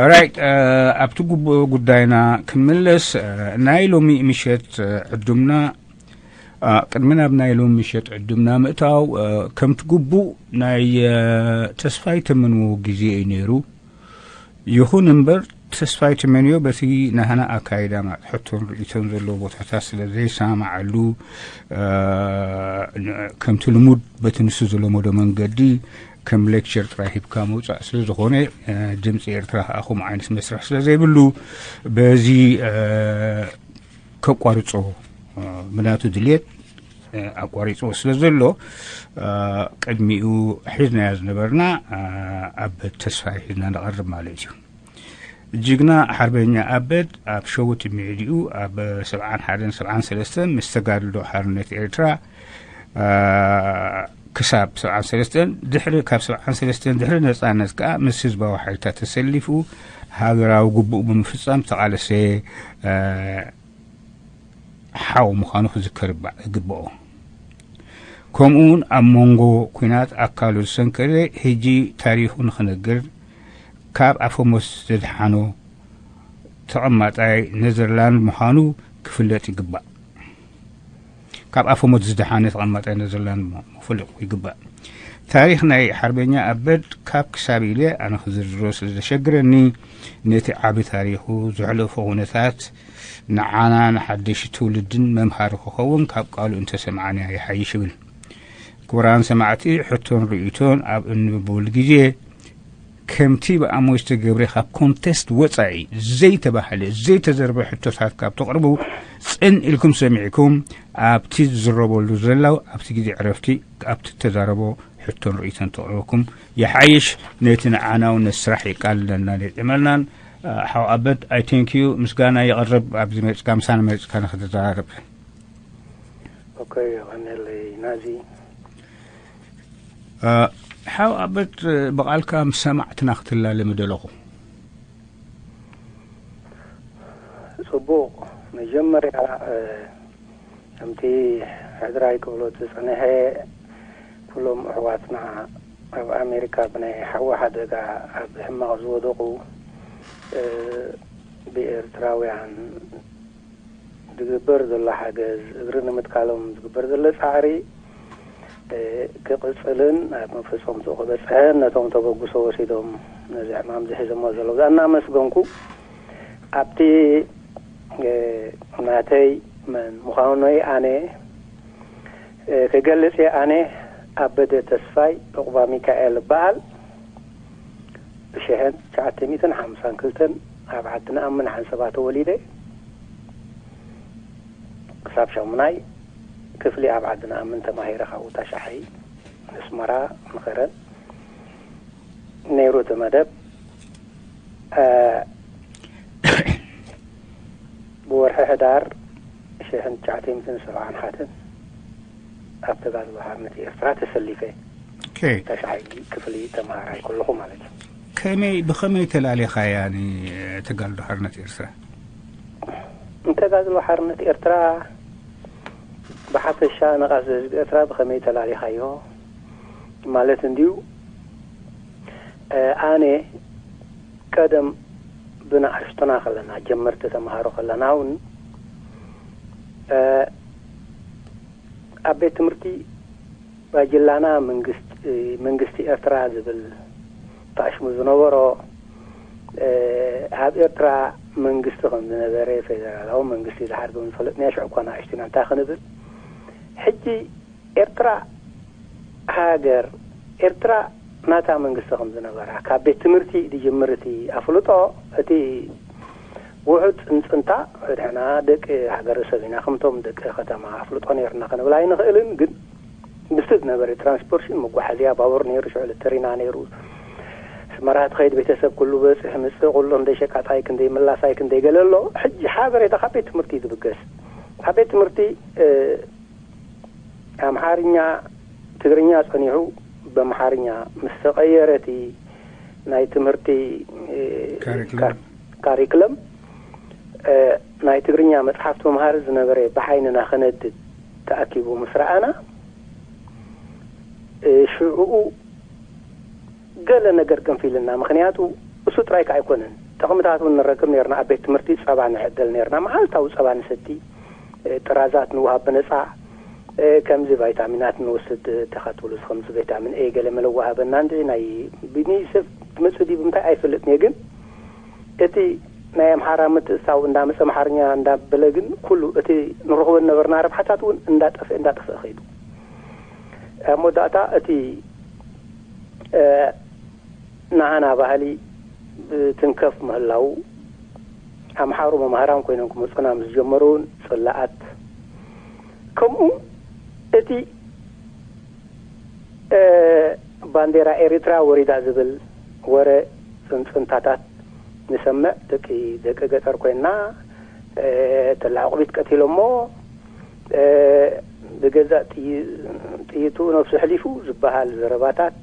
ኦራይት፣ ኣብቲ ጉቡእ ጉዳይና ክንምለስ፣ ናይ ሎሚ ምሸት ዕዱምና፣ ቅድሚ ናብ ናይ ሎሚ ምሸት ዕዱምና ምእታው፣ ከምቲ ጉቡእ ናይ ተስፋይ ተመንዎ ግዜ እዩ ነይሩ። ይኹን እምበር፣ ተስፋይ ተመንዮ በቲ ናህና ኣካይዳ ማዕት ሕቶን ርእይቶን ዘለዎ ቦታታት ስለ ዘይሰማማዓሉ፣ ከምቲ ልሙድ በቲ ንሱ ዝለመዶ መንገዲ ከም ሌክቸር ጥራይ ሂብካ ምውጻእ ስለ ዝኾነ፣ ድምፂ ኤርትራ ከኣ ከምኡ ዓይነት መስርሕ ስለ ዘይብሉ፣ በዚ ከቋርጾ፣ ብናቱ ድልየት ኣቋሪጽዎ ስለ ዘሎ፣ ቅድሚኡ ሒዝናዮ ዝነበርና ኣበድ ተስፋይ ሒዝና ንቐርብ ማለት እዩ። ጅግና ሓርበኛ ኣበድ ኣብ ሸውት ሚዕዲኡ ኣብ ሰብዓን ሓደን ሰብዓን ሰለስተን ምስ ተጋድሎ ሓርነት ኤርትራ ክሳብ ሰብዓን ሰለስተን፣ ድሕሪ፣ ካብ ሰብዓን ሰለስተን ድሕሪ ነጻነት ከኣ ምስ ህዝባዊ ሓይልታት ተሰሊፉ ሃገራዊ ግቡእ ብምፍጻም ዝተቓለሰ ሓው ምዃኑ ክዝከር ይግብኦ። ከምኡውን ኣብ መንጎ ኲናት ኣካሉ ዝሰንከለ፣ ሕጂ ታሪኹ ንኽነግር ካብ ኣፈሞት ዘድሓኖ ተቐማጣይ ኔዘርላንድ ምዃኑ ክፍለጥ ይግባእ። ካብ ኣፈሞት ዝደሓነ ተቐማጣይ ኔዘርላንድ ምፍልጥ ይግባእ። ታሪኽ ናይ ሓርበኛ ኣበድ ካብ ክሳብ ኢለ ኣነ ክዝርዝሮ ስለ ዘሸግረኒ፣ ነቲ ዓቢ ታሪኹ፣ ዘሕለፎ ኩነታት ንዓና ንሓደሽቲ ትውልድን መምሃሪ ክኸውን ካብ ቃሉ እንተሰማዕናዮ ይሓይሽ እብል። ክቡራን ሰማዕቲ፣ ሕቶን ርእይቶን ኣብ እንብበሉ ግዜ፣ ከምቲ ብኣሞይ ዝተገብረ ካብ ኮንቴስት ወጻኢ ዘይተባህለ፣ ዘይተዘርበ ሕቶታት ካብ ተቕርቡ፣ ጽን ኢልኩም ሰሚዕኩም፣ ኣብቲ ዝዝረበሉ ዘላው ኣብቲ ግዜ ዕረፍቲ ኣብቲ እተዛረቦ ሕቶን ርእይቶን ተቕርበኩም ይሓይሽ። ነቲ ንዓና እውን ነቲ ስራሕ የቃልለልናን የጥዕመልናን። ሓው ኣበድ፣ ኣይ ቴንክ ዩ፣ ምስጋና የቕርብ ኣብዚ መጽካ ምሳና መጽካ ንክትዘራረብ። ኦኬ፣ የቐንየለይ ናዚ። ሓው ኣበድ፣ ብቓልካ ምስ ሰማዕትና ክትላለ ምደለኹ። ጽቡቕ። መጀመርያ ከምቲ ሕድራይ ክብሎ ዝጸንሐ፣ ኩሎም ኣሕዋትና ኣብ ኣሜሪካ ብናይ ሓዊ ሓደጋ ኣብ ሕማቕ ዝወደቑ፣ ብኤርትራውያን ዝግበር ዘሎ ሓገዝ፣ እግሪ ንምትካሎም ዝግበር ዘሎ ጻዕሪ ክቕጽልን ኣብ መፈጸምትኡ ክበጽሕን፣ ነቶም ተበግሶ ወሲዶም ነዚ ሕማም ዝሒዞሞ ዘለዉ እናመስገንኩ፣ ኣብቲ ናተይ መን ምዃኑይ ኣነ ክገልጽ እየ። ኣነ ኣበደ ተስፋይ ዑቕባሚካኤል እበሃል። ብሽሕን ትሽዓተ ሚእትን ሓምሳን ክልተን ኣብ ዓዲ ነኣምን ዓንሰባ ተወሊደ። ክሳብ ሻሙናይ ክፍሊ ኣብ ዓዲ ነኣምን ተማሂረ፣ ካብኡ ታሽዓይ ንስመራ ንኸረን ነይሩ እቲ መደብ። ብወርሒ ሕዳር ሽሕን ትሽዓተ ሚእትን ሰብዓን ሓደን ኣብ ተጋድሎ ሓርነት ኤርትራ ተሰሊፈ። ኦኬ። ታሽዓይ ክፍሊ ተምሃራይ ከለኹ ማለት እዩ። ከመይ፣ ብኸመይ ተላሊኻያ ንተጋድሎ ሓርነት ኤርትራ? ንተጋድሎ ሓርነት ኤርትራ ብሓፈሻ ንቓልሲ ህዝቢ ኤርትራ ብኸመይ ተላሊኻዮ ማለት እንድዩ። ኣነ ቀደም ብንኣሽቱና ከለና፣ ጀመርቲ ተምሃሮ ከለና እውን ኣብ ቤት ትምህርቲ ባጅላና መንግስቲ ኤርትራ ዝብል ተኣሽሙ ዝነበሮ፣ ኣብ ኤርትራ መንግስቲ ከም ዝነበረ፣ ፌደራላዊ መንግስቲ ዝሓር ከም ዝፈለጥና ሽዑ እኳ ንኣሽቱ ኢና እንታይ ክንብል። ሕጂ ኤርትራ ሃገር፣ ኤርትራ ናታ መንግስቲ ከም ዝነበራ ካብ ቤት ትምህርቲ ዝጅምር እቲ ኣፍልጦ፣ እቲ ውሑድ ጽንጽንታ፣ ንሕና ደቂ ሃገረሰብ ኢና፣ ከምቶም ደቂ ከተማ ኣፍልጦ ነይርና ክንብል ኣይንኽእልን። ግን ምስቲ ዝነበረ ትራንስፖርሽን፣ መጓሓዝያ፣ ባቡር ነይሩ፣ ሽዑ ልተሪና ነይሩ። ኣስመራ ትኸይድ ቤተሰብ ኩሉ በጽሕ ምጽእ፣ ኩሉ ክንደይ ሸቃጣይ ክንደይ ምላሳይ ክንደይ ገለ ኣሎ። ሕጂ ሓበሬታ ካብ ቤት ትምህርቲ እዩ ዝብገስ። ካብ ቤት ትምህርቲ ኣምሓርኛ፣ ትግርኛ ጸኒሑ ብኣምሓርኛ ምስ ተቐየረ፣ እቲ ናይ ትምህርቲ ካሪክለም ናይ ትግርኛ መጽሓፍቲ መምሃሪ ዝነበረ ብዓይንና ክነድድ ተኣኪቡ ምስ ረኣና፣ ሽዕኡ ገለ ነገር ገንፊልና። ምኽንያቱ እሱ ጥራይ ከኣ ኣይኮነን፣ ጥቕምታት እውን ንረክብ ነርና። ኣብ ቤት ትምህርቲ ጸባ ንዕደል ነርና። መዓልታዊ ጸባ ንሰቲ፣ እ፣ ጥራዛት ንውሃብ ብነጻ። እ፣ ከምዚ ቫይታሚናት ንወስድ፣ እ፣ ተኸትብሉ፣ ከምዚ ቪታሚን ኤ ገለ መለ ወሃበና። እንዲ ናይ ብኒሰፍ ትመጽእ ድዩ ብምንታይ ኣይፈልጥን እየ፣ ግን እቲ ናይ ኣምሓራ ምትእስሳው እንዳመጸ ኣምሓርኛ እንዳበለ ግን ኩሉ እቲ ንረኽቦ ዝነበርና ረብሓታት እውን እንዳጠፍአ እንዳጠፍአ ከይዱ። ኣብ መወዳእታ እቲ፣ እ፣ ናህና ባህሊ ብትንከፍ ምህላው ኣምሓሩ መማህራን ኮይኖም ክመጹና ምስ ጀመሩ እውን ጽላኣት ከምኡ እቲ፣ እ፣ ባንዴራ ኤሪትራ ወሪዳ ዝብል ወረ ጽንጽንታታት ንሰምዕ። ደቂ፣ ደቂ ገጠር ኮይንና፣ እ፣ ተላ ዕቑቢት ቀቲሎሞ፣ እ፣ ብገዛእ ጥይ-፣ ጥይቱ ነብሱ ኣሕሊፉ ዝበሃል ዘረባታት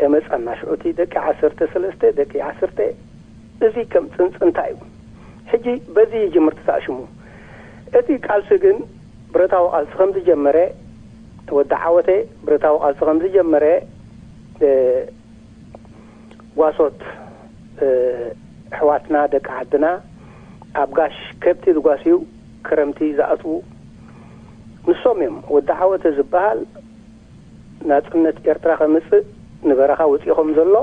እመጸና። ሽዑ እቲ ደቂ ዓሰርተ ሰለስተ፣ ደቂ ዓሰርተ፣ እዚ ከም ጽንጽንታ እዩ። ሕጂ በዚ ይጅምር ተሳእሽሙ። እቲ ቃልሲ ግን ብረታዊ ቃልሲ ከም ዝጀመረ፣ ወዲ ዓወተ ብረታዊ ቃልሲ ከም ዝጀመረ፣ እ፣ ጓሶት፣ እ፣ ኣሕዋትና ደቂ ዓድና ኣብ ጋሽ ከብቲ ዝጓስዩ ክረምቲ ዝኣትዉ ንሶም እዮም። ወዲ ዓወተ ዝበሃል ናጽነት ኤርትራ ከምጽእ ንበረኻ ወጺኡ ከም ዘሎ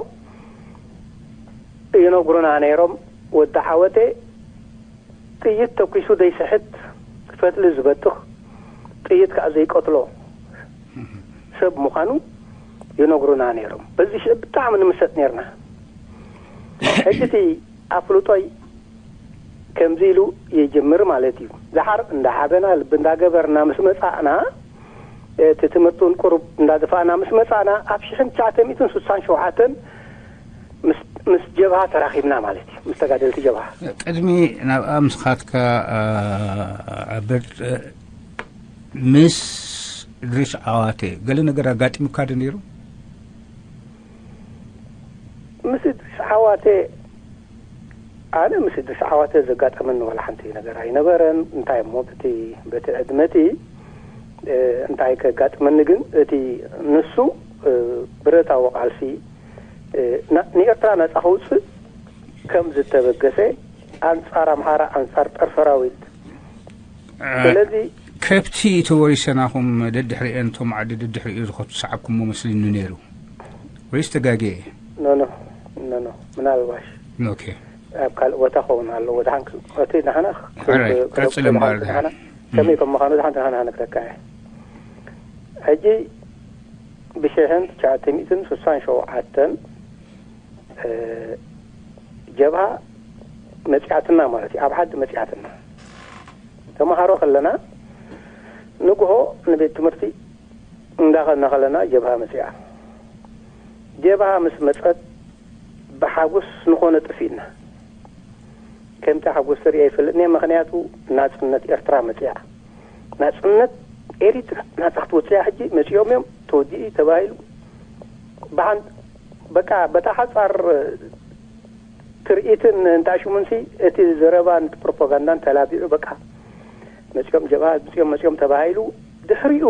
ይነግሩና ነይሮም። ወዲ ዓወተ ጥይት ተኲሱ ዘይስሕት፣ ፈትሊ ዝበትኽ፣ ጥይት ከኣ ዘይቀትሎ ሰብ ምዃኑ ይነግሩና ነይሮም። በዚ ሽዕ ብጣዕሚ ንምሰጥ ነይርና። ሕጂ እቲ ኣፍልጦይ ከምዚ ኢሉ ይጅምር ማለት እዩ። ደሓር እንዳዓበና፣ ልቢ እንዳገበርና ምስ መጻእና፣ እቲ ትምህርቲ እውን ቁሩብ እንዳደፋእና ምስ መጻእና፣ ኣብ ሽሕን ትሽዓተ ሚእትን ስሳን ሸውዓተን ምስ፣ ምስ ጀብሃ ተራኺብና ማለት እዩ፣ ምስ ተጋደልቲ ጀብሃ። ቅድሚ ናብኣ ምስኻድካ፣ ኣ፣ ዓብድ፣ እ፣ ምስ ድሪስ ዓዋተ ገለ ነገር ኣጋጢሙካ ዶ ነይሩ? ምስ ድሪስ ዓዋተ፣ ኣነ ምስ ድሪስ ዓዋተ ዘጋጠመኒ ዋላ ሓንቲ ነገር ኣይነበረን። እንታይ እሞ፣ በቲ፣ በቲ ዕድመቲ፣ እ፣ እንታይ ከጋጥመኒ ግን፣ እቲ ንሱ፣ እ፣ ብረታዊ ቃልሲ፣ እ፣ ና-፣ ንኤርትራ ነጻ ከውጽእ ከም ዝተበገሰ፣ ኣንጻር ኣምሓራ፣ ኣንጻር ጦር ሰራዊት። እ፣ ስለዚ ከብቲ ተወሪሰናኹም ደድሕሪአን፣ እቶም ዓዲ ደድሕሪኡ ዝኸቱ ሰዓብኩሞ መስሊኒ ነይሩ። ወይስ ተጋግየ? ኖ፣ ኖ፣ ኖ፣ ኖ። ምናልባሽ ኦኬ። ኣብ ካልእ ቦታ ክኸውን ኣለዎ። ድሓን ክ-፣ እቲ ንሕና ክ-፣ ኦራይት፣ ክ-፣ ቀጽል እምበር ክነብር ድሓን። ንሕና ከመይ ከም ምዃኑ ድሓን ንሕና ነግረካ እየ። ሕጂ ብሽሕን ትሽዓተ ሚእትን ስሳን ሸውዓተን፣ እ፣ ጀብሃ መጺኣትና ማለት እዩ። ኣብ ዓዲ መጺኣትና። ተመሃሮ ከለና ንግሆ ንቤት ትምህርቲ እንዳኸድና ከለና ጀብሃ መጺኣ። ጀብሃ ምስ መጸት ብሓጎስ ንኾነ ጠፊእና። ከምቲ ሓጎስ ተሪኦ ኣይፈልጥን እየ፣ ምኽንያቱ ናጽነት ኤርትራ መጺኣ። ናጽነት ኤሪትራ ናጻ ክትወጽእ እያ ሕጂ፣ መጺኦም እዮም፣ ተወዲኡ እዩ ተባሂሉ። ብሓን-፣ በቃ በታ ሓጻር ትርኢትን እንዳ ሽሙንሲ እቲ ዘረባን እቲ ፕሮፓጋንዳን ተላቢዑ በቃ መጺኦም ጀብሃ፣ መጺኦም፣ መጺኦም ተባሂሉ። ድሕሪኡ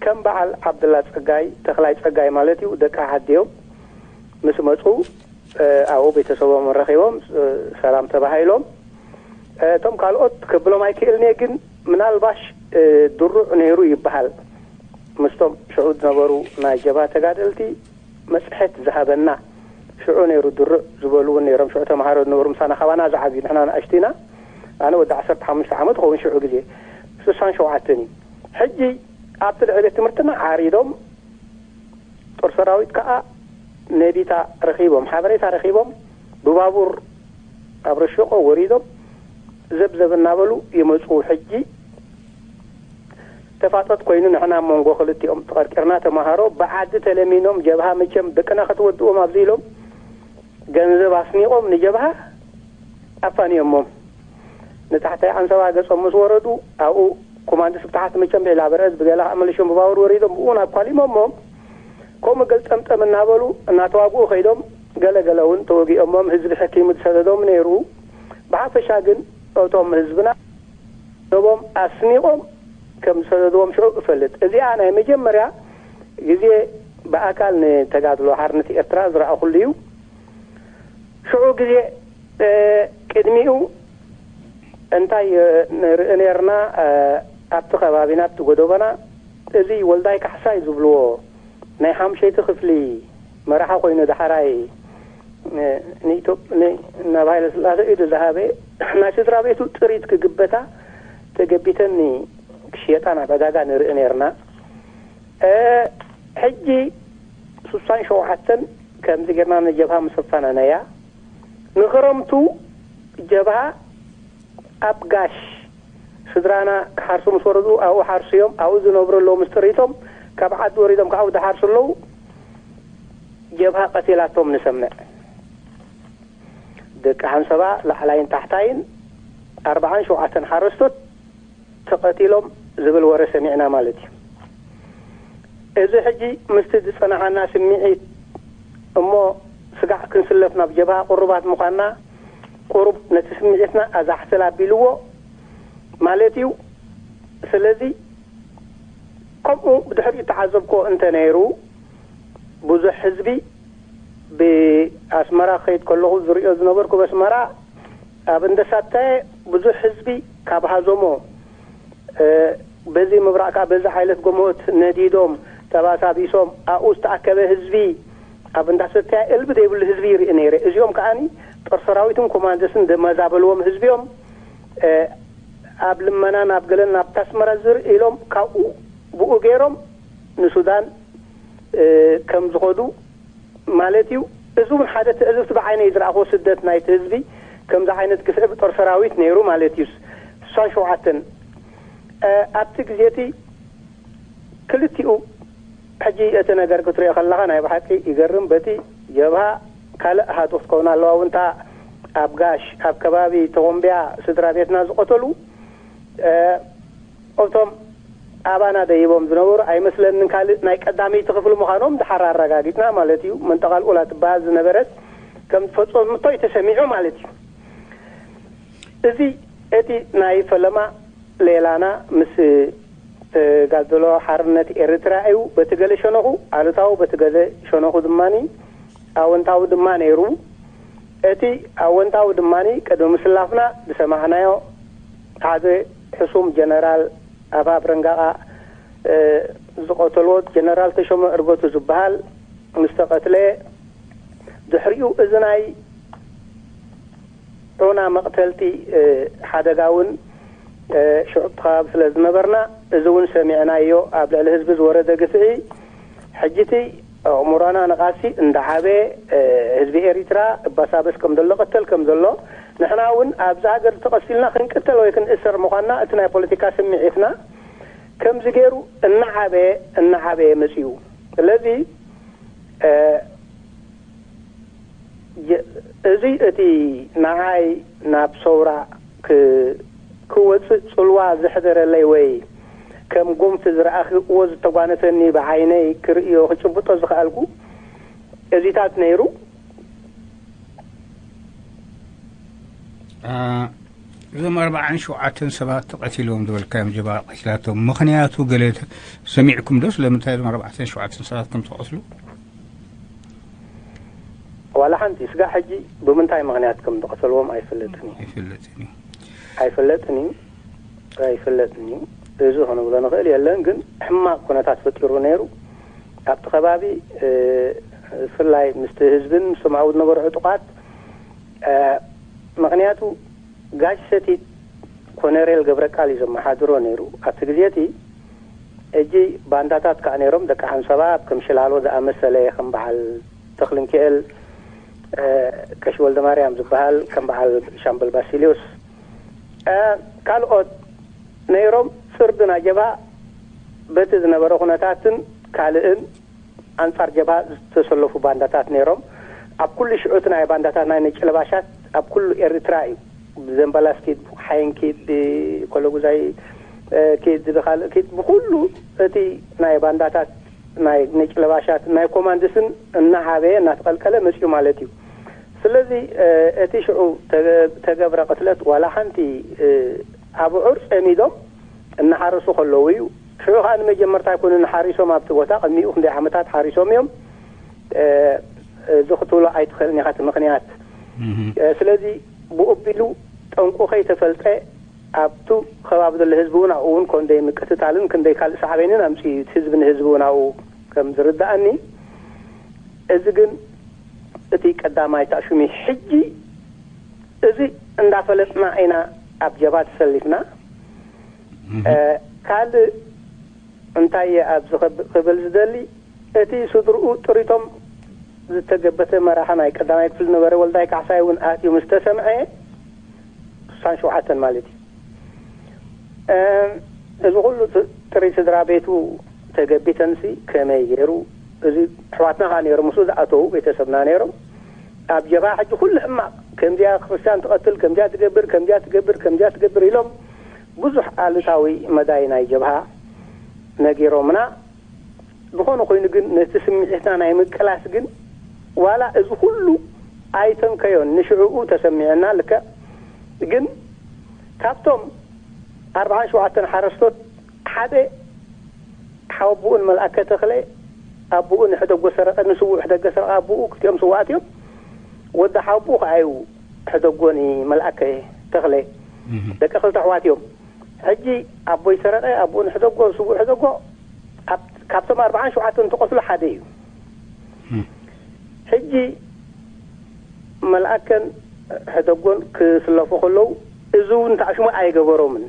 ከም በዓል ዓብደላ ጸጋይ፣ ተኽላይ ጸጋይ ማለት እዩ፣ ደቂ ዓዲ እዮም። ምስ መጹ፣ እ፣ ኣብኡ ቤተሰቦም ረኺቦም፣ እ፣ ሰላም ተባሂሎም። እ፣ እቶም ካልኦት ከብሎም ኣይክእልን እየ፣ ግን ምናልባሽ፣ እ፣ ድሩዕ ነይሩ ይበሃል። ምስቶም ሽዑ ዝነበሩ ናይ ጀብሃ ተጋደልቲ መጽሔት ዝሃበና ሽዑ ነይሩ። ድሩዕ ዝበሉ እውን ነይሮም። ሽዑ ተምሃሮ ዝነበሩ ምሳና፣ ካባና ዝዓብዩ፣ ንሕና ንኣሽቱ ኢና። ኣነ ወዲ ዓሰርተ ሓሙሽተ ዓመት እኸውን ሽዑ ግዜ፣ ስሳን ሸውዓተን እዩ። ሕጂ ኣብቲ ልዕሊ ቤት ትምህርትና ዓሪዶም፣ ጦር ሰራዊት ከኣ ነቢታ ረኺቦም፣ ሓበሬታ ረኺቦም፣ ብባቡር ኣብ ረሸቆ ወሪዶም፣ ዘብዘብ እናበሉ ይመጹ። ሕጂ ተፋጠጥ ኮይኑ፣ ንሕና ኣብ መንጎ ክልቲኦም ተቐርቂርና። ተመሃሮ ብዓዲ ተለሚኖም፣ ጀብሃ መቸም ደቅና ከተወድእዎም ኣብዚ ኢሎም፣ ገንዘብ ኣስኒቖም ንጀብሃ ኣፋንዮሞም። ንታሕታይ ዓንሰባ ገጾም ምስ ወረዱ፣ ኣብኡ ኮማንድስ ብታሕቲ መቸም ብዒላ በረድ፣ ብገለ ከዓ መሊሾም ብባቡር ወሪዶም፣ ብኡ ናብ ኳሊሞሞም። ከምኡ ገልጠምጠም እናበሉ እናተዋግኡ ከይዶም፣ ገለ ገለ እውን ተወጊኦሞም፣ ህዝቢ ሕኪሙ ዝሰደዶም ነይሩ። ብሓፈሻ ግን እቶም ህዝብና ዶቦም ኣስኒቖም ከም ዝሰደድዎም ሽዑ እፈልጥ። እዚኣ ናይ መጀመርያ ግዜ ብኣካል ንተጋድሎ ሓርነት ኤርትራ ዝረኣኹሉ እዩ። ሽዑ ግዜ ቅድሚኡ እንታይ ንርኢ ነርና? ኣብቲ ከባቢና፣ ኣብቲ ጎደቦና፣ እዚ ወልዳይ ካሕሳይ ዝብልዎ ናይ ሓምሸይቲ ክፍሊ መራሒ ኮይኑ፣ ዳሕራይ ንኢትዮጵ ናብ ሃይለ ስላሴ ኢዱ ዝሃበ፣ ናይ ስድራ ቤቱ ጥሪት ክግበታ ተገቢተኒ ክሽየጣ ናብ ዕዳጋ ንርኢ ነርና። ሕጂ ሱሳን ሸውዓተን ከምዚ ጌርና ንጀብሃ ምስ ኣፋነነያ፣ ንኽረምቱ ጀብሃ ኣብ ጋሽ ስድራና ክሓርሱ ምስ ወረዱ ኣብኡ ሓርሱ እዮም። ኣብኡ ዝነብሩ ኣለዉ ምስ ጥሪቶም፣ ካብ ዓዲ ወሪዶም ካብኡ ዝሓርሱ ኣለዉ። ጀብሃ ቀቲላቶም ንሰምዕ። ደቂ ሓንሰባ ላዕላይን ታሕታይን ኣርባዓን ሸውዓተን ሓረስቶት ተቐቲሎም ዝብል ወረ ሰሚዕና ማለት እዩ። እዚ ሕጂ ምስቲ ዝጸናሓና ስምዒት እሞ ስጋዕ ክንስለፍ ናብ ጀብሃ ቅሩባት ምዃንና ቁሩብ ነቲ ስምዒትና ኣዛሕትል ኣቢልዎ ማለት እዩ። ስለዚ ከምኡ ብድሕሪኡ ተዓዘብኮ እንተ ነይሩ ብዙሕ ህዝቢ ብኣስመራ ክኸይድ ከለኹ ዝርእዮ ዝነበርኩ በስመራ ኣብ እንደሳተ ብዙሕ ህዝቢ ካብ ሃዞሞ በዚ ምብራቕ ከዓ በዚ ዓይነት ጎሞት ነዲዶም ተባሳቢሶም ኣብኡ ዝተኣከበ ህዝቢ ኣብ እንዳሰተያ እልቢ ዘይብሉ ህዝቢ ይርኢ ነይረ። እዚኦም ከዓኒ ጦር ሰራዊትን ኮማንደስን ደመዛበልዎም ህዝቢ እዮም። ኣብ ልመና ናብ ገለን ናብ ታስመራ ዝርኢ ኢሎም ካብኡ ብኡ ገይሮም ንሱዳን ከም ዝኸዱ ማለት እዩ። እዚ እውን ሓደ ትዕዝብቲ ብዓይነይ ዝረኣኽዎ ስደት ናይቲ ህዝቢ ከምዚ ዓይነት ግፍዒ ብጦር ሰራዊት ነይሩ ማለት እዩ። ስሳን ሸውዓተን ኣብቲ ግዜ እቲ ክልቲኡ ሕጂ እቲ ነገር ክትሪኦ ከለኻ ናይ ብሓቂ ይገርም። በቲ ጀብሃ ካልእ ሃዱኽ ትኸውን ኣለዋ እውን እታ ኣብ ጋሽ ኣብ ከባቢ ተኾምቢያ ስድራ ቤትና ዝቐተሉ እቶም ኣባና ደይቦም ዝነበሩ ኣይመስለንን ካልእ ናይ ቀዳመይቲ ክፍሊ ምዃኖም ድሓር ኣረጋጊጽና ማለት እዩ። መንጠቓል ኡላ ትበሃል ዝነበረት ከም ዝፈጸምቶ እዩ ተሰሚዑ ማለት እዩ። እዚ እቲ ናይ ፈለማ ሌላና ምስ ተጋድሎ ሓርነት ኤርትራ እዩ። በቲ ገለ ሸነኹ ኣሉታዊ፣ በቲ ገለ ሸነኹ ድማ ኣወንታዊ ድማ ነይሩ። እቲ ኣወንታዊ ድማ ቅድሚ ምስላፍና ዝሰማዕናዮ ሓደ ሕሱም ጀነራል ኣፋ ብረንጋቓ ዝቐተልዎ ጀነራል ተሾመ እርገቱ ዝበሃል ምስ ተቐትለ ድሕሪኡ እዚ ናይ ዑና መቕተልቲ ሓደጋ እውን ሽዑ ከባቢ ስለ ዝነበርና እዚ እውን ሰሚዕናዮ። ኣብ ልዕሊ ህዝቢ ዝወረደ ግፍዒ ሕጂ እቲ ኣእምሮና ንቓሲ እንዳዓበ ህዝቢ ኤሪትራ እባሳበስ ከም ዘሎ ቅተል ከም ዘሎ ንሕና እውን ኣብዚ ሃገር ተቐሲልና ክንቅተል ወይ ክንእሰር ምዃንና እቲ ናይ ፖለቲካ ስምዒትና ከምዚ ገይሩ እናዓበየ እናዓበየ መጺኡ። ስለዚ እዚ እቲ ንዓይ ናብ ሰውራ ክወፅእ ፅልዋ ዘሕደረለይ ወይ ከም ጎምቲ ዝረኣኽዎ ዝተጓነፈኒ ብዓይነይ ክርእዮ ክጭብጦ ዝኸኣልኩ እዚታት ነይሩ። እዞም ኣርባዓን ሸውዓተን ሰባት ተቐቲሎም ዝበልካዮም ጀባ ቀቲላቶም ምኽንያቱ ገለ ሰሚዕኩም ዶ? ስለምንታይ እዞም ኣርባዕተን ሸውዓተን ሰባት ከም ተቐትሉ? ዋላ ሓንቲ ስጋ ሕጂ ብምንታይ ምኽንያት ከም ዝቐተልዎም ኣይፍለጥን እዩ። ኣይፍለጥን እዩ። ኣይፍለጥን እዩ። ኣይፍለጥን እዩ። እዚ ክንብሎ ንኽእል የለን፣ ግን ሕማቕ ኩነታት ፈጢሩ ነይሩ ኣብቲ ከባቢ። ብፍላይ ምስቲ ህዝብን ምስቶም ኣብኡ ዝነበሩ ዕጡቓት ምኽንያቱ ጋሽ ሰቲት ኮነሬል ገብረቃል እዩ ዘመሓድሮ ነይሩ ኣብቲ ግዜ እቲ። እጂ ባንዳታት ከዓ ነይሮም፣ ደቂ ሓንሰባ ከም ሽላሎ ዝኣመሰለ ከም በዓል ተኽልንክኤል ቀሺ ወልደ ማርያም ዝበሃል ከም በዓል ሻምበል ባሲልዮስ ካልኦት ነይሮም። ፅርቢ ናይ ጀብሃ በቲ ዝነበረ ኩነታትን ካልእን ኣንጻር ጀብሃ ዝተሰለፉ ባንዳታት ነይሮም። ኣብ ኩሉ ሽዑ እቲ ናይ ባንዳታት ናይ ነጭ ለባሻት ኣብ ኩሉ ኤርትራ እዩ። ብዘንበላስ ኪድ፣ ሓይን ኪድ፣ ብኮለጉዛይ ኪድ፣ ብካልእ ኪድ፣ ብኩሉ እቲ ናይ ባንዳታት ናይ ነጭ ለባሻት ናይ ኮማንድስን እናዓበየ እናተቐልቀለ መፅኡ ማለት እዩ። ስለዚ እቲ ሽዑ ተገብረ ቅትለት ዋላ ሓንቲ ኣብዑር ፀሚዶም እናሓረሱ ከለዉ እዩ። ሽዑ ከዓ ንመጀመርታ ኣይኮኑን ሓሪሶም ኣብቲ ቦታ፣ ቅድሚኡ ክንደይ ዓመታት ሓሪሶም እዮም። እዚ ክትብሎ ኣይትኽእልን ኢኻ እቲ ምኽንያት። ስለዚ ብኡ ኣቢሉ ጠንቁ ከይተፈልጠ ኣብቱ ከባቢ ዘሎ ህዝቢ እውን ኣብኡ እውን ኮንደይ ምቅትታልን ክንደይ ካልእ ሳዕቤንን ኣምፅኡ እዩ፣ ህዝቢ ንህዝቢ እውን ኣብኡ ከም ዝርዳእኒ። እዚ ግን እቲ ቀዳማይ ታእሹሚ። ሕጂ እዚ እንዳፈለጥና ኢና ኣብ ጀብሃ ተሰሊፍና። ካልእ እንታይ እየ ኣብዚ ክብል ዝደሊ፣ እቲ ስድርኡ ጥሪቶም ዝተገበተ መራሒ ናይ ቀዳማይ ክፍሊ ዝነበረ ወልዳይ ካሕሳይ እውን ኣትዩ ምስ ተሰምዐ፣ ስሳን ሸውዓተን ማለት እዩ። እዚ ኩሉ ጥሪ ስድራ ቤቱ ተገቢተንሲ ከመይ ገይሩ? እዚ ኣሕዋትና ከዓ ነይሮም ምስኡ ዝኣተዉ ቤተሰብና ነይሮም። ኣብ ጀብሃ ሕጂ ኩሉ ሕማቕ፣ ከምዚኣ ክርስትያን ትቐትል፣ ከምዚኣ ትገብር፣ ከምዚኣ ትገብር፣ ከምዚኣ ትገብር ኢሎም ብዙሕ ኣሉታዊ መዳይ ናይ ጀብሃ ነጊሮምና። ዝኾነ ኮይኑ ግን ነቲ ስምዒትና ናይ ምቅላስ ግን ዋላ እዚ ኩሉ ኣይተንከዮን። ንሽዕኡ ተሰሚዐና ልክዕ ግን ካብቶም ኣርባዓን ሸውዓተን ሓረስቶት ሓደ ሓወብኡን መልኣከ ተኽለ፣ ኣቦኡ ንሕደጎ ሰረቐ፣ ንስዉእ ሕደገ ሰረቐ ኣቦኡ፣ ክልቲኦም ስዉኣት እዮም። ወዲ ሓወብኡ ከዓ እዩ ሕደጎ ንመልኣከ ተኽለ። ደቂ ክልተ ኣሕዋት እዮም። ሕጂ ኣቦይ ሰረቐ፣ ኣቦኡ ንሕደጎ፣ ስዉእ ሕደጎ፣ ኣብ-፣ ካብቶም ኣርባዓን ሸውዓተን ተቐትሉ ሓደ እዩ። ሕጂ መልኣከን ሕደጎን ክስለፉ ከለዉ፣ እዚ እውን ተኣሽሙ ኣይገበሮምን፣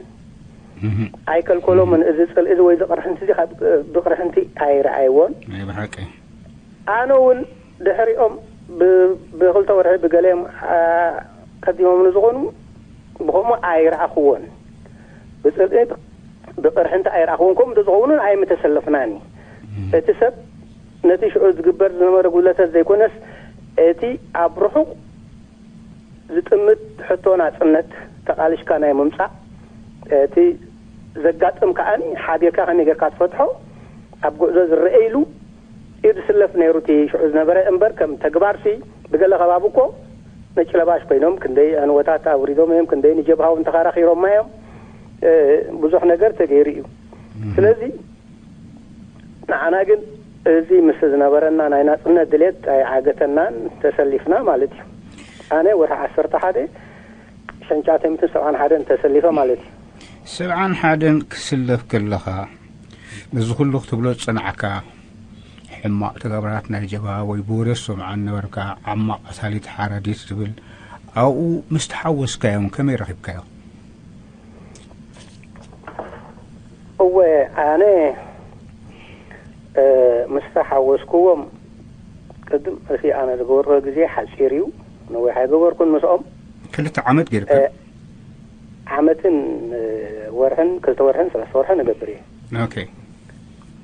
ኣይከልከሎምን። እዚ ጽልኢ እዚ ወይ እዚ ቅርሕንቲ እዚ ካብ ብቅርሕንቲ ኣይረኣይዎን። ናይ ብሓቂ። ኣነ እውን ድሕሪኦም ብ-፣ ብክልተ ወርሒ ብገለ እዮም፣ ኣ-፣ ቀዲሞም ንዝኾኑ ብኸምኡ ኣይረኣኽዎን። ብጽልኢ ብቅርሕንቲ ኣይረኣኽዎን። ከምኡ እንተዝኸውን እውን ኣይምተሰለፍናን እዩ። እቲ ሰብ ነቲ ሽዑ ዝግበር ዝነበረ ጉድለታት ዘይኮነስ፣ እቲ ኣብ ርሑቕ ዝጥምት ሕቶ ናጽነት ተቓሊሽካ ናይ ምምጻእ፣ እቲ ዘጋጥም ከኣኒ ሓቢርካ ከመይ ጌርካ ትፈትሖ ኣብ ጉዕዞ ዝረኣይሉ እዩ ዝስለፍ ነይሩ እቲ ሽዑ ዝነበረ እምበር፣ ከም ተግባርሲ ብገለ ከባቢ እኮ ነጭ ለባሽ ኮይኖም ክንደይ ዕንወታት ኣውሪዶም እዮም፣ ክንደይ ንጀብሃ እውን ተኸራኺሮማ እዮም። እ፣ ብዙሕ ነገር ተገይሩ እዩ። ስለዚ ንዓና ግን እዚ ምስ ዝነበረና ናይ ናጽነት ድሌት ኣይዓገተናን፣ ተሰሊፍና ማለት እዩ። ኣነ ወርሒ ዓሰርተ ሓደ ሸንቻተ ሚእትን ሰብዓን ሓደን ተሰሊፈ ማለት እዩ። ሰብዓን ሓደን ክስለፍ ከለኻ፣ ነዚ ኩሉ ክትብሎ ዝጸናዕካ ሕማቕ ተግባራት ናይ ጀብሃ ወይ ብወረ ዝሰምዖ ነበርካ፣ ዓማቕ ቀታሊት ሓራዲት ዝብል፣ ኣብኡ ምስ ተሓወስካዮም ከመይ ረኺብካዮ? እወ፣ ኣነ፣ እ፣ ምስ ተሓወስክዎም፣ ቅድም እቲ ኣነ ዝገበርኩ ግዜ ሓጺር እዩ፣ ነዊሕ ኣይገበርኩን ምስኦም። ክልተ ዓመት ጌርካ? እ፣ ዓመትን፣ እ፣ ወርሕን፣ ክልተ ወርሕን ሰለስተ ወርሕን እገብር እየ። ኦኬ።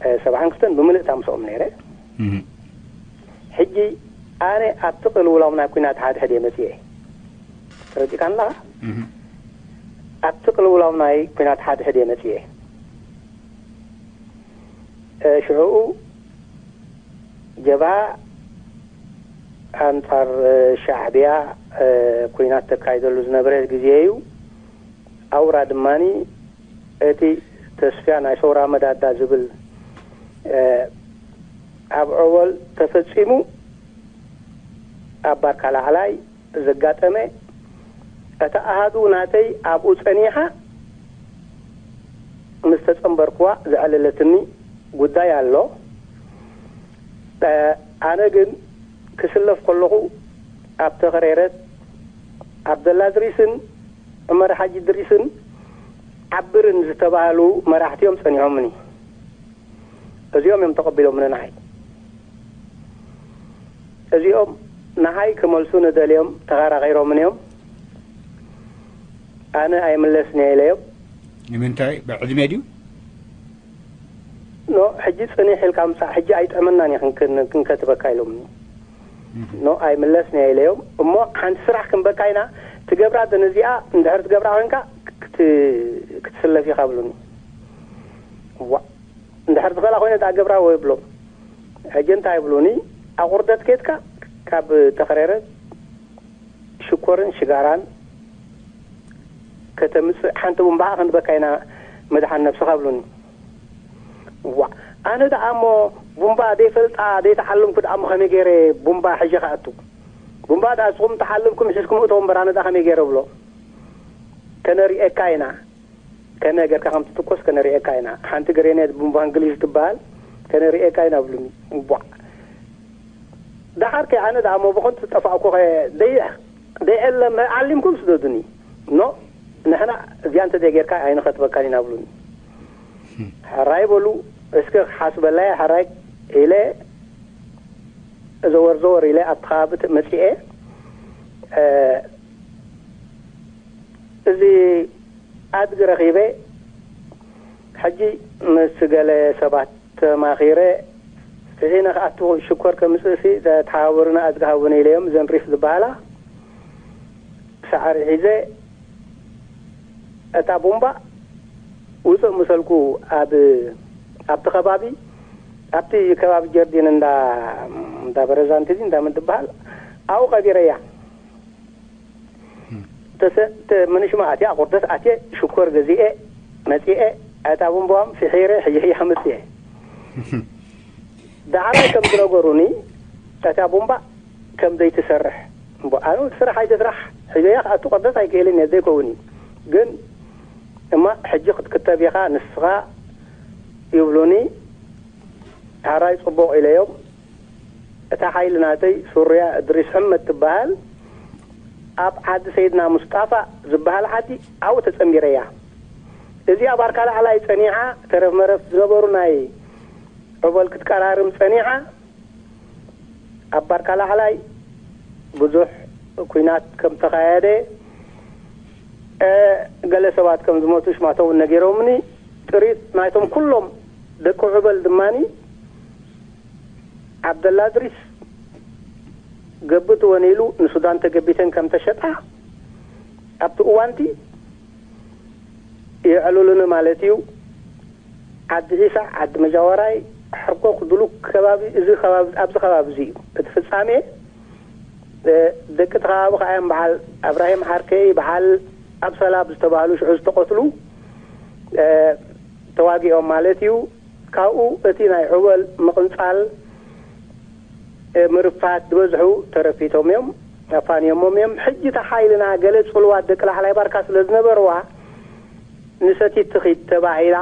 እ፣ ሰብዓን ክልተን ብምልእታ ምስኦም ነይረ። እህ። ሕጂ ኣነ ኣብቲ ቅልውላው ናይ ኲናት ሓድሕድ እየ መጺኤ። ተረዲእካኒ ኣለኻ? እህ። ኣብቲ ቅልውላው ናይ ኲናት ሓድሕድ እየ መጺኤ። እ፣ ሽዑኡ ጀብሃ ኣንጻር፣ እ፣ ሻዕብያ፣ እ፣ ኲናት ተካይደሉ ዝነበረ ግዜ እዩ። ኣውራ ድማኒ እቲ ተስፍያ ናይ ሰውራ መዳዳ ዝብል፣ እ፣ ኣብ ዖቦል ተፈጺሙ፣ ኣብ ባርካ ላዕላይ ዘጋጠመ፣ እታ ኣሃዱ ናተይ ኣብኡ ጸኒሓ ምስ ተጸንበርኩዋ ዘዕለለትኒ ጉዳይ ኣሎ። እ፣ ኣነ ግን ክስለፍ ከለኹ ኣብ ተኽሬረት፣ ዓብደላ እድሪስን ዑመር ሓጂ እድሪስን ዓብርን ዝተባህሉ መራሕቲ እዮም ጸኒሖምኒ። እዚኦም እዮም ተቐቢሎምኒ ንዓይ። እዚኦም ንዓይ ክመልሱኒ ደልዮም ተኸራኺሮምኒ እዮም። ኣነ ኣይምለስን እየ ኢለዮም። ንምንታይ? ብዕድመ ድዩ? ኖ፣ ሕጂ ጽኒሕ ኢልካ ምጻእ፣ ሕጂ ኣይጥዕመናን እዩ ክንክ-፣ ክንከትበካ ኢሎምኒ። እህ። ኖ፣ ኣይምለስን እየ ኢለዮም። እሞ ሓንቲ ስራሕ ክንበካ ኢና፣ ትገብራ ደን እዚኣ እንድሕር ትገብራ ኮይንካ ክት-፣ ክትስለፍ ኢኻ ብሉኒ። ዋ፣ እንድሕር ትኽእላ ኮይነ ደኣ ገብራ ወይ ብሎም። ሕጂ እንታይ ይብሉኒ? ኣቑርደት ኬድካ ካብ ተኽሬረት ሽኮርን ሽጋራን ከተምጽእ ሓንቲ ቡምባ ክንበካ ኢና፣ መድሓን ነብስኻ ብሉኒ። ዋ፣ ኣነ ደኣ እሞ ቡምባ ዘይፈልጣ ዘይተዓለምኩ ደኣ እሞ ከመይ ገይረ ቡምባ ሒጀ ክኣቱ? ቡምባ ደኣ ንስኹም ተሓልምኩም ሒዝኩም እቶ ወንበር ኣነ ደኣ ከመይ ገይረ ብሎ? ከነሪኤካ ኢና። ከመይ ጌርካ ከም ትትኮስ ከነሪኤካ ኢና። ሓንቲ ግሬኔድ ቡምባ እንግሊዝ ትበሃል ከነሪኤካ ኢና ብሉኒ። ቧዕ። ደሓር ከ ኣነ ደኣ እሞ ብኸንቱ ጠፋእኩ ኸ ደይ-፣ ደይዕለም ዓሊምኩም ስደዱኒ። ኖ፣ ንሕና እዚኣ እንተ ደይ ጌርካ ኣይንኸትበካን ኢና ብሉኒ። ሕራይ በሉ፣ እስከ ክሓስበላየ ሕራይ ኢለ ዘወር ዘወር ኢለ ኣብቲ ከባቢ መጺኤ፣ እ፣ እዚ ኣድጊ ረኺበ። ሕጂ ምስ ገለ ሰባት ተማኺረ፣ ስዒነ ክኣቱ ሽኮር ከምጽእሲ ተሓባበሩና ኣድጊ ሃቡኒ ኢለዮም። እዘን ሪፍ ዝበሃላ ሳዕሪ ሒዘ፣ እታ ቡምባ ውጽእ ምሰልኩ ኣብ፣ ኣብቲ ከባቢ፣ ኣብቲ ከባቢ ጀርዲን እንዳ፣ እንዳ በረዛንቲዚ እንዳ ምን ትበሃል፣ ኣብኡ ቀቢረያ። ተሰ-፣ ተ-፣ ምንሽማ ኣትየ፣ ኣቑርደስ ኣትየ፣ ሽኮር ገዚኤ፣ መጺኤ፣ ኣታ ቡምባዋም ፍሒረ፣ ሕይሕያ መጺኤ። ዳዕራይ ከም ዝነገሩኒ፣ እታ ቡምባ ከም ዘይትሰርሕ። እምቦ፣ ኣነ ስራሕ ኣይትስራሕ፣ ሕይያ ክኣቱ ቅርደስ ኣይክእልን እየ፣ ዘይከውን እዩ። ግን እማ ሕጂ ክትክተብ ኢኻ፣ ንስኻ ይብሉኒ። ዳዕራይ ጽቡቕ ኢለዮም። እታ ሓይሊ ናተይ ሱርያ እድሪስ ሕመድ ትበሃል፣ ኣብ ዓዲ ሰይድና ሙስጣፋ ዝበሃል ዓዲ ኣብኡ ተጸንቢረያ። እዚኣ ባርካ ላዕላይ ጸኒዓ፣ ተረፍ መረፍ ዝነበሩ ናይ ዑበል ክትቀራርም ጸኒዓ። ኣብ ባርካ ላዕላይ ብዙሕ ኲናት ከም ተኻየደ፣ እ፣ ገለ ሰባት ከም ዝሞቱ ሽማቶም እውን ነጊሮምኒ። ጥሪት ናይቶም ኩሎም ደቂ ዑበል ድማኒ ዓብደላ እድሪስ ገብእ ትወን ኢሉ ንሱዳን ተገቢተን ከም ተሸጣ ኣብቲ እዋንቲ የዕልሉኒ ማለት እዩ። ዓዲ ዒሳ፣ ዓዲ መጃወራይ፣ ሕርቆ፣ ኩድሉ ከባቢ፣ እዚ ከባቢ፣ ኣብዚ ከባቢ እዚ እዩ እቲ ፍጻሜ። እ፣ ደቂ እቲ ከባቢ ከኣ እዮም በዓል ኣብራሂም ዓርከይ፣ በዓል ኣብሰላብ ዝተባህሉ ሽዑ ዝተቐትሉ፣ እ፣ ተዋጊኦም ማለት እዩ። ካብኡ እቲ ናይ ዑበል ምቕንጻል፣ እ፣ ምርፋት ዝበዝሑ ተረፊቶም እዮም፣ ኣፋንዮሞም እዮም። ሕጂ እታ ሓይልና ገለ ጽልዋት ደቂ ላዕላይ ባርካ ስለ ዝነበርዋ፣ ንሰቲት ትኺድ ተባሂላ፣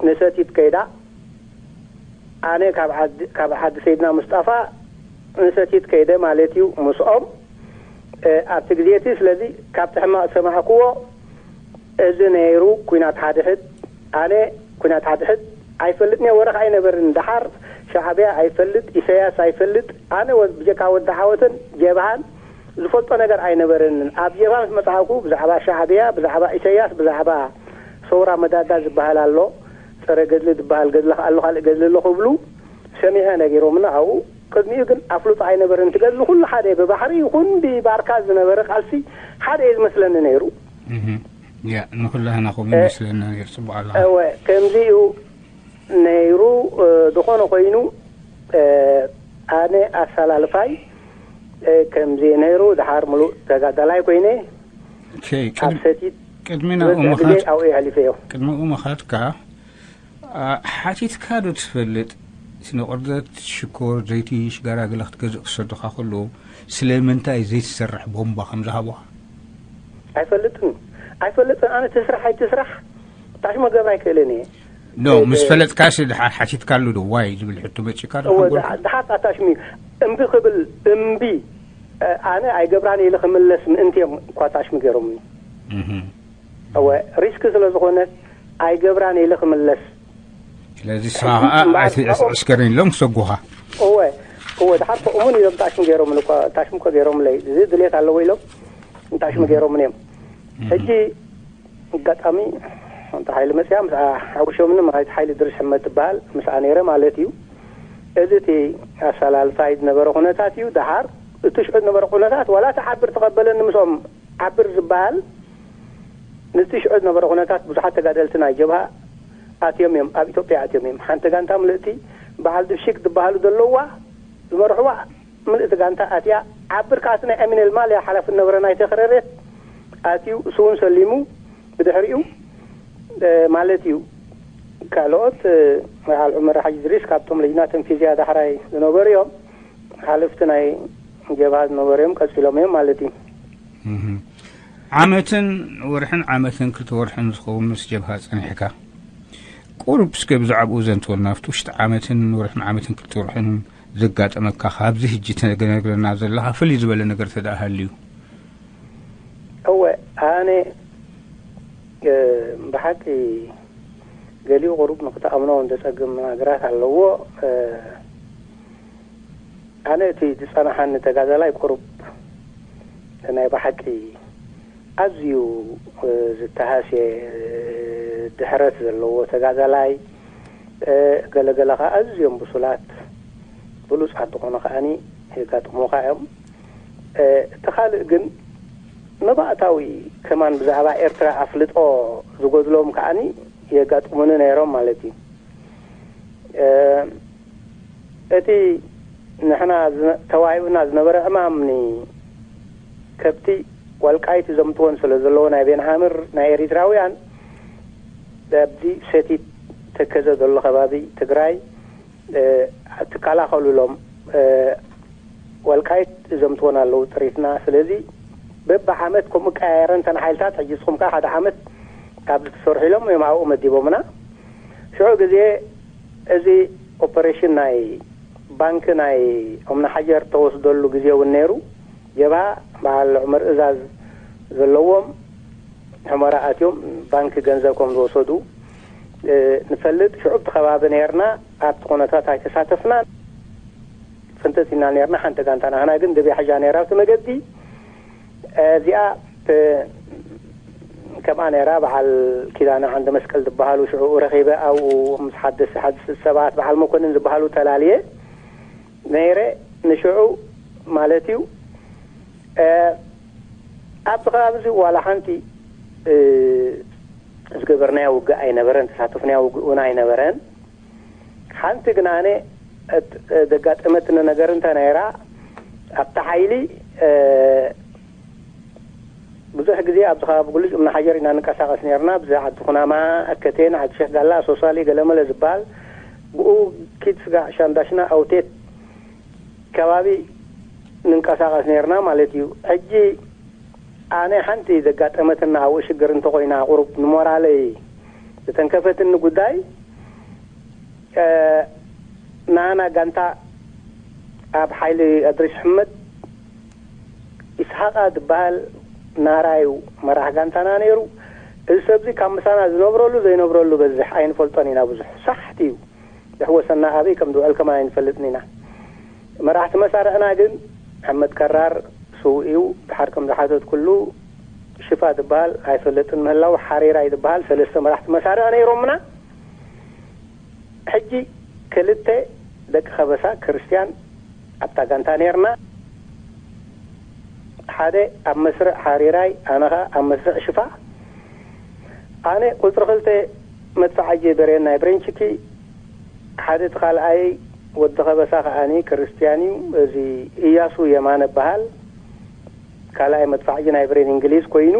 ንሰቲት ከይዳ። ኣነ ካብ ዓዲ፣ ካብ ዓዲ ሰይድና ሙስጣፋ ንሰቲት ከይደ ማለት እዩ ምስኦም፣ እ፣ ኣብቲ ግዜ እቲ። ስለዚ ካብቲ ሕማቕ ዝሰማዕክዎ እዚ ነይሩ፣ ኲናት ሓድሕድ። ኣነ ኲናት ሓድሕድ ኣይፈልጥን እየ፣ ወረ ኸዓ ኣይነበርን። ደሓር ሻዕብያ ኣይፈልጥ፣ ኢሳያስ ኣይፈልጥ። ኣነ ወ-፣ ብጀካ ወዲ ዓወትን ጀብሃን ዝፈልጦ ነገር ኣይነበረንን። ኣብ ጀብሃ ምስ መጻእኩ ብዛዕባ ሻዕብያ፣ ብዛዕባ ኢሳያስ፣ ብዛዕባ ሰውራ መዳዳ ዝበሃል ኣሎ፣ ጸረ ገድሊ ዝበሃል ገድሊ ኸኣ ኣሎ፣ ካልእ ገድሊ ኣሎ ክብሉ ሰሚዐ ነጊሮምና። ኣብኡ ቅድሚኡ ግን ኣፍልጦ ኣይነበረን። እቲ ገድሊ ኩሉ ሓደ፣ ብባሕሪ ይኹን ብባርካ ዝነበረ ቃልሲ ሓደ እዩ ዝመስለኒ ነይሩ። እህ፣ ያ፣ ንኹላህና ከምኡ እ፣ ይመስለና ነይሩ። ጽቡቕ ኣላ። እወ፣ ከምዚ እዩ ነይሩ። እ፣ ዝኾነ ኮይኑ፣ እ፣ ኣነ ኣሰላልፋይ፣ እ፣ ከምዚ ነይሩ። ደሓር ምሉእ ተጋዳላይ ኮይነ ኦኬ፣ ኣብ ቅድሚ፣ ሰቲት ቅድሚ ናብኡ ዝበዝሕ ግዜ ምኻድ-፣ ኣብኡ የሕሊፈዮ። ቅድሚ ኣብኡ ምኻድካ፣ ኣ፣ ሓቲትካ ዶ ትፈልጥ? ስነ ቅርደት፣ ሽኮር፣ ዘይቲ፣ ሽጋራ ገለ ክትገዝእ ክሰዱኻ ከለዉ ስለምንታይ ዘይትሰርሕ ቦምባ ከም ዝሃቡኻ? ኣይፈልጥን። ኣይፈልጥን። ኣነ ትስራሕ ኣይትስራሕ ታሽሞ ገብራ ኣይክእልን እየ። ኖ፣ እ፣ ምስ እ፣ ፈለጥካሲ ድሓር ሓቲትካሉ ዶ? ዋይ ዝብል ሕቶ መጺእካ ዶ እወ፣ ሓንጎልካ? ድሓ-፣ ድሓር ኣታሽሚ እምቢ ክብል፣ እምቢ፣ እ፣ ኣነ ኣይገብራን ኢለ ክምለስ ምእንቲ እዮም እኳ ኣታሽሚ ገይሮምኒ። እህ። እወ፣ ሪስክ ስለ ዝኾነ ኣይገብራን ኢለ ክምለስ። ስለዚ ንስኻ ሕጂ ከዓ እምበኣር ኣይትዕስዕስ ናኦም ገርኒ ኢሎም ክሰጉኻ። እወ፣ እወ፣ ድሓር ከ እሙን ኢሎም ታሽሚ ገይሮምን እኳ፣ ታሽሚ እኮ ገይሮምለይ። እዚ ድሌት ኣለዎ ኢሎም ታሽሚ ገይሮምን እዮም። እህ። ሕጂ ኣጋጣሚ ሓንቲ ሓይሊ መጽያ ምስኣ ሓዊሾምኒ፣ መራሒት ሓይሊ ድርሽ ሕመድ ትበሃል፣ ምስኣ ነይረ ማለት እዩ። እዚ እቲ ኣሰላልፋይ ዝነበረ ኩነታት እዩ። ደሓር እቲ ሽዑ ዝነበረ ኩነታት፣ ዋላ እቲ ዓብር ተቐበለኒ ምስኦም ዓብር ዝበሃል፣ ምስቲ ሽዑ ዝነበረ ኩነታት ብዙሓት ተጋደልቲ ናይ ጀብሃ ኣትዮም እዮም፣ ኣብ ኢትዮጵያ ኣትዮም እዮም። ሓንቲ ጋንታ ምልእቲ በዓል ድብሽክ ዝበሃሉ ዘለውዋ ዝመርሕዋ ምልእቲ ጋንታ ኣትያ። ዓብር ከኣ እቲ ናይ ኣሚን ኤልማልያ ሓላፊ ዝነበረ ናይ ተኽረሬት ኣትዩ፣ እሱ እውን ሰሊሙ ብድሕሪኡ፣ እ፣ ማለት እዩ። ካልኦት፣ እ፣ በዓል ዑመር ሓጂ ድሪስ ካብቶም ለጅና ተንፊዝያ ዳሕራይ ዝነበሩ እዮም። ሓለፍቲ ናይ ጀብሃ ዝነበሩ እዮም፣ ቀጺሎም እዮም ማለት እዩ። እህ። ዓመትን ወርሕን፣ ዓመትን ክልተ ወርሕን ዝኸውን ምስ ጀብሃ ጸኒሕካ፣ ቁሩብ እስከ ብዛዕባኡ ዘንትወልና፣ ኣብቲ ውሽጢ ዓመትን ወርሕን፣ ዓመትን ክልተ ወርሕን ዘጋጠመካ፣ ካብዚ ሕጂ ትነግረና ዘለኻ ፍልይ ዝበለ ነገር ተደኣ ሃልዩ? እወ፣ ኣነ፣ እ፣ ብሓቂ ገሊኡ ቁሩብ ንክትኣምኖ እንተጸግም ነገራት ኣለዎ። እ፣ ኣነ እቲ ዝጸናሓኒ ተጋዳላይ ቁሩብ ናይ ብሓቂ ኣዝዩ፣ እ፣ ዝተሃስየ፣ እ፣ ድሕረት ዘለዎ ተጋዳላይ፣ እ፣ ገለገለ ኸዓ ኣዝዮም ብሱላት ብሉጻት ዝኾኑ ከዓኒ የጋጥሙኻ እዮም። እ፣ እቲ ካልእ ግን መባእታዊ ከማን ብዛዕባ ኤርትራ ኣፍልጦ ዝጎድሎም ከዓኒ የጋጥሙኒ ነይሮም ማለት እዩ። እ፣ እቲ ንሕና ዝነ-፣ ተዋሂቡና ዝነበረ ዕማም ንከብቲ ወልቃይት ዘምትወን ስለ ዘለዎ ናይ ቤንሃምር ናይ ኤሪትራውያን ኣብዚ ሰቲት ተከዘ ዘሎ ከባቢ ትግራይ፣ እ፣ ትከላኸሉሎም፣ እ፣ ወልቃይት ዘምትወን ኣለዉ ጥሪትና። ስለዚ በብዓመት ከምኡ ቀያየረን እተን ሓይልታት፣ ሕጂ ንስኹም ከኣ ሓደ ዓመት ኣብዚ ትሰርሑ ኢሎም እዮም ኣብኡ መዲቦምና። ሽዑ ግዜ እዚ ኦፐሬሽን ናይ ባንክ ናይ ኦምና ሓጀር ተወስደሉ ግዜ እውን ነይሩ። ጀብሃ በዓል ዑመር እዛዝ ዘለዎም ሑመራ ኣትዮም ባንክ ገንዘብ ከም ዝወሰዱ፣ እ፣ ንፈልጥ። ሽዑ ኣብቲ ከባቢ ነይርና፣ ኣብቲ ኩነታት ኣይተሳተፍናን። ፍንትት ኢና ነይርና። ሓንቲ ጋንታ ናህና ግን ድብያ ሕጃ ነይራ ኣብቲ መገዲ። እዚኣ ተ-፣ ከምኣ ነይራ። በዓል ኪዳነ ዓንደ መስቀል ዝበሃሉ ሽዑ ረኺበ፣ ኣብኡ ምስ ሓደስ ሓድስ ሰባት፣ በዓል መኮንን ዝበሃሉ ተላልየ ነይረ፣ ንሽዑ ማለት እዩ። እ፣ ኣብዚ ከባቢ እዚ ዋላ ሓንቲ፣ እ፣ ዝገበርናዮ ውግእ ኣይነበረን፣ ተሳተፍናዮ ውግእ እውን ኣይነበረን። ሓንቲ ግን ኣነ እት-፣ ዘጋጠመትኒ ነገር እንተ ነይራ፣ ኣብቲ ሓይሊ፣ እ፣ ብዙሕ ግዜ ኣብዚ ከባቢ ጉልጅ እምኒ ሓጀር ኢና ንንቀሳቐስ ነይርና። ብዚ ዓዲ ኩናማ፣ ኣከቴን፣ ዓዲ ሼክ ጋላ፣ ኣሶሳሊ፣ ገለመለ ዝበሃል ብኡ ኪድ ስጋዕ ሻንዳሽና ኣውቴት ከባቢ ንንቀሳቐስ ነይርና ማለት እዩ። ሕጂ ኣነ ሓንቲ ዘጋጠመትና ኣብኡ ሽግር እንተኾይና፣ ቁሩብ ንሞራለይ ዝተንከፈትኒ ጉዳይ፣ እ፣ ናና ጋንታ ኣብ ሓይሊ ኣድሪስ ሕመድ፣ ይስሓቓ ዝበሃል ናራዩ መራሕ ጋንታና ነይሩ። እዚ ሰብዚ ካብ ምሳና ዝነብረሉ ዘይነብረሉ በዝሕ ኣይንፈልጦን ኢና። ብዙሕ ሳሕቲ እዩ። ዝሕወሰና ኣበይ ከም ዝውዕል ከማን ኣይንፈልጥን ኢና። መራሕቲ መሳርዕና ግን ሓመድ ከራር ስውእ እዩ። ድሓር ከም ዝሓተትኩሉ ሽፋ ዝበሃል ኣይፈልጥን ምህላው፣ ሓሬራይ ዝበሃል ሰለስተ መራሕቲ መሳርዕ ነይሮምና። ሕጂ ክልተ ደቂ ከበሳ ክርስትያን ኣብታ ጋንታ ነይርና። ሓደ ኣብ መስርዕ ሓሪራይ፣ ኣነ ኸኣ ኣብ መስርዕ ሽፋ። ኣነ ቁጽሪ ክልተ መድፍዓጂ ብሬን ናይ ብሬንችኪ፣ ሓደ እቲ ካልኣይ ወዲ ከበሳ ከኣኒ ክርስትያን እዩ። እዚ እያሱ የማነ በሃል። ካልኣይ መድፍዓጂ ናይ ብሬን እንግሊዝ ኮይኑ፣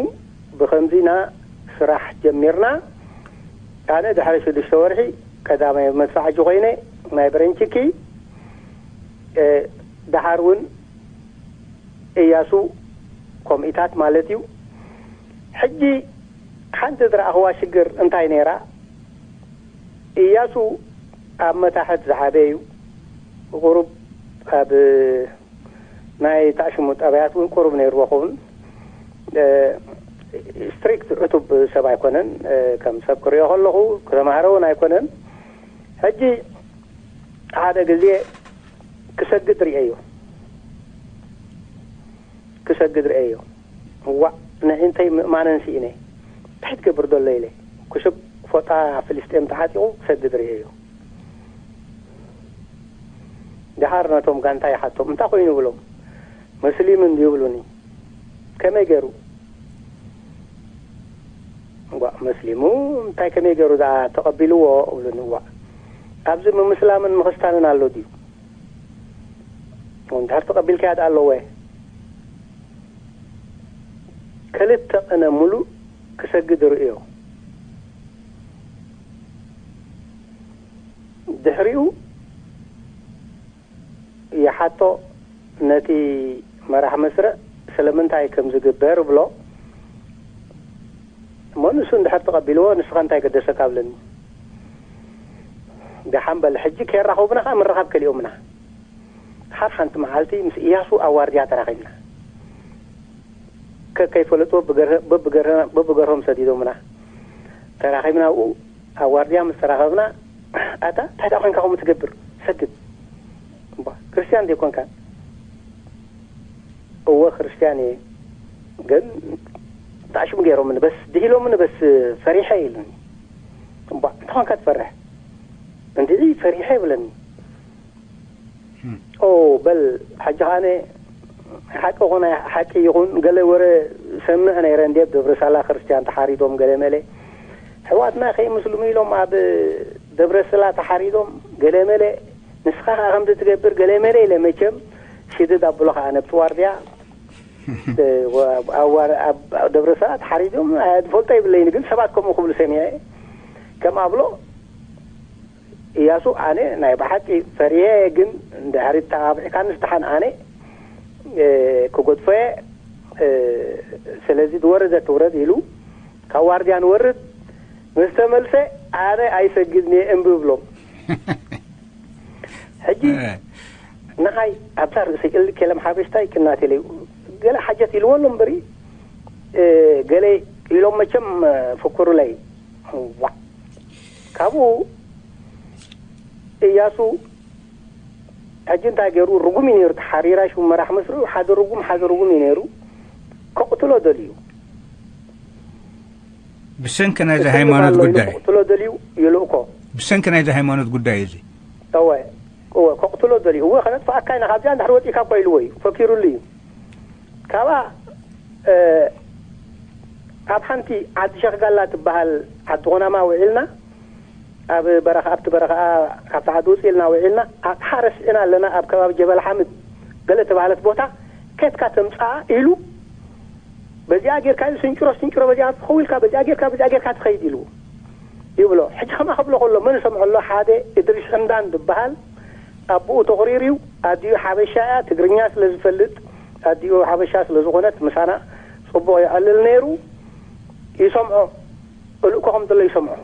ብኸምዚና ስራሕ ጀሚርና። ኣነ ድሕሪ ሽዱሽተ ወርሒ ቀዳማይ መድፍዓጂ ኮይነ ናይ ብሬንችኪ፣ እ፣ ደሓር እውን እያሱ ከምኢታት ማለት እዩ። ሕጂ ሓንቲ ዝረኣኽዋ ሽግር እንታይ ነይራ? እያሱ ኣብ መታሕት ዝዓበየ እዩ። ቁሩብ ኣብ ናይ ታሽሙ ጠባያት እውን ቁሩብ ነይርዎ ኸውን። እ፣ ስትሪክት ዕቱብ ሰብ ኣይኮነን። እ፣ ከም ሰብ ክሪኦ ከለኹ፣ ክተማህረ እውን ኣይኮነን። ሕጂ ሓደ ግዜ ክሰግድ ርእየዮ። ክሰግድ ርእየዮ። ዋእ፣ ንዒ እንተይ ምእማነን ስኢነ። እንታይ ትገብር ዘሎ ኢለ። ክሹብ ፎጣ ፍልስጤም ተዓጢቑ ክሰግድ ርእየዮ። ደሓር ነቶም ጋንታ ይሓቶም፣ "እንታይ ኮይኑ?" ብሎም። "መስሊም እንድዩ?" ብሉኒ። "ከመይ ገይሩ?" "ዋእ፣ መስሊሙ እንታይ ከመይ ገይሩ ደኣ ተቐቢልዎ?" ብሉኒ። "ዋእ፣ ኣብዚ ምምስላምን ምኽስታንን ኣሎ ድዩ?" "እንድሕር ተቐቢልካያ ደኣ ኣለወ?" ክልተ ቅነ ሙሉእ ክሰግድ ርእዮ። ድሕሪኡ ይሓቶ፣ ነቲ መራሕ መስርዕ ስለምንታይ ከም ዝግበር እብሎ። እሞ ንሱ እንድሕር ተቐቢልዎ፣ ንስኻ እንታይ ገደሰካ? እብለኒ። ደሓን በል፣ ሕጂ ከየራኸቡና ከኣ ምርኻብ ከሊኦምና። ድሓር ሓንቲ መዓልቲ ምስ እያሱ ኣብ ዋርድያ ተራኺብና። ከከይፈለጥዎ ብገርህ-፣ በብገርህ-፣ በብገርሆም ሰዲዶምና። ተራኺብና ኣብኡ ኣብ ዋርድያ ምስ ተራኸብና፣ "ኣታ እንታይ ደኣ ኮንካ ከምኡ ትገብር? ሰግድ። እባ ክርስትያን ዘይኮንካ?" "እወ ክርስትያን እየ፣ ግን ተኣሽሙ ገይሮምኒ፣ በስ ድሂሎምኒ፣ በስ ፈሪሐ" ኢሉኒ። "እባ እንታይ ኮንካ ትፈርሕ? እንድዒ ፈሪሐ" ይብለኒ። ኦ በል፣ ሕጂ ከኣነ ሓቂ ኾነ ሓቂ ይኹን፣ ገለ ወረ ሰምዕ ነይረ እንዴ፣ ኣብ ደብረ ሳላ ክርስትያን ተሓሪዶም ገለ መለ። ኣሕዋትና ከይምስልሙ ኢሎም ኣብ ደብረ ሳላ ተሓሪዶም ገለ መለ። ንስኻ ከኣ ከምዚ ትገብር ገለ መለ ኢለ፣ መቸም ሽድድ ኣብሎ ከኣ ነብቲ ዋርድያ። እ፣ ወ-፣ ኣብ ዋር-፣ ኣብ፣ ኣብ ደብረ ሳላ ተሓሪዶም፣ እ፣ ዝፈልጦ ይብለይን፣ ግን ሰባት ከምኡ ክብሉ ሰሚዐ። ከም ኣብሎ እያሱ፣ ኣነ ናይ ብሓቂ ፈሪሄ፣ ግን እንድሕሪ ተባብዕካንስ ደሓን ኣነ፣ እ፣ ክገድፎ እየ። እ፣ ስለዚ ዝወረደ ትውረድ ኢሉ፣ ካብ ዋርድያ ንወርድ ምስ ተመልሰ፣ ኣነ ኣይሰግድን እየ እምቢ እብሎም። ሕጂ እ። ንዓይ ኣብዛ ርእሰይ እልክ የለም ሓበሽታይ ቅናት ኢለይ። ገለ ሓጀት ኢልዎ ኣሎ እምበሪ፣ እ፣ ገለ ኢሎም መቸም፣ እ፣ ፍኩሩለይ። ዋዕ። ካብኡ እያሱ ሕጂ እንታይ ገይሩ? ርጉም እዩ ነይሩ። እቲ ሓሪራይ ሽሙ መራሕ መስርዑ ሓደ ርጉም፣ ሓደ ርጉም እዩ ነይሩ። ከቕትሎ ደልዩ። ብሰንኪ ናይዚ ብሰንኪ ሃይማኖት ዘሎ ኢሉ ጉዳይ። ከቕትሎ ደልዩ ይልእኮ። ብሰንኪ ናይዚ ሃይማኖት ጉዳይ እዚ። እወ፣ እወ፣ ከቕትሎ ደልዩ። እወ፣ ከነጥፍኣካ ኢና ካብዚኣ እንድሕር ወፂእካ እኮ ኢልዎ እዩ። ፈኪሩሉ እዩ። ካብኣ፣ እ፣ ኣብ ሓንቲ ዓዲ ሸኽጋላ ትበሃል ዓዲ ኾናማ ውዒልና። ኣብ በረኻ፣ ኣብቲ በረኻ፣ ካብቲ ዓዲ ውፅእ ኢልና ውዒልና፣ ኣቕሓ ረሲዕና ኣለና፣ ኣብ ከባቢ ጀበል ሓምድ ገለ ተባህለት ቦታ፣ ከየትካ ተምፅኣ ኢሉ፣ በዚኣ ጌርካ እዩ ስንጭሮ፣ ስንጭሮ በዚኣ ትኸው ኢልካ፣ በዚኣ ጌርካ፣ በዚኣ ጌርካ ትኸይድ ኢሉ ይብሎ። ሕጂ ከምኣ ክብሎ ከሎ መን ይሰምዖ ኣሎ? ሓደ እድሪስ ሕምዳን ዝበሃል ኣቦኡ ተቑሪር እዩ፣ ኣዲኡ ሓበሻ እያ፣ ትግርኛ ስለ ዝፈልጥ፣ ኣዲኡ ሓበሻ ስለ ዝኾነት ምሳና ጽቡቕ የዕልል ነይሩ። ይሰምዖ፣ እልእኮ ከም ዘሎ ይሰምዖ።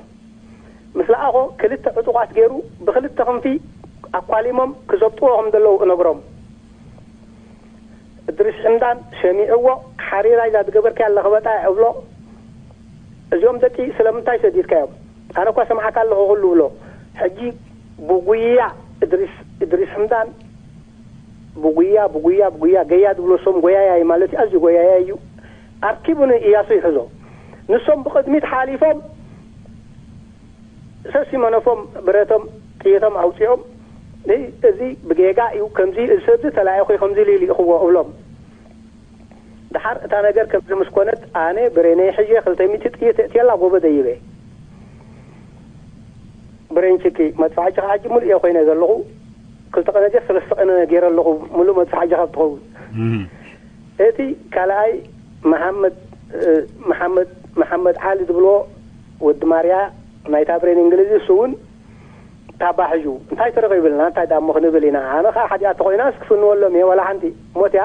ምስ ለኣኾ ክልተ ዕጡቓት ገይሩ ብኽልተ ክንፊ ኣኳሊሞም ክዘብጥዎ ከም ዘለዉ እነግሮም። እድሪስ ሕምዳን ሰሚዕዎ፣ ሓሪራይ እዛ ዝገበርካያ ለኽበጣ እብሎ። እዚኦም ደቂ ስለምንታይ ሰዲድካዮም? ኣነ እኳ ሰምዓካ ኣለኹ ኩሉ እብሎ። ሕጂ ብጉያ እድሪስ፣ እድሪስ ሕምዳን ብጉያ፣ ብጉያ፣ ብጉያ፣ ገያ ዝብሎ ሰም ጎያያይ ማለት እዩ። ኣዝዩ ጎያያይ እዩ። ኣርኪቡ ንእያሱ ይሕዞ። ንሶም ብቕድሚት ሓሊፎም ሰሲመኖፎም ብረቶም ጥይቶም ኣውፂኦም፣ "እይ፣ እዚ ብጌጋ እዩ፣ ከምዚ እዚ ሰብ እዚ ተላኢኹ እዩ፣ ከምዚ ኢሉ ይልእኽዎ" እብሎም። ደሓር እታ ነገር ከምዚ ምስ ኮነት፣ ኣነ ብሬነይ ሒዘ ክልተ ሚእቲ ጥይት እእትየላ ጎቦ ደይበ። ብሬን ችኪ መጥፋሕጂ ከዓ ሕጂ ሙሉእ እየ ኮይነ ዘለኹ። ክልተ ቀነ ድየ ሰለስተ ቀነ ገይረ ኣለኹ፣ ሙሉእ መጥፋሕጂ ካብ ትኸውን። እም። እቲ ካልኣይ መሓመድ፣ እ፣ መሓመድ፣ መሓመድ ዓሊ ዝብልዎ ወዲ ማርያ ናይታ ብሬን እንግሊዝ፣ እሱ እውን ታባ ሒዙ፣ "እንታይ ተረኺቡ?" ኢልና፣ "እንታይ ደኣ እሞ ክንብል ኢና?" ኣነ ኸዓ ሓዲኣ ተኾይናስ ክፍንወሎም እየ፣ ዋላ ሓንቲ ሞት እያ፣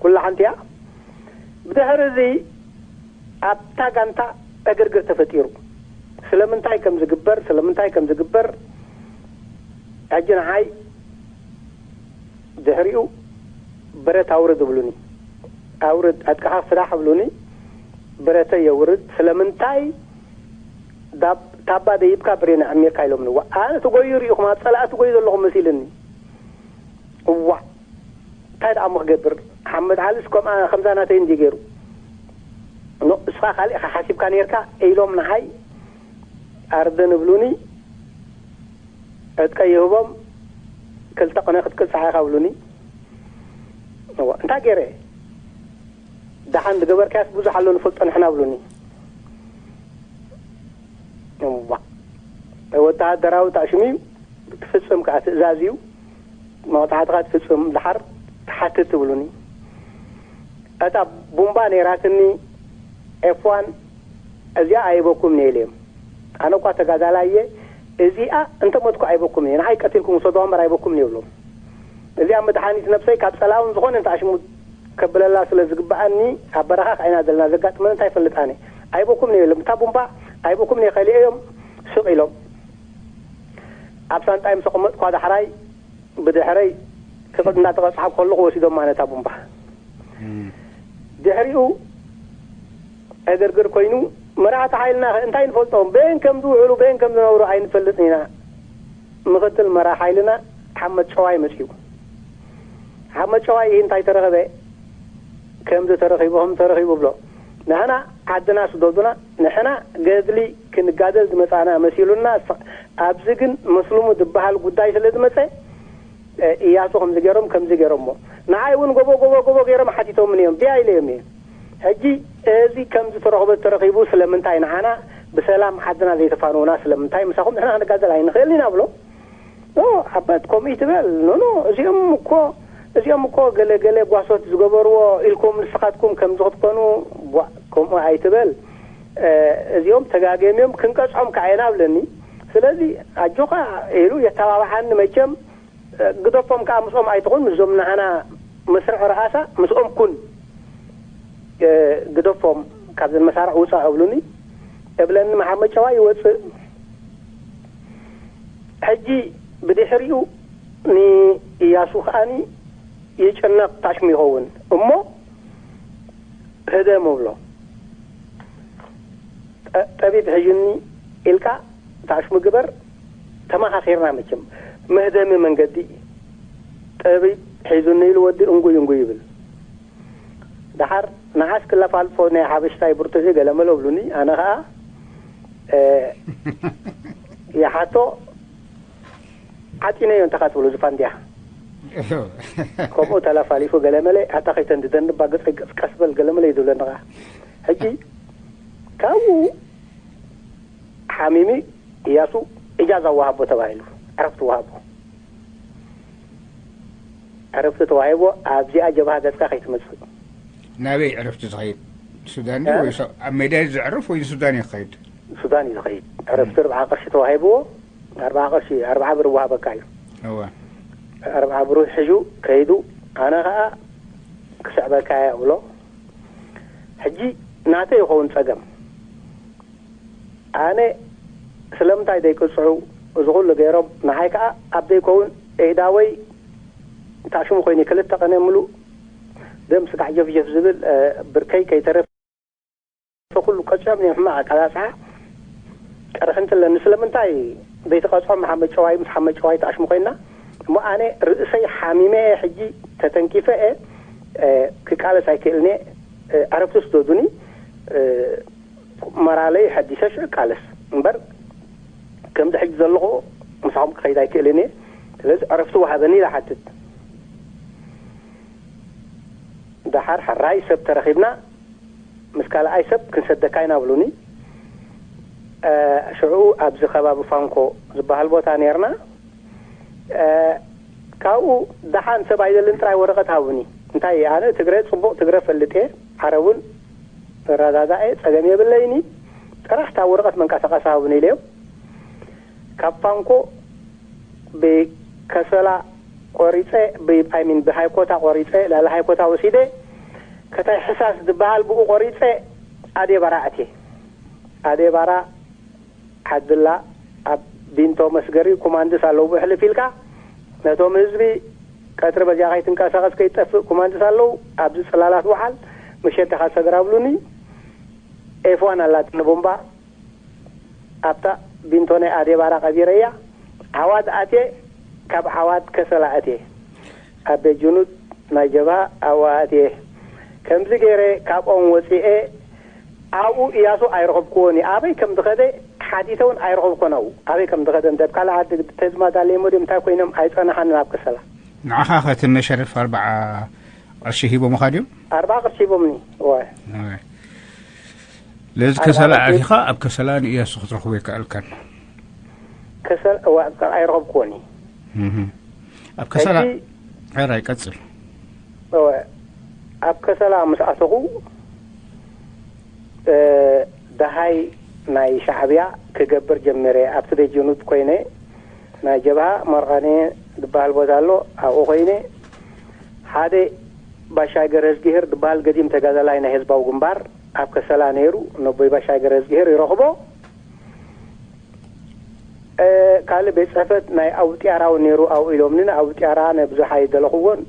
ኩላ ሓንቲ እያ። ብድሕሪ እዚ ኣብታ ጋንታ ዕግርግር ተፈጢሩ። ስለምንታይ ከም ዝግበር፣ ስለምንታይ ከም ዝግበር፣ ሕጂ ንዓይ ድሕሪኡ ብረት ኣውርድ እብሉኒ። ኣውርድ፣ ዕጥቅኻ ፍታሕ እብሉኒ። ብረተይ የውርድ። ስለምንታይ ዳብ-፣ ታባ ደይብካ ብሬን ኣዕሚርካ ኢሎምኒ። ዋ፣ ኣነ ትጎዩ ርኢኹም፣ ኣብ ጸላኢ ትጎዩ ዘለኹም መሲልኒ። እዋእ፣ እንታይ ደኣ እሞ ክገብር? ሓመድ ዓሊስ ከምኣ፣ ከምዛ ናተይ እንድዩ ገይሩ። ኖ፣ እስኻ ካልእ ኢኻ ሓሲብካ ኔርካ ኢሎም ንዓይ ኣርደን እብሉኒ። ዕጥቀ ይህቦም፣ ክልተ ቅነ ክትቅጻዕ ኢኻ እብሉኒ። እዋ፣ እንታይ ገይረ? ደሓን ዝገበርካያስ ብዙሕ ኣሎ ንፈልጦ ንሕና እብሉኒ። እዋ፣ ወተሃደራዊ ታዕሽም እዩ፣ ትፍጽም ከኣ ትእዛዝ እዩ። መቕጻዕትኻ ትፍጽም፣ ደሓር ትሓትት ትብሉኒ። እታ ቡምባ ነይራትኒ፣ ኤፍ ዋን፣ እዚኣ ኣይበኩም እየ ኢለዮም። ኣነ እኳ ተጋዳላይ እየ፣ እዚኣ እንተ ሞትኩ ኣይበኩም እየ፣ ንዓይ ቀቲልኩም ውሰድዋ እምበር ኣይበኩም እየ ይብሎም። እዚኣ መድሓኒት ነብሰይ ካብ ጸላእውን ዝኾነ እንተ ኣሽሙት ከብለላ ስለ ዝግብኣኒ፣ ኣብ በረኻ ከኣ ኢና ዘለና፣ ዘጋጥመኒ እንታይ ይፈልጥ ኣነ። ኣይበኩም ነየ፣ እታ ቡምባ ኣይበኩም ነየ፣ ከሊኤዮም ስቕ ኢሎም። ኣብ ሳንጣይ ምስ ኣቐመጥኳ ዳሕራይ ብድሕረይ ክቕድ እናተቐጽዓኩ ከለኹ ወሲዶማ ነታ ቡምባ። ድሕሪኡ ዕግርግር ኮይኑ፣ መራሕቲ ሓይልና ከ እንታይ ንፈልጦም? በየን ከም ዝውዕሉ፣ በየን ከም ዝነብሩ ኣይንፈልጥን ኢና። ምኽትል መራሒ ሓይልና ሓመድ ጨዋይ መጺኡ። ሓመድ ጨዋይ እንታይ ተረኸበ? ከምዚ ተረኺቡ፣ ከም ተረኺቡ ብሎ። ንሕና ዓድና ስደዱና፣ ንሕና ገድሊ ክንጋደል ዝመጻና መሲሉና፣ ስ-፣ ኣብዚ ግን መስሉሙ ዝበሃል ጉዳይ ስለ ዝመጸ፣ እ፣ እያሱ ከምዚ ገይሮም፣ ከምዚ ገይሮም እሞ። ንዓይ እውን ጎቦ፣ ጎቦ፣ ጎቦ ገይሮም ሓቲቶምን እዮም፣ ቢያ ኢለዮም እየ። ሕጂ እዚ ከምዚ ተረኽቦ ተረኺቡ ስለምንታይ ንዓና ብሰላም ዓድና ዘይተፋንውና ስለምንታይ ምሳኹም ንሕና ክንጋደል ኣይንኽእልን ኢና ብሎ። ኖ፣ ኣበት ከምኡ ይትበል። ኖ፣ ኖ፣ እዚኦም እኮ፣ እዚኦም እኮ ገለ፣ ገለ ጓሶት ዝገበርዎ ኢልኩም ንስኻትኩም ከምዚ ክትኮኑ፣ ቧ፣ ከምኡ ኣይትበል። እ፣ እዚኦም ተጋግዮም እዮም፣ ክንቀጽዖም ከኣ ኢና ኣብለኒ። ስለዚ ኣጆኻ ኢሉ የተባብዓኒ። መቸም፣ እ፣ ግደፎም ከኣ ምስኦም ኣይትኹን፣ ምስዞም ንዓና መስርዕ ረኣሳ ምስኦም ኩን፣ እ፣ ግደፎም፣ ካብዘን መሳርዕ ውጻእ እብሉኒ። እብለኒ መሓመድ ጨዋ ይወጽእ። ሕጂ ብድሕሪኡ ንእያሱ ከኣኒ ይጭነቕ ታሽሙ ይኸውን እሞ ህደም እብሎ። ጠ-፣ ጠቢብ ሒዙኒ ኢልካ ታሽሙ ግበር፣ ተመኻኺርና መቸም። መህደሚ መንገዲ ጠቢብ ሒዙኒ ኢሉ ወዲ እንጉይ እንጉይ ይብል። ደሓር ንዓስ ክለፋልፎ ናይ ሓበሽታይ ብርቱዕ ገለመለ ብሉኒ። ኣነ ኸኣ፣ እ፣ ይሓቶ፣ "ዓጢነዮ እንተ ኻትብሎ ዝፋን ድያ?" ከምኡ ተለፋሊፉ ገለመለ፣ ኣታ ኸይተንድደኒ እባ ገጸይ ቀስ በል ገለመለ እዩ ዝብለኒ ኸኣ። ሕጂ ካብኡ ሓሚሚ እያሱ እጃዛ ወሃቦ ተባሂሉ፣ ዕረፍቲ ወሃቦ። ዕረፍቲ ተዋሂቦ፣ ኣብዚኣ ጀብሃ ገጽካ ከይትመጽእ። ናበይ ዕረፍቲ ዝኸይድ? ሱዳን ድዩ እ? ወይስ ኣብ ሜዳ እዩ ዘዕርፍ ወይ ሱዳን እዩ ክኸይድ? ሱዳን እዩ ዝኸይድ። ዕረፍቲ ርብዓ ቅርሺ ተዋሂብዎ፣ ኣርብዓ ቅርሺ፣ ኣርብዓ ብር ይወሃበካ እዩ። እወ። ኣርብዓ ብር ሒዙ ከይዱ፣ ኣነ ኸኣ ክስዕበካ እየ እብሎ። ሕጂ ናተይ ይኸውን ጸገም። ኣነ ስለምንታይ ዘይቅጽዑ? እዚ ኩሉ ገይሮም፣ ንዓይ ከኣ ኣብ ዘይከውን ኤእዳወይ ታሽሙ ኮይኑ ክልተ ቀነ ምሉእ ደም ስጋዕ ጀፍጀፍ ዝብል፣ እ፣ ብርከይ ከይተረፈ ኩሉ ቀጺዖም እዮም። ሕማቕ ኣቀላጽዓ ቀርሕንቲ ኣለኒ። ስለምንታይ ዘይትቐጽዖም? ሓመድ ጨዋይ ምስ ሓመድ ጨዋይ ታሽሙ ኮይና እሞ ኣነ ርእሰይ ሓሚመ እየ፣ ሕጂ ተተንኪፈ እየ፣ እ፣ ክቃለስ ኣይክእልን እየ። እ፣ ዕረፍቲ ስደዱኒ። እ፣ መራለይ ሐዲሰ ሽዑ ቃለስ እምበር፣ ከምዚ ሕጂ ዘለኹ ምሳኹም ክኸይድ ኣይክእልን እየ። ስለዚ ዕረፍቲ ወሃበኒ ኢለ ሓትት። ደሓር ሕራይ ሰብ ተረኺብና፣ ምስ ካልኣይ ሰብ ክንሰደካ ኢና ብሉኒ። እ፣ ሽዑ ኣብዚ ከባቢ ፋንኮ ዝበሃል ቦታ ኔርና። እ፣ ካብኡ ደሓን ሰብ ኣይደልን ጥራይ ወረቐት ሃቡኒ። እንታይ ኣነ ትግረ ጽቡቕ ትግረ ፈልጥ እየ፣ ዓረብ እውን እረዳዳእ እየ፣ ጸገም የብለይኒ። ጥራሕ እታ ወረቐት መንቀሳቐሲ ሃቡኒ ኢለዮም። ካብ ፋንኮ ብከሰላ ቆሪጸ፣ ብ-፣ I mean ብሃይኮታ ቆሪጸ፣ ልዕሊ ሃይኮታ ወሲደ፣ ከታይ ሕሳስ ዝበሃል ብኡ ቆሪጸ፣ ኣዴባራ ኣትየ። ኣዴባራ ሓድላ ኣብ ቢንቶ መስገሪ ኮማንድስ ኣለዉ። ብሕልፍ ኢልካ ነቶም ህዝቢ ቀትሪ በዚኣ ከይትንቀሳቐስ ከይትጠፍእ ኮማንድስ ኣለዉ። ኣብዚ ጽላላት ውዓል፣ ምሸት ኢኻ ሰግራ ብሉኒ። ኤፍ ዋን ኣላትኒ ቦምባ ኣብታ ቢንቶ ናይ ኣዴባራ ቀቢረያ። ዓዋድ ኣትየ፣ ካብ ዓዋድ ከሰላ ኣትየ። ኣብ ቤት ጅኑድ ናይ ጀብሃ ኣብኡ ኣትየ። ከምዚ ገይረ ካብኦም ወጺኤ ኣብኡ እያሱ ኣይረኸብክዎን እዩ። ኣበይ ከም ዝኸደ ሓቲተ እውን ኣይረኸብኮን። ኣብኡ ኣበይ ከም ዝኸደ እንተ ኣብ ካልእ ዓዲ ተዝማድ ኣለየሞ ድዮም እንታይ ኮይኖም ኣይጸናሓንን ኣብ ከሰላ። ንዓኻ ኸ ትነ ሸሪፍ ኣርብዓ ቅርሺ ሂቦምኻ ድዮም? ኣርብዓ ቅርሺ ሂቦምኒ። እወ። እወ። ለዚ ኣርብዓ ከሰላ ቅርሺ ኣቲኻ ኣብ ከሰላ ንእያሱ ክትረኽቦ ኣይከኣልካን። ከሰል-፣ እወ፣ ኣይረኸብክዎን እዩ። እህ። ኣብ ከሰላ ሕጂ ሕራይ ቀጽል። እወ፣ ኣብ ከሰላ ምስ ኣተኹ፣ እ፣ ደሃይ ናይ ሻዕብያ ክገብር ጀሚረ። ኣብቲ ቤት ጅኑድ ኮይነ ናይ ጀብሃ መርቓኔ ዝበሃል ቦታ ኣሎ። ኣብኡ ኮይነ ሓደ ባሻይ ገረዝጊሄር ዝበሃል ገዲም ተጋዳላይ ናይ ህዝባዊ ግንባር ኣብ ከሰላ ነይሩ። ነቦይ ባሻይ ገረዝጊሄር ይረኽቦ። ካልእ ቤት ጽሕፈት ናይ ኣቡ ጥያራ እውን ነይሩ ኣብኡ ኢሎምኒ። ንኣቡ ጥያራ ንብዙሕ ኣይደለኹዎን፣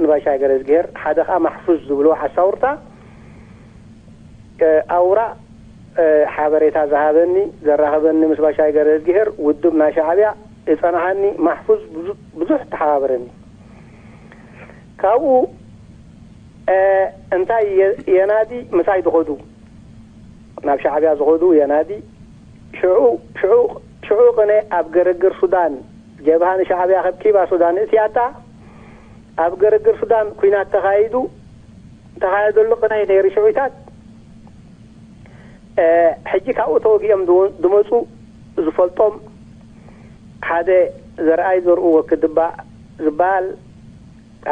ንባሻይ ገረዝጊሄር። ሓደ ኸኣ ማሕፉዝ ዝብልዎ ዓሳውርታ ኣውራ ሓበሬታ ዝሃበኒ፣ ዘራኸበኒ ምስ ባሻይ ገረዝጊሄር ውድብ ናይ ሻዕብያ ዝጸንሓኒ ማሕፉዝ ብዙሕ ተሓባበረኒ። ካብኡ እንታይ የናዲ ምሳይ ዝኸዱ፣ ናብ ሻዕብያ ዝኸዱ የናዲ። ሽዑ ሽዑ ሽዑ ቅነ ኣብ ገረግር ሱዳን ጀብሃ ንሻዕብያ ከብኪባ ሱዳን እትያታ፣ ኣብ ገረግር ሱዳን ኲናት ተኻይዱ፣ ተኻየደሉ ቅነ ነይሩ ሽዑታት። ሕጂ ካብኡ ተወጊኦም ዝመፁ ዝፈልጦም ሓደ ዘርኣይ ዘርኡ ወክድባ ዝበሃል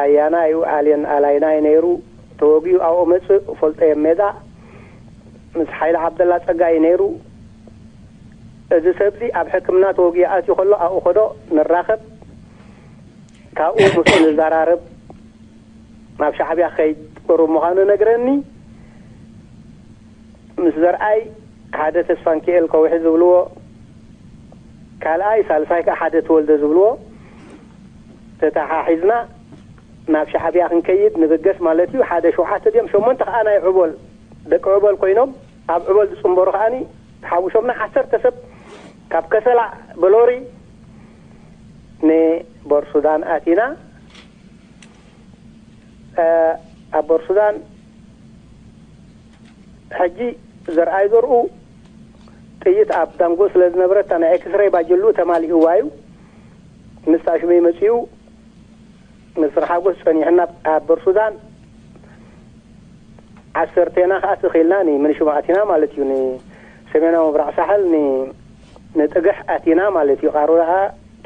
ኣያና እዩ፣ ኣልየን ኣላይና እዩ ነይሩ። ተወጊኡ ኣብኡ መፅእ ፈልጦ እዮም ሜዳ ምስ ሓይሊ ዓብደላ ፀጋ እዩ ነይሩ። እዚ ሰብዚ ኣብ ሕክምና ተወጊኡ ኣትዩ ከሎ ኣብኡ ከዶ ንራኸብ፣ ካብኡ ምስኡ ንዘራረብ፣ ናብ ሻዕብያ ክኸይድ ቅሩብ ምዃኑ ነግረኒ። ምስ ዘርኣይ ሓደ ተስፋንኪኤል ከውሒ ዝብልዎ፣ ካልኣይ ሳልሳይ ከዓ ሓደ ተወልደ ዝብልዎ ተተሓሒዝና ናብ ሻዕብያ ክንከይድ ንብገስ ማለት እዩ። ሓደ ሸውዓተ ድዮም ሸሞንተ ከዓ ናይ ዕቦል ደቂ ዕቦል ኮይኖም ኣብ ዕቦል ዝፅንበሩ ከዓኒ ተሓውሾምና ዓሰርተ ሰብ ካብ ከሰላ በሎሪ ንቦር ሱዳን ኣቲና። ኣብ ቦር ሱዳን ሕጂ ዘርኣይ ዘርኡ ጥይት ኣብ ዳንጎ ስለ ዝነበረታ ናይ ኤክስሬይ ባጅሉ ተማሊእዋ እዩ። ምስ ታሽመይ መጺኡ ምስር ሓጎስ ጸኒሕና ኣብ ቦር ሱዳን ዓሰርቴና ከኣ ትኺልና ኒ ምንሽማ ኣቲና ማለት እዩ። ንሰሜናዊ ምብራቕ ሳሕል ን ንጥግሕ ኣቲና ማለት እዩ። ቃሩራ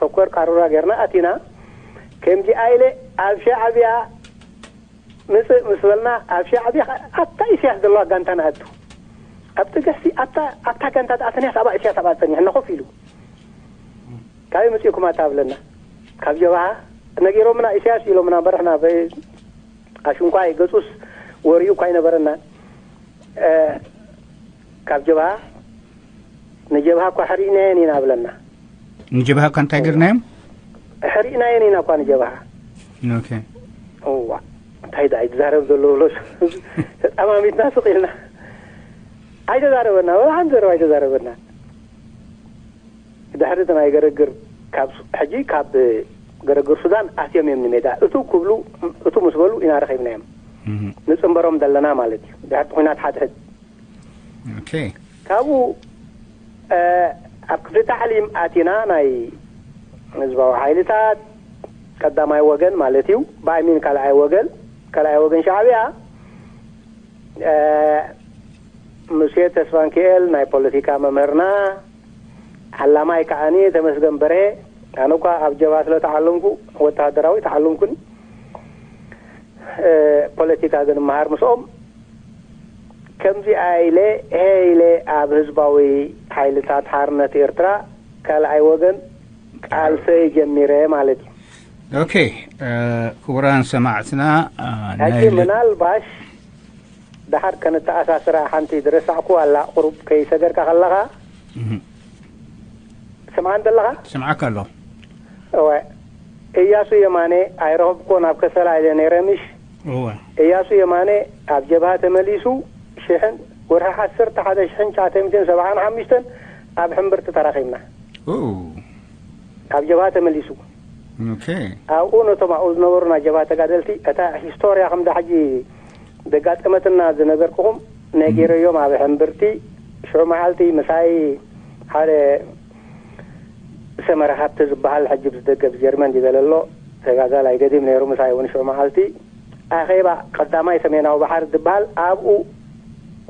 ተኮር ቃሩራ ጌርና ኣቲና። ከምዚ ኣይለ ኣብ ሻዕብያ ምጽእ ምስ በልና ኣብ ሻዕብያ ኣብታ ኢሳያስ ዘለዋ ጋንታ ንኣቱ። ኣብ ጥግሕሲ ኣብታ ኣብታ ጋንታ ዝኣተንያስ ኣብኣ ኢሳያስ ኣብኣ ጸኒሕና ኮፍ ኢሉ ካበይ መጺእኩም ኣታ ብለና። ካብ ጀብሃ ነጊሮምና ኢሳያስ ኢሎምና በርሕና። ኣሽንኳይ ገጹስ ወሪኡ እኳ ኣይነበረናን። ካብ ጀብሃ ንጀብሃ እኳ ሕሪእናየን ኢና ብለና። ንጀብሃ እኳ እንታይ ገርናዮም? ሕሪእናየን ኢና እኳ ንጀብሃ። ኦኬ። እዋ እንታይ ዳ ኣይትዛረብ ዘሎ ብሎ ተጣማሚትና ስቕ ኢልና ኣይተዛረበና፣ ወላ ሓንቲ ዘረባ ኣይተዛረበና። ድሕሪ እቲ ናይ ገረግር ካብ ሕጂ ካብ ገረግር ሱዳን ኣትዮም እዮም ንሜዳ እቱ ክብሉ እቱ ምስ በሉ ኢና ረኺብናዮም። ንጽንበሮም ዘለና ማለት እዩ። ድሕሪ እቲ ኩናት ሓድሕድ ኦኬ። ካብኡ ኣብ ክፍሊ ታዕሊም ኣቲና ናይ ህዝባዊ ሓይልታት ቀዳማይ ወገን ማለት እዩ። ብኣይሚን ካልኣይ ወገን ካልኣይ ወገን ሻዕብያ ሙሴ ተስፋንክኤል ናይ ፖለቲካ መምህርና ዓላማይ ከዓኒ ተመስገን በርሄ ኣነ እኳ ኣብ ጀብሃ ስለ ተዓለምኩ ወተሃደራዊ ተዓለምኩኒ ፖለቲካ ግን መሃር ምስኦም ከምዚኣ ኢለ ሄ ኢለ ኣብ ህዝባዊ ሓይልታት ሓርነት ኤርትራ ካልኣይ ወገን ቃልሰይ ጀሚረ ማለት እዩ። ኦኬ ክቡራን ሰማዕትና ሕጂ ምናልባሽ ደሓር ከነተኣሳስራ ሓንቲ ዝረሳዕኩ ኣላ ቁሩብ ከይሰገርካ ከለኻ ስምዓን ዘለኻ ስምዓካ ኣለኹ እወ እያሱ የማነ ኣይረኸብኩዎ ናብ ከሰላ ኢለ ነይረ ምሽ እወ እያሱ የማነ ኣብ ጀብሃ ተመሊሱ ሽሕን ወርሒ ዓሰርተ ሓደ ሽሕን ትሽዓተ ሚእትን ሰብዓን ሓሙሽተን ኣብ ሕምብርቲ ተራኺብና ኡ ኣብ ጀብሃ ተመሊሱ ኦኬ ኣብኡ ነቶም ኣብኡ ዝነበሩ ናይ ጀብሃ ተጋደልቲ እታ ሂስቶርያ ከምዛ ሕጂ ዘጋጠመትና ዝነገርኩኹም ነጊረዮም ኣብ ሕምብርቲ ሽዑ መዓልቲ ምሳይ ሓደ ሰመረ ሃብተ ዝበሃል ሕጂ ብዝደገ ብጀርመን ዝበለ ኣሎ ተጋዳላይ ገዲም ነይሩ ምሳይ እውን ሽዑ መዓልቲ ኣኼባ ቀዳማይ ሰሜናዊ ባሕሪ ዝበሃል ኣብኡ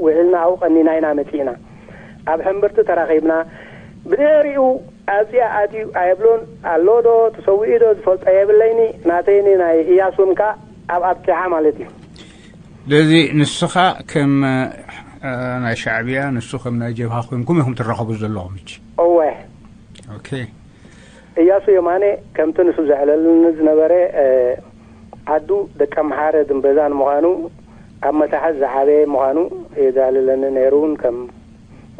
ውዒልና ኣብኡ ቀኒና ኢና መፂእና ኣብ ሕምብርቲ ተራኺብና ብድሕሪኡ ኣብዚኣ ኣትዩ ኣይብሎን ኣሎ ዶ ተሰዊኡ ዶ ዝፈልጦ የብለይኒ ናተይኒ ናይ እያሱን ከ ኣብ ኣብቂዓ ማለት እዩ ስለዚ ንስኻ ከም ናይ ሻዕብያ ንሱ ከም ናይ ጀብሃ ኮይንኩም ኢኹም ትራኸቡ ዘለኹም እጂ እወ ኦኬ እያሱ የማነ ከምቲ ንሱ ዘዕለልኒ ዝነበረ፣ እ፣ ዓዱ ደቀ ምሓረ ድንበዛን ምዃኑ፣ ኣብ መታሕት ዝዓበየ ምዃኑ የዳልለኒ ነይሩ። እውን ከም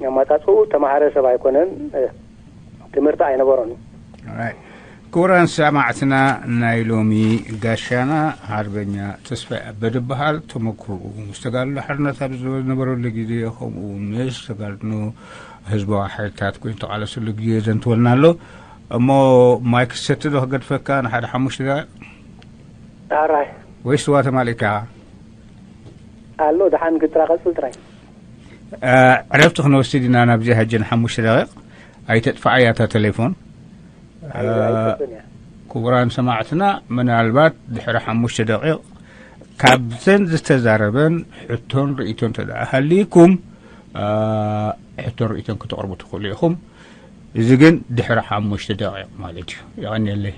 ኣመጻጽኡ ተማሃረ ሰብ ኣይኮነን፣ እ፣ ትምህርቲ ኣይነበሮን። Alright. ክቡራን ሰማዕትና፣ ናይ ሎሚ ጋሻና ሓርበኛ ተስፋ ኣበደ በሃል። ተመክሮኡ ምስ ተጋድሎ ሓርነት ኣብ ዝነበረሉ ግዜ፣ ከምኡ ምስ ተጋድሎ ህዝባዊ ሓይልታት ኮይኑ ተቓለሰሉ ግዜ ዘንትወልና ኣሎ። እሞ ማይክ ሰቲ ዶ ክገድፈካ ንሓደ ሓሙሽተ ደቂቕ? ኣራይ ወይስ ዋ ተማሊእካ? ኣሎ፣ ደሓን ግጥራ ቀጽል ጥራይ። ዕረፍቲ ክንወስድ ኢና ናብዚ ሀጀን ሓሙሽተ ደቂቕ። ኣይተጥፋኣያ እታ ቴሌፎን። ክቡራን ሰማዕትና፣ ምናልባት ድሕሪ ሓሙሽተ ደቂቕ ካብተን ዝተዛረበን ሕቶን ርእይቶን እንተ ደኣ ሃልይኩም፣ ሕቶን ርእይቶን ክተቕርቡ ትኽእሉ ኢኹም። እዚ ግን ድሕሪ ሓሙሽተ ደቂቕ ማለት እዩ። የቐንየለይ።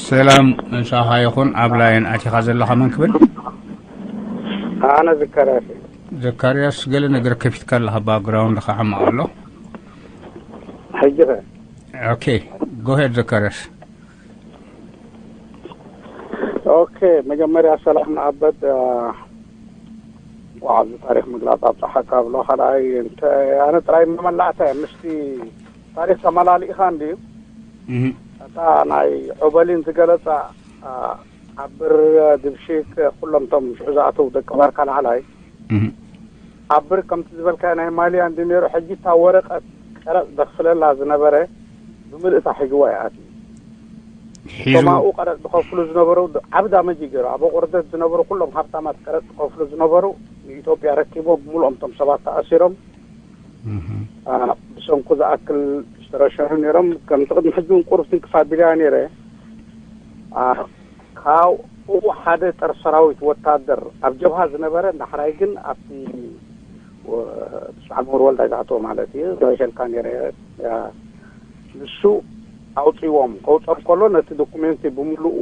ሰላም ምሳኻ ይኹን። ኣብ ላይን ኣቲኻ ዘለኻ መን ክብል? ኣነ ዘካርያስ። ዘካርያስ፣ ገለ ነገር ከፊትካ ኣለኻ፣ ባክግራውንድኻ ሕማቕ ኣሎ። ሕጂ ኸ? ኦኬ፣ ጎሄድ ዘካርያስ። ኦኬ፣ መጀመርያ ሰላም ንኣበት። ዋ፣ ኣብዚ ታሪክ ምግላፅ ኣብፀሓካ ብሎ። ካልኣይ፣ ኣነ ጥራይ መመላእታ ምስቲ ታሪክ ተመላሊእኻ እንድዩ። እታ ናይ ዑበሊን ዝገለፃ፣ ዓብር፣ ድብሺክ፣ ኩሎም ቶም ሽዑ ዝኣተው ደቂ ባርካ ላዕላይ፣ ዓብር ከምቲ ዝበልካዮ ናይ ማልያ እንዲ ነይሩ። ሕጂ እታ ወረቀት ቀረፅ ዘኽፍለላ ዝነበረ ብምልእታ ሒዝዋ ይኣትዩ። ቶማኡ ቀረፅ ዝኸፍሉ ዝነበሩ ዓቢ ዳመጅ ገይሩ። ኣብ ቁርደት ዝነበሩ ኩሎም ሃብታማት ቀረፅ ዝኸፍሉ ዝነበሩ ንኢትዮጵያ ረኪቦም ብምልኦም ቶም ሰባት ተኣሲሮም ብሰንኩ ዝኣክል ዝተረሸኑ ነይሮም። ከምቲ ቅድሚ ሕጂ እውን ቁሩብ ትንክፍ ኣቢለያ ነይረ። ካብኡ ሓደ ጠር ሰራዊት ወታደር ኣብ ጀብሃ ዝነበረ፣ ዳሕራይ ግን ኣብቲ ብስዓብ ምሁር ወልዳይ ዝኣተወ ማለት እዩ፣ ረሸልካ ነይረ። ንሱ ኣውፅዎም ከውፅኦም ከሎ ነቲ ዶኩሜንቲ ብምልኡ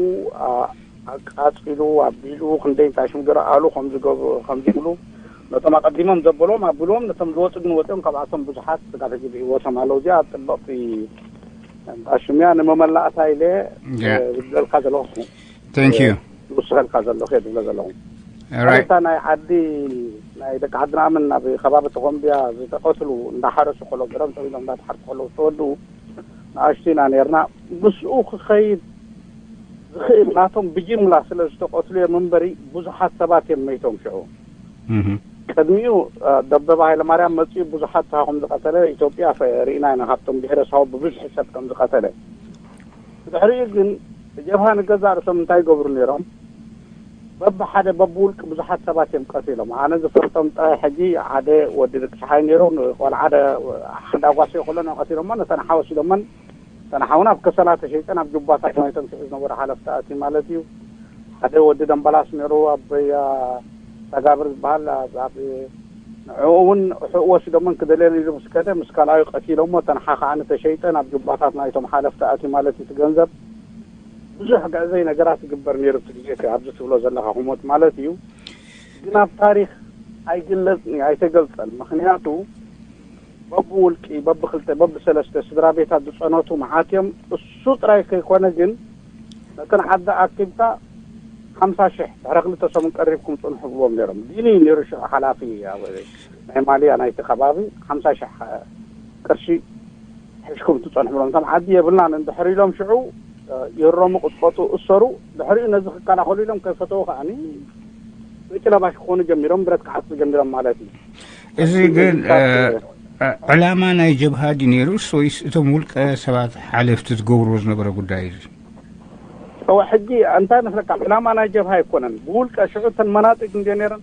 ኣቃፂሉ ኣቢሉ ክንደይ እንታይ ሽም ገይሩ ኣሉ ከም ዝገብሩ ከም ዝብሉ ነቶም ኣቐዲሞም ዘበሎም ኣቢልዎም፣ ነቶም ዝወፁ ግን ወፂኦም። ካብኣቶም ብዙሓት ስጋብ ሕጂ ብህይወቶም ኣለዉ። እዚኣ ፅብቕቲ እንዳ ሽምያ ንመመላእታ ኢለ ዝብለልካ ዘለኹ። Thank you። ዝውስኸልካ ዘለኹ እየ ዝብሎ ዘለኹ። Alright። እታ ናይ ዓዲ ናይ ደቂ ዓድና ምን ናብ ከባቢ ተኾምቢያ ዝተቐትሉ እንዳሓረሱ ከሎ ገረም ተቢሎም እንዳተሓርኩ ከለዉ ዝተወድኡ ንኣሽቱ ኢና ነርና። ምስኡ ክኸይድ ዝኽእል ናቶም ብጅምላ ስለ ዝተቐትሉ እዮም እምበሪ ብዙሓት ሰባት እዮም መይቶም ሽዑ። ቅድሚኡ ደበባ ሃይለማርያም መፅኡ ብዙሓት ሰባ ከም ዝቐተለ ኢትዮጵያ ርኢና ኢና። ካብቶም ብሄረሰብ ብብዝሒ ሰብ ከም ዝቐተለ። ብድሕሪኡ ግን ጀብሃ ንገዛእ ርእሶም እንታይ ይገብሩ ነይሮም? በብሓደ በብውልቂ ብዙሓት ሰባት እዮም ቀቲሎም። ኣነ ዝፈልጦም ጥራይ ሕጂ ሓደ ወዲ ደቂ ሰሓይ ነይሩ፣ ቆልዓ ሓደ ኣጓሰዮ ከሎ ቀቲሎሞ፣ ነተን ሓወሲዶመን። እተን ሓውና ኣብ ከሰላ ተሸይጠን ኣብ ጁባታት ናይቶም ሽዑ ዝነበሩ ሓለፍቲ ኣትዩ ማለት እዩ። ሓደ ወዲ ደምበላስ ነይሩ፣ ኣበይ ተጋብር ዝበሃል፣ ኣብ ንዕኡ እውን ሕኡ ወሲዶመን ክደልየን ኢሉ ምስ ከደ ምስ ካልኣዩ ቀቲሎሞ። እተን ሓ ከዓኒ ተሸይጠን ኣብ ጁባታት ናይቶም ሓለፍቲ ኣትዩ ማለት እዩ። እቲ ገንዘብ ብዙሕ ግዕዘይ ነገራት ይግበር ነይሩ። እቲ ግዜ እቲ ኣብዚ ትብሎ ዘለኻ ኩሞት ማለት እዩ። ግን ኣብ ታሪክ ኣይግለጽን እዩ፣ ኣይተገልጸን። ምክንያቱ በብውልቂ በብክልተ በብሰለስተ ስድራ ቤታት ዝጸነቱ መዓት እዮም። እሱ ጥራይ ከይኮነ ግን ነተን ዓዲ ኣኪብካ ሓምሳ ሽሕ ድሕሪ ክልተ ሰሙን ቀሪብኩም ጽንሑ ብዎም ነይሮም። ዲኒ ነይሩ ሽዑ ሓላፊ ናይ ማልያ ናይቲ ከባቢ ሓምሳ ሽሕ ቅርሺ ሕሽኩም ትጸንሑ ብሎም። እቶም ዓዲ የብልናን እንድሕር ኢሎም ሽዑ ይህረሙ፣ ቅጥቀጡ፣ እሰሩ። ድሕሪኡ ነዚ ክከላኸሉ ኢሎም ከይፈተው ከዓኒ ብጭ ለባሽ ክኾኑ ጀሚሮም፣ ብረት ክዓጽ ጀሚሮም ማለት እዩ። እዚ ግን ዕላማ ናይ ጀብሃ ድዩ ነይሩስ ወይስ እቶም ውልቀ ሰባት ሓለፍቲ ዝገብርዎ ዝነበረ ጉዳይ እዚ? እወ ሕጂ እንታይ መስለካ፣ ዕላማ ናይ ጀብሃ ኣይኮነን። ብውልቀ ሽዑ እተን መናጢት እንድዮ ነይረን።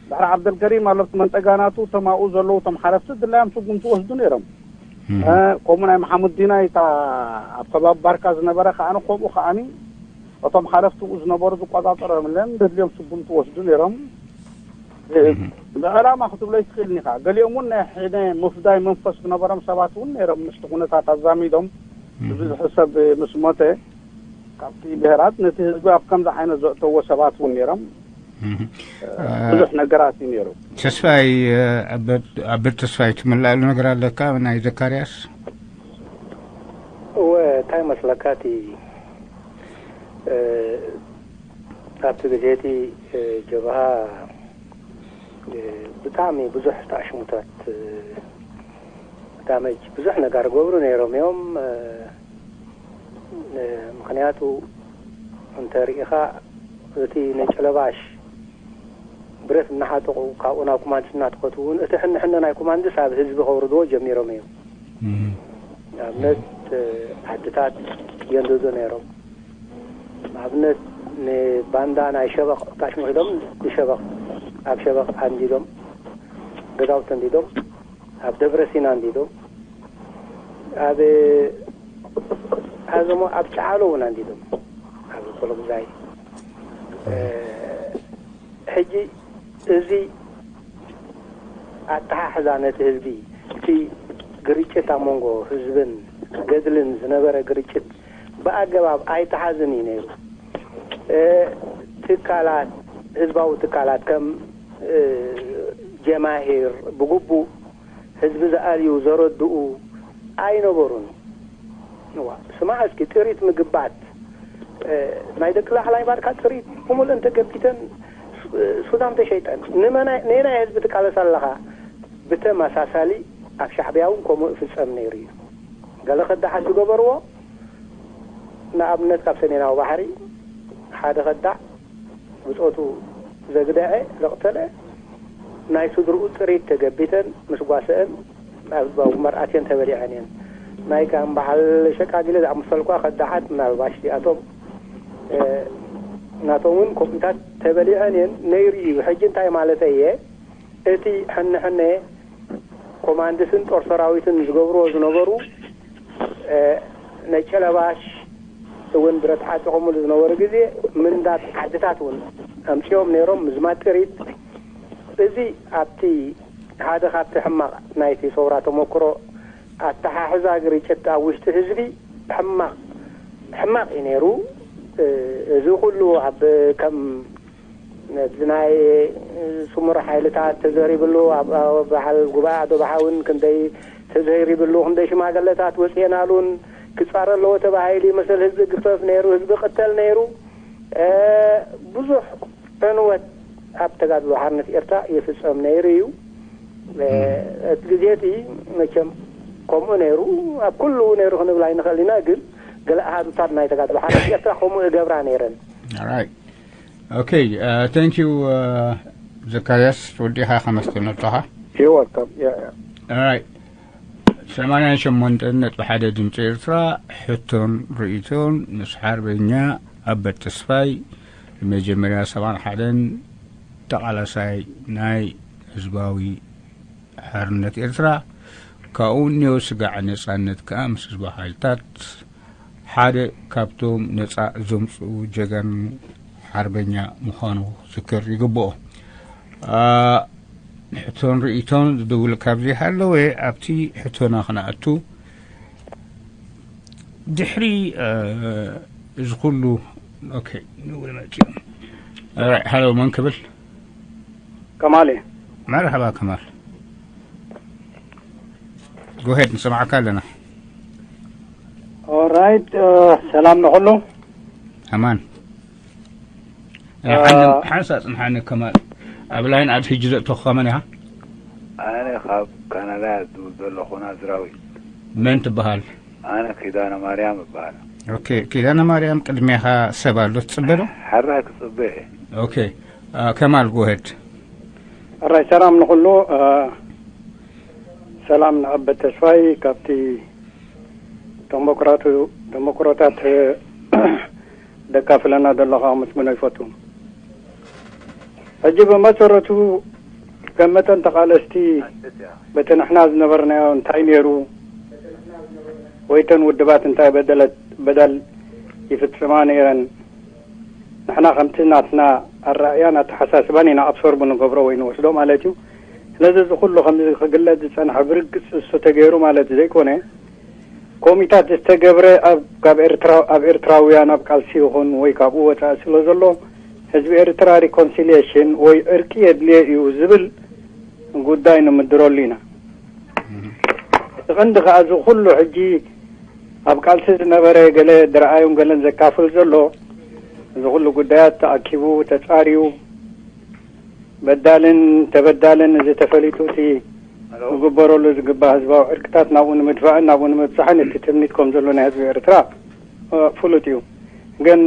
ድሕሪ ዓብደልከሪም ኣለብቲ መንጠጋናቱ እቶም ኣብኡ ዘለዉ እቶም ሓለፍቲ ድላዮም ስጉምቲ ወስዱ ነይሮም። ከምኡ ናይ መሓሙድ ዲናይ እታ ኣብ ከባቢ ባርካ ዝነበረ ከዓኒ ከምኡ ከዓኒ እቶም ሓለፍቲ ዝነበሩ ዝቆጻጸሮም ለን ደድልዮም ስጉምቲ ወስዱ ነይሮም። ብዕላማ ክትብሎ ይትኽእል ኒኻ። ገሊኦም እውን ናይ ሕነ ምፍዳይ መንፈስ ዝነበሮም ሰባት እውን ነይሮም። ምስቲ ኩነታት ኣዛሚዶም ብብዝሒ ሰብ ምስ ሞተ ካብቲ ብሄራት ነቲ ህዝቢ ኣብ ከምዚ ዓይነት ዘእተዎ ሰባት እውን ነይሮም። ብዙሕ ነገራት እዩ ነይሩ። ተስፋይ ኣበት ተስፋይ ትምላእሉ ነገር ኣለካ ናይ ዘካርያስ? እወ፣ እንታይ መስለካ፣ እቲ ኣብቲ ግዜ እቲ ጀብሃ ብጣዕሚ ብዙሕ ተኣሽሙታት፣ ዳመጅ፣ ብዙሕ ነገር ገብሩ ነይሮም እዮም። ምክንያቱ እንተ ርኢኻ፣ እቲ ነጭ ለባሽ ብረት እናሓጠቑ ካብኡ ናብ ኮማንድስ እናተኸቱ እውን እቲ ሕንሕነ ናይ ኮማንድስ ኣብ ህዝቢ ከውርድዎ ጀሚሮም እዮም። ንኣብነት ዓድታት የንድዱ ነይሮም። ንኣብነት ንባንዳ ናይ ሸበቕ ታሽሙ ሒዶም ንሸበቕ ኣብ ሸበቕ ኣንዲዶም ገዛውቲ ኣንዲዶም ኣብ ደብረ ሲና ኣንዲዶም ኣብ ኣዘሞ ኣብ ጨዓሎ እውን ኣንዲዶም ኣብ ኮሎምዛይ ሕጂ እዚ ኣተሓሕዛ ነቲ ህዝቢ፣ እቲ ግርጭት ኣብ መንጎ ህዝብን ገድልን ዝነበረ ግርጭት ብኣገባብ ኣይተሓዝን እዩ ነይሩ። ትካላት፣ ህዝባዊ ትካላት ከም ጀማሂር ብግቡእ ህዝቢ ዝኣልዩ ዘረድኡ ኣይነበሩን። እዋ፣ ስማዕ እስኪ፣ ጥሪት ምግባት፣ ናይ ደቂ ላዕላይ ባርካ ጥሪት ብሙሉእ እንተገቢተን ሱዳን ተሸይጠን። ንመናይ፣ ነናይ ህዝቢ ትቃለስ ኣለኻ። ብተመሳሳሊ ኣብ ሻዕብያ እውን ከምኡ ይፍጸም ነይሩ እዩ። ገለ ከዳዓት ዝገበርዎ፣ ንኣብነት ካብ ሰሜናዊ ባሕሪ ሓደ ከዳዕ ብጾቱ ዘግደዐ፣ ዘቕተለ፣ ናይ ስድርኡ ጥሪት ተገቢተን ምስ ጓሰአን ኣብ ህዝባዊ ግንባር ኣትየን ተበሊዐን እየን። ናይ ከም በዓል ሸቃጊለ ዝኣመሰልኳ ከዳዓት ምናልባሽ እዚኣቶም፣ እ፣ ናቶም እውን ከምኡታት ተበሊዐን እየን ነይሩ እዩ። ሕጂ እንታይ ማለት እየ? እቲ ሕንሕነ ኮማንድስን ጦር ሰራዊትን ዝገብርዎ ዝነበሩ፣ እ፣ ነጭ ለባሽ እውን ብረት ዓጢቖምሉ ዝነበሩ ግዜ ምንዳት ዓድታት እውን ኣምጺኦም ነይሮም፣ ምዝማት ጥሪት። እዚ ኣብቲ ሓደ ካብቲ ሕማቕ ናይቲ ሰውራ ተመክሮ ኣተሓሕዛ ግርጭት ኣብ ውሽጢ ህዝቢ ሕማቕ፣ ሕማቕ እዩ ነይሩ። እ፣ እዚ ኩሉ ኣብ ከም ነዚ ናይ ስሙር ሓይልታት ተዘሪብሉ፣ ኣብ፣ ኣብ በዓል ጉባኤ ኣዶ ባሓውን ክንደይ ተዘሪብሉ፣ ክንደይ ሽማግለታት ወፅኤናሉን ክፃረ ኣለዎ ተባሂሉ፣ መሰል ህዝቢ ግፈፍ ነይሩ፣ ህዝቢ ቅተል ነይሩ። እ፣ ብዙሕ ዕንወት ኣብ ተጋድሎ ሓርነት ኤርትራ ይፍፀም ነይሩ እዩ። እ፣ እቲ ግዜ እቲ መቸም ከምኡ ነይሩ፣ ኣብ ኩሉ ነይሩ ክንብል ኣይንኽእል ኢና፣ ግን ገለ ኣሃዱታት ናይ ተጋድሎ ሓርነት ኤርትራ ከምኡ እገብራ ነይረን። Alright. Okay, uh, thank you, uh, ዘካርያስ፣ ወዲኻ ከመስግን ኣለኻ። You're welcome. Yeah, yeah. Alright. ሰማንያን ሸሞንተን ነጥቢ ሓደ ድምፂ ኤርትራ፣ ሕቶን ርእይቶን ምስ ሓርበኛ ኣበት ተስፋይ፣ መጀመርያ ሰብዓን ሓደን ተቓላሳይ ናይ ህዝባዊ ሓርነት ኤርትራ፣ ካብኡ ንዮ ስጋዕ ነጻነት ከኣ ምስ ህዝባዊ ሓይልታት ሓደ ካብቶም ነጻ ዘምጽኡ ጀጋኑ ሓርበኛ ምዃኑ ክዝከር ይግብኦ። አ፣ ሕቶን ርእይቶን ዝድውል ካብ ዘይሃለወ ኣብቲ ሕቶና ክነኣቱ። ድሕሪ፣ አ፣ እዚ ኩሉ፣ ኦኬ፣ ንውል መጺኦም። ኦራይት፣ ሃሎ፣ መን ክብል? ከማል እየ። መርሐባ ከማል። Go ahead፣ ንሰምዓካ ኣለና። ኦራይት፣ እ፣ ሰላም ንኹሉ። ኣማን። እ፣ ሓንሳ ጽንሓኒ ከማል። ኣብ ላይን ኣድ ሕጂ ዘእተኹኻ መን ኢኻ? ኣነ ካብ ካናዳ እየ ዝድውል ዘለኹ፣ ናዝራዊ። መን ትበሃል? ኣነ ኪዳነ ማርያም እበሃል። ኦኬ፣ ኪዳነ ማርያም፣ ቅድሜኻ ሰብ ኣሎ ትጽበ ዶ? ሕራይ ክጽበ እየ። ኦኬ፣ አ፣ ከማል፣ go ahead። ሕራይ፣ ሰላም ንኹሉ። አ፣ ሰላም ንኣበት ተስፋይ፣ ካብቲ ተሞክራቱ-፣ ተሞክሮታት ደካፍለና ዘለኻ ኣመስግኖ ይፈቱ። ሕጂ ብመሰረቱ ከም መጠን ተቓለስቲ በቲ ንሕና ዝነበርናዮ እንታይ ነይሩ ወይ እተን ውድባት እንታይ በደለት-፣ በደል ይፍጽማ ነይረን ንሕና ከምቲ ናትና ኣረኣእያን ኣተሓሳስባን ኢና ኣብሶርቡ ንገብሮ ወይ ንወስዶ ማለት እዩ። ስለዚ እዚ ኩሉ ከምዚ ክግለጽ ዝጸንሐ ብርግጽ እሱ ተገይሩ ማለት ዘይኮነ፣ ኮሚታት ዝተገብረ ኣብ፣ ካብ ኤርትራ-፣ ኣብ ኤርትራውያን ኣብ ቃልሲ ይኹን ወይ ካብኡ ወጻኢ ስለ ዘሎ፣ ህዝቢ ኤርትራ ሪኮንሲሊየሽን ወይ ዕርቂ የድልዮ እዩ ዝብል ጉዳይ ንምድረሉ ኢና። እቲ ቀንዲ ከኣ እዚ ኩሉ ሕጂ ኣብ ቃልሲ ዝነበረ ገለ ድረኣዩን ገለን ዘካፍል ዘሎ፣ እዚ ኩሉ ጉዳያት ተኣኪቡ ተጻርዩ፣ በዳልን ተበዳልን እዚ ተፈሊጡ፣ እቲ ክግበረሉ ዝግባእ ህዝባዊ ዕርቅታት ናብኡ ንምድፋእን ናብኡ ንምብጻሕን እቲ ትምኒት ከም ዘሎ ናይ ህዝቢ ኤርትራ፣ እ፣ ፍሉጥ እዩ። ግን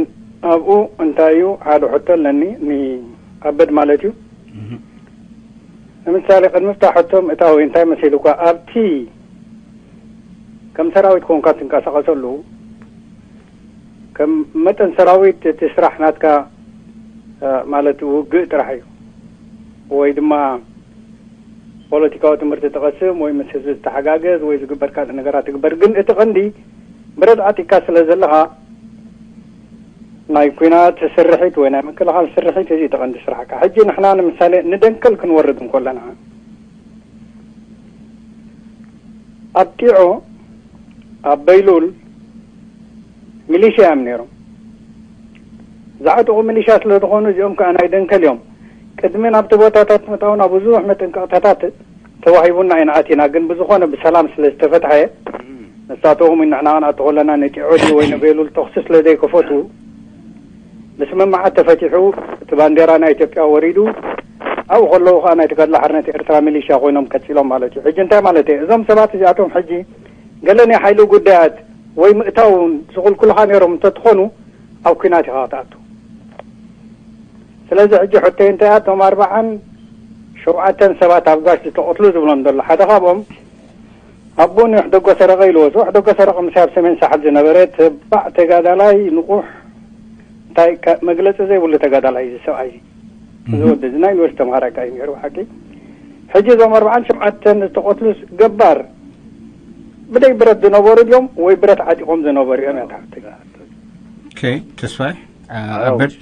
ኣብኡ እንታይ እዩ፣ ሓደ ሕቶ ኣለኒ፣ ንኣበድ ማለት እዩ። ንምሳሌ፣ ቅድሚ ፍታሕ ሕቶ ምእታው እንታይ መሲሉ እኳ፣ ኣብቲ ከም ሰራዊት ኮንካ ትንቀሳቐሰሉ፣ ከም መጠን ሰራዊት እቲ ስራሕ ናትካ፣ እ፣ ማለት ውግእ ጥራሕ እዩ። ወይ ድማ ፖለቲካዊ ትምህርቲ ትቐስም፣ ወይ ምስ ህዝቢ ዝተሓጋገዝ፣ ወይ ዝግበር ካልእ ነገራት ትግበር። ግን እቲ ቀንዲ ብረት ዓጢቕካ ስለ ዘለኻ፣ ናይ ኲናት ስርሒት ወይ ናይ ምክልኻል ስርሒት፣ እዚ እቲ ቀንዲ ስራሕካ። ሕጂ ንሕና ንምሳሌ ንደንከል ክንወርድ እንከለና፣ ኣብ ጢዖ፣ ኣብ በይሉል ሚሊሽያ እዮም ነይሮም። ዝዓጠቑ ሚሊሽያ ስለ ዝኾኑ፣ እዚኦም ከኣ ናይ ደንከል እዮም። ቅድሚ ናብቲ ቦታታት ምእታውና ብዙሕ መጠንቀቕታታት ተዋሂቡና ኢና ኣቲና። ግን ብዝኾነ ብሰላም ስለ ዝተፈትሐ፣ ንሳቶም ንሕና ክንኣቱ ከለና ንጢዖ ድዩ ወይ ንበይሉል ተኹሲ ስለ ዘይከፈቱ፣ ብስምምዓት ተፈቲሑ፣ እቲ ባንዴራ ናይ ኢትዮጵያ ወሪዱ፣ ኣብኡ ከለዉ ከኣ ናይ ተጋድሎ ሓርነት ኤርትራ ሚሊሽያ ኮይኖም ቀጺሎም ማለት እዩ። ሕጂ እንታይ ማለት እየ? እዞም ሰባት እዚኣቶም ሕጂ ገለ ናይ ሓይሊ ጉዳያት ወይ ምእታው ዝኽልክሉኻ ነይሮም እንተትኾኑ፣ ኣብ ኲናት ኢኻ ክትኣቱ። ስለዚ ሕጂ ሕቶይ እንታይ እያ? እቶም ኣርባዓን ሸውዓተን ሰባት ኣብ ጋሽ ዝተቐትሉ ዝብሎም ዘሎ፣ ሓደ ካብኦም ኣቦን ወሕደጎ ሰረቐ ኢልዎ። እዚ ወሕደጎ ሰረቐ ምስ ኣብ ሰሜን ሳሕል ዝነበረ ተባዕ ተጋዳላይ ንቑሕ፣ እንታይ ከ-፣ መግለጺ ዘይብሉ ተጋዳላይ እዩ እዚ ሰብኣይ እዚ። እዚ ወዲ እዚ ናይ ዩኒቨርሲቲ ተምሃራይ ከኣ እዩ ነይሩ ብሓቂ። ሕጂ እዞም ኣርባዓን ሸውዓተን ዝተቐትሉስ ገባር ብደይ ብረት ዝነበሩ ድዮም ወይ ብረት ዓጢቖም ዝነበሩ እዮም እያ ትሓተይ። ኦኬ፣ ተስፋይ፣ አ-፣ ኣበድ።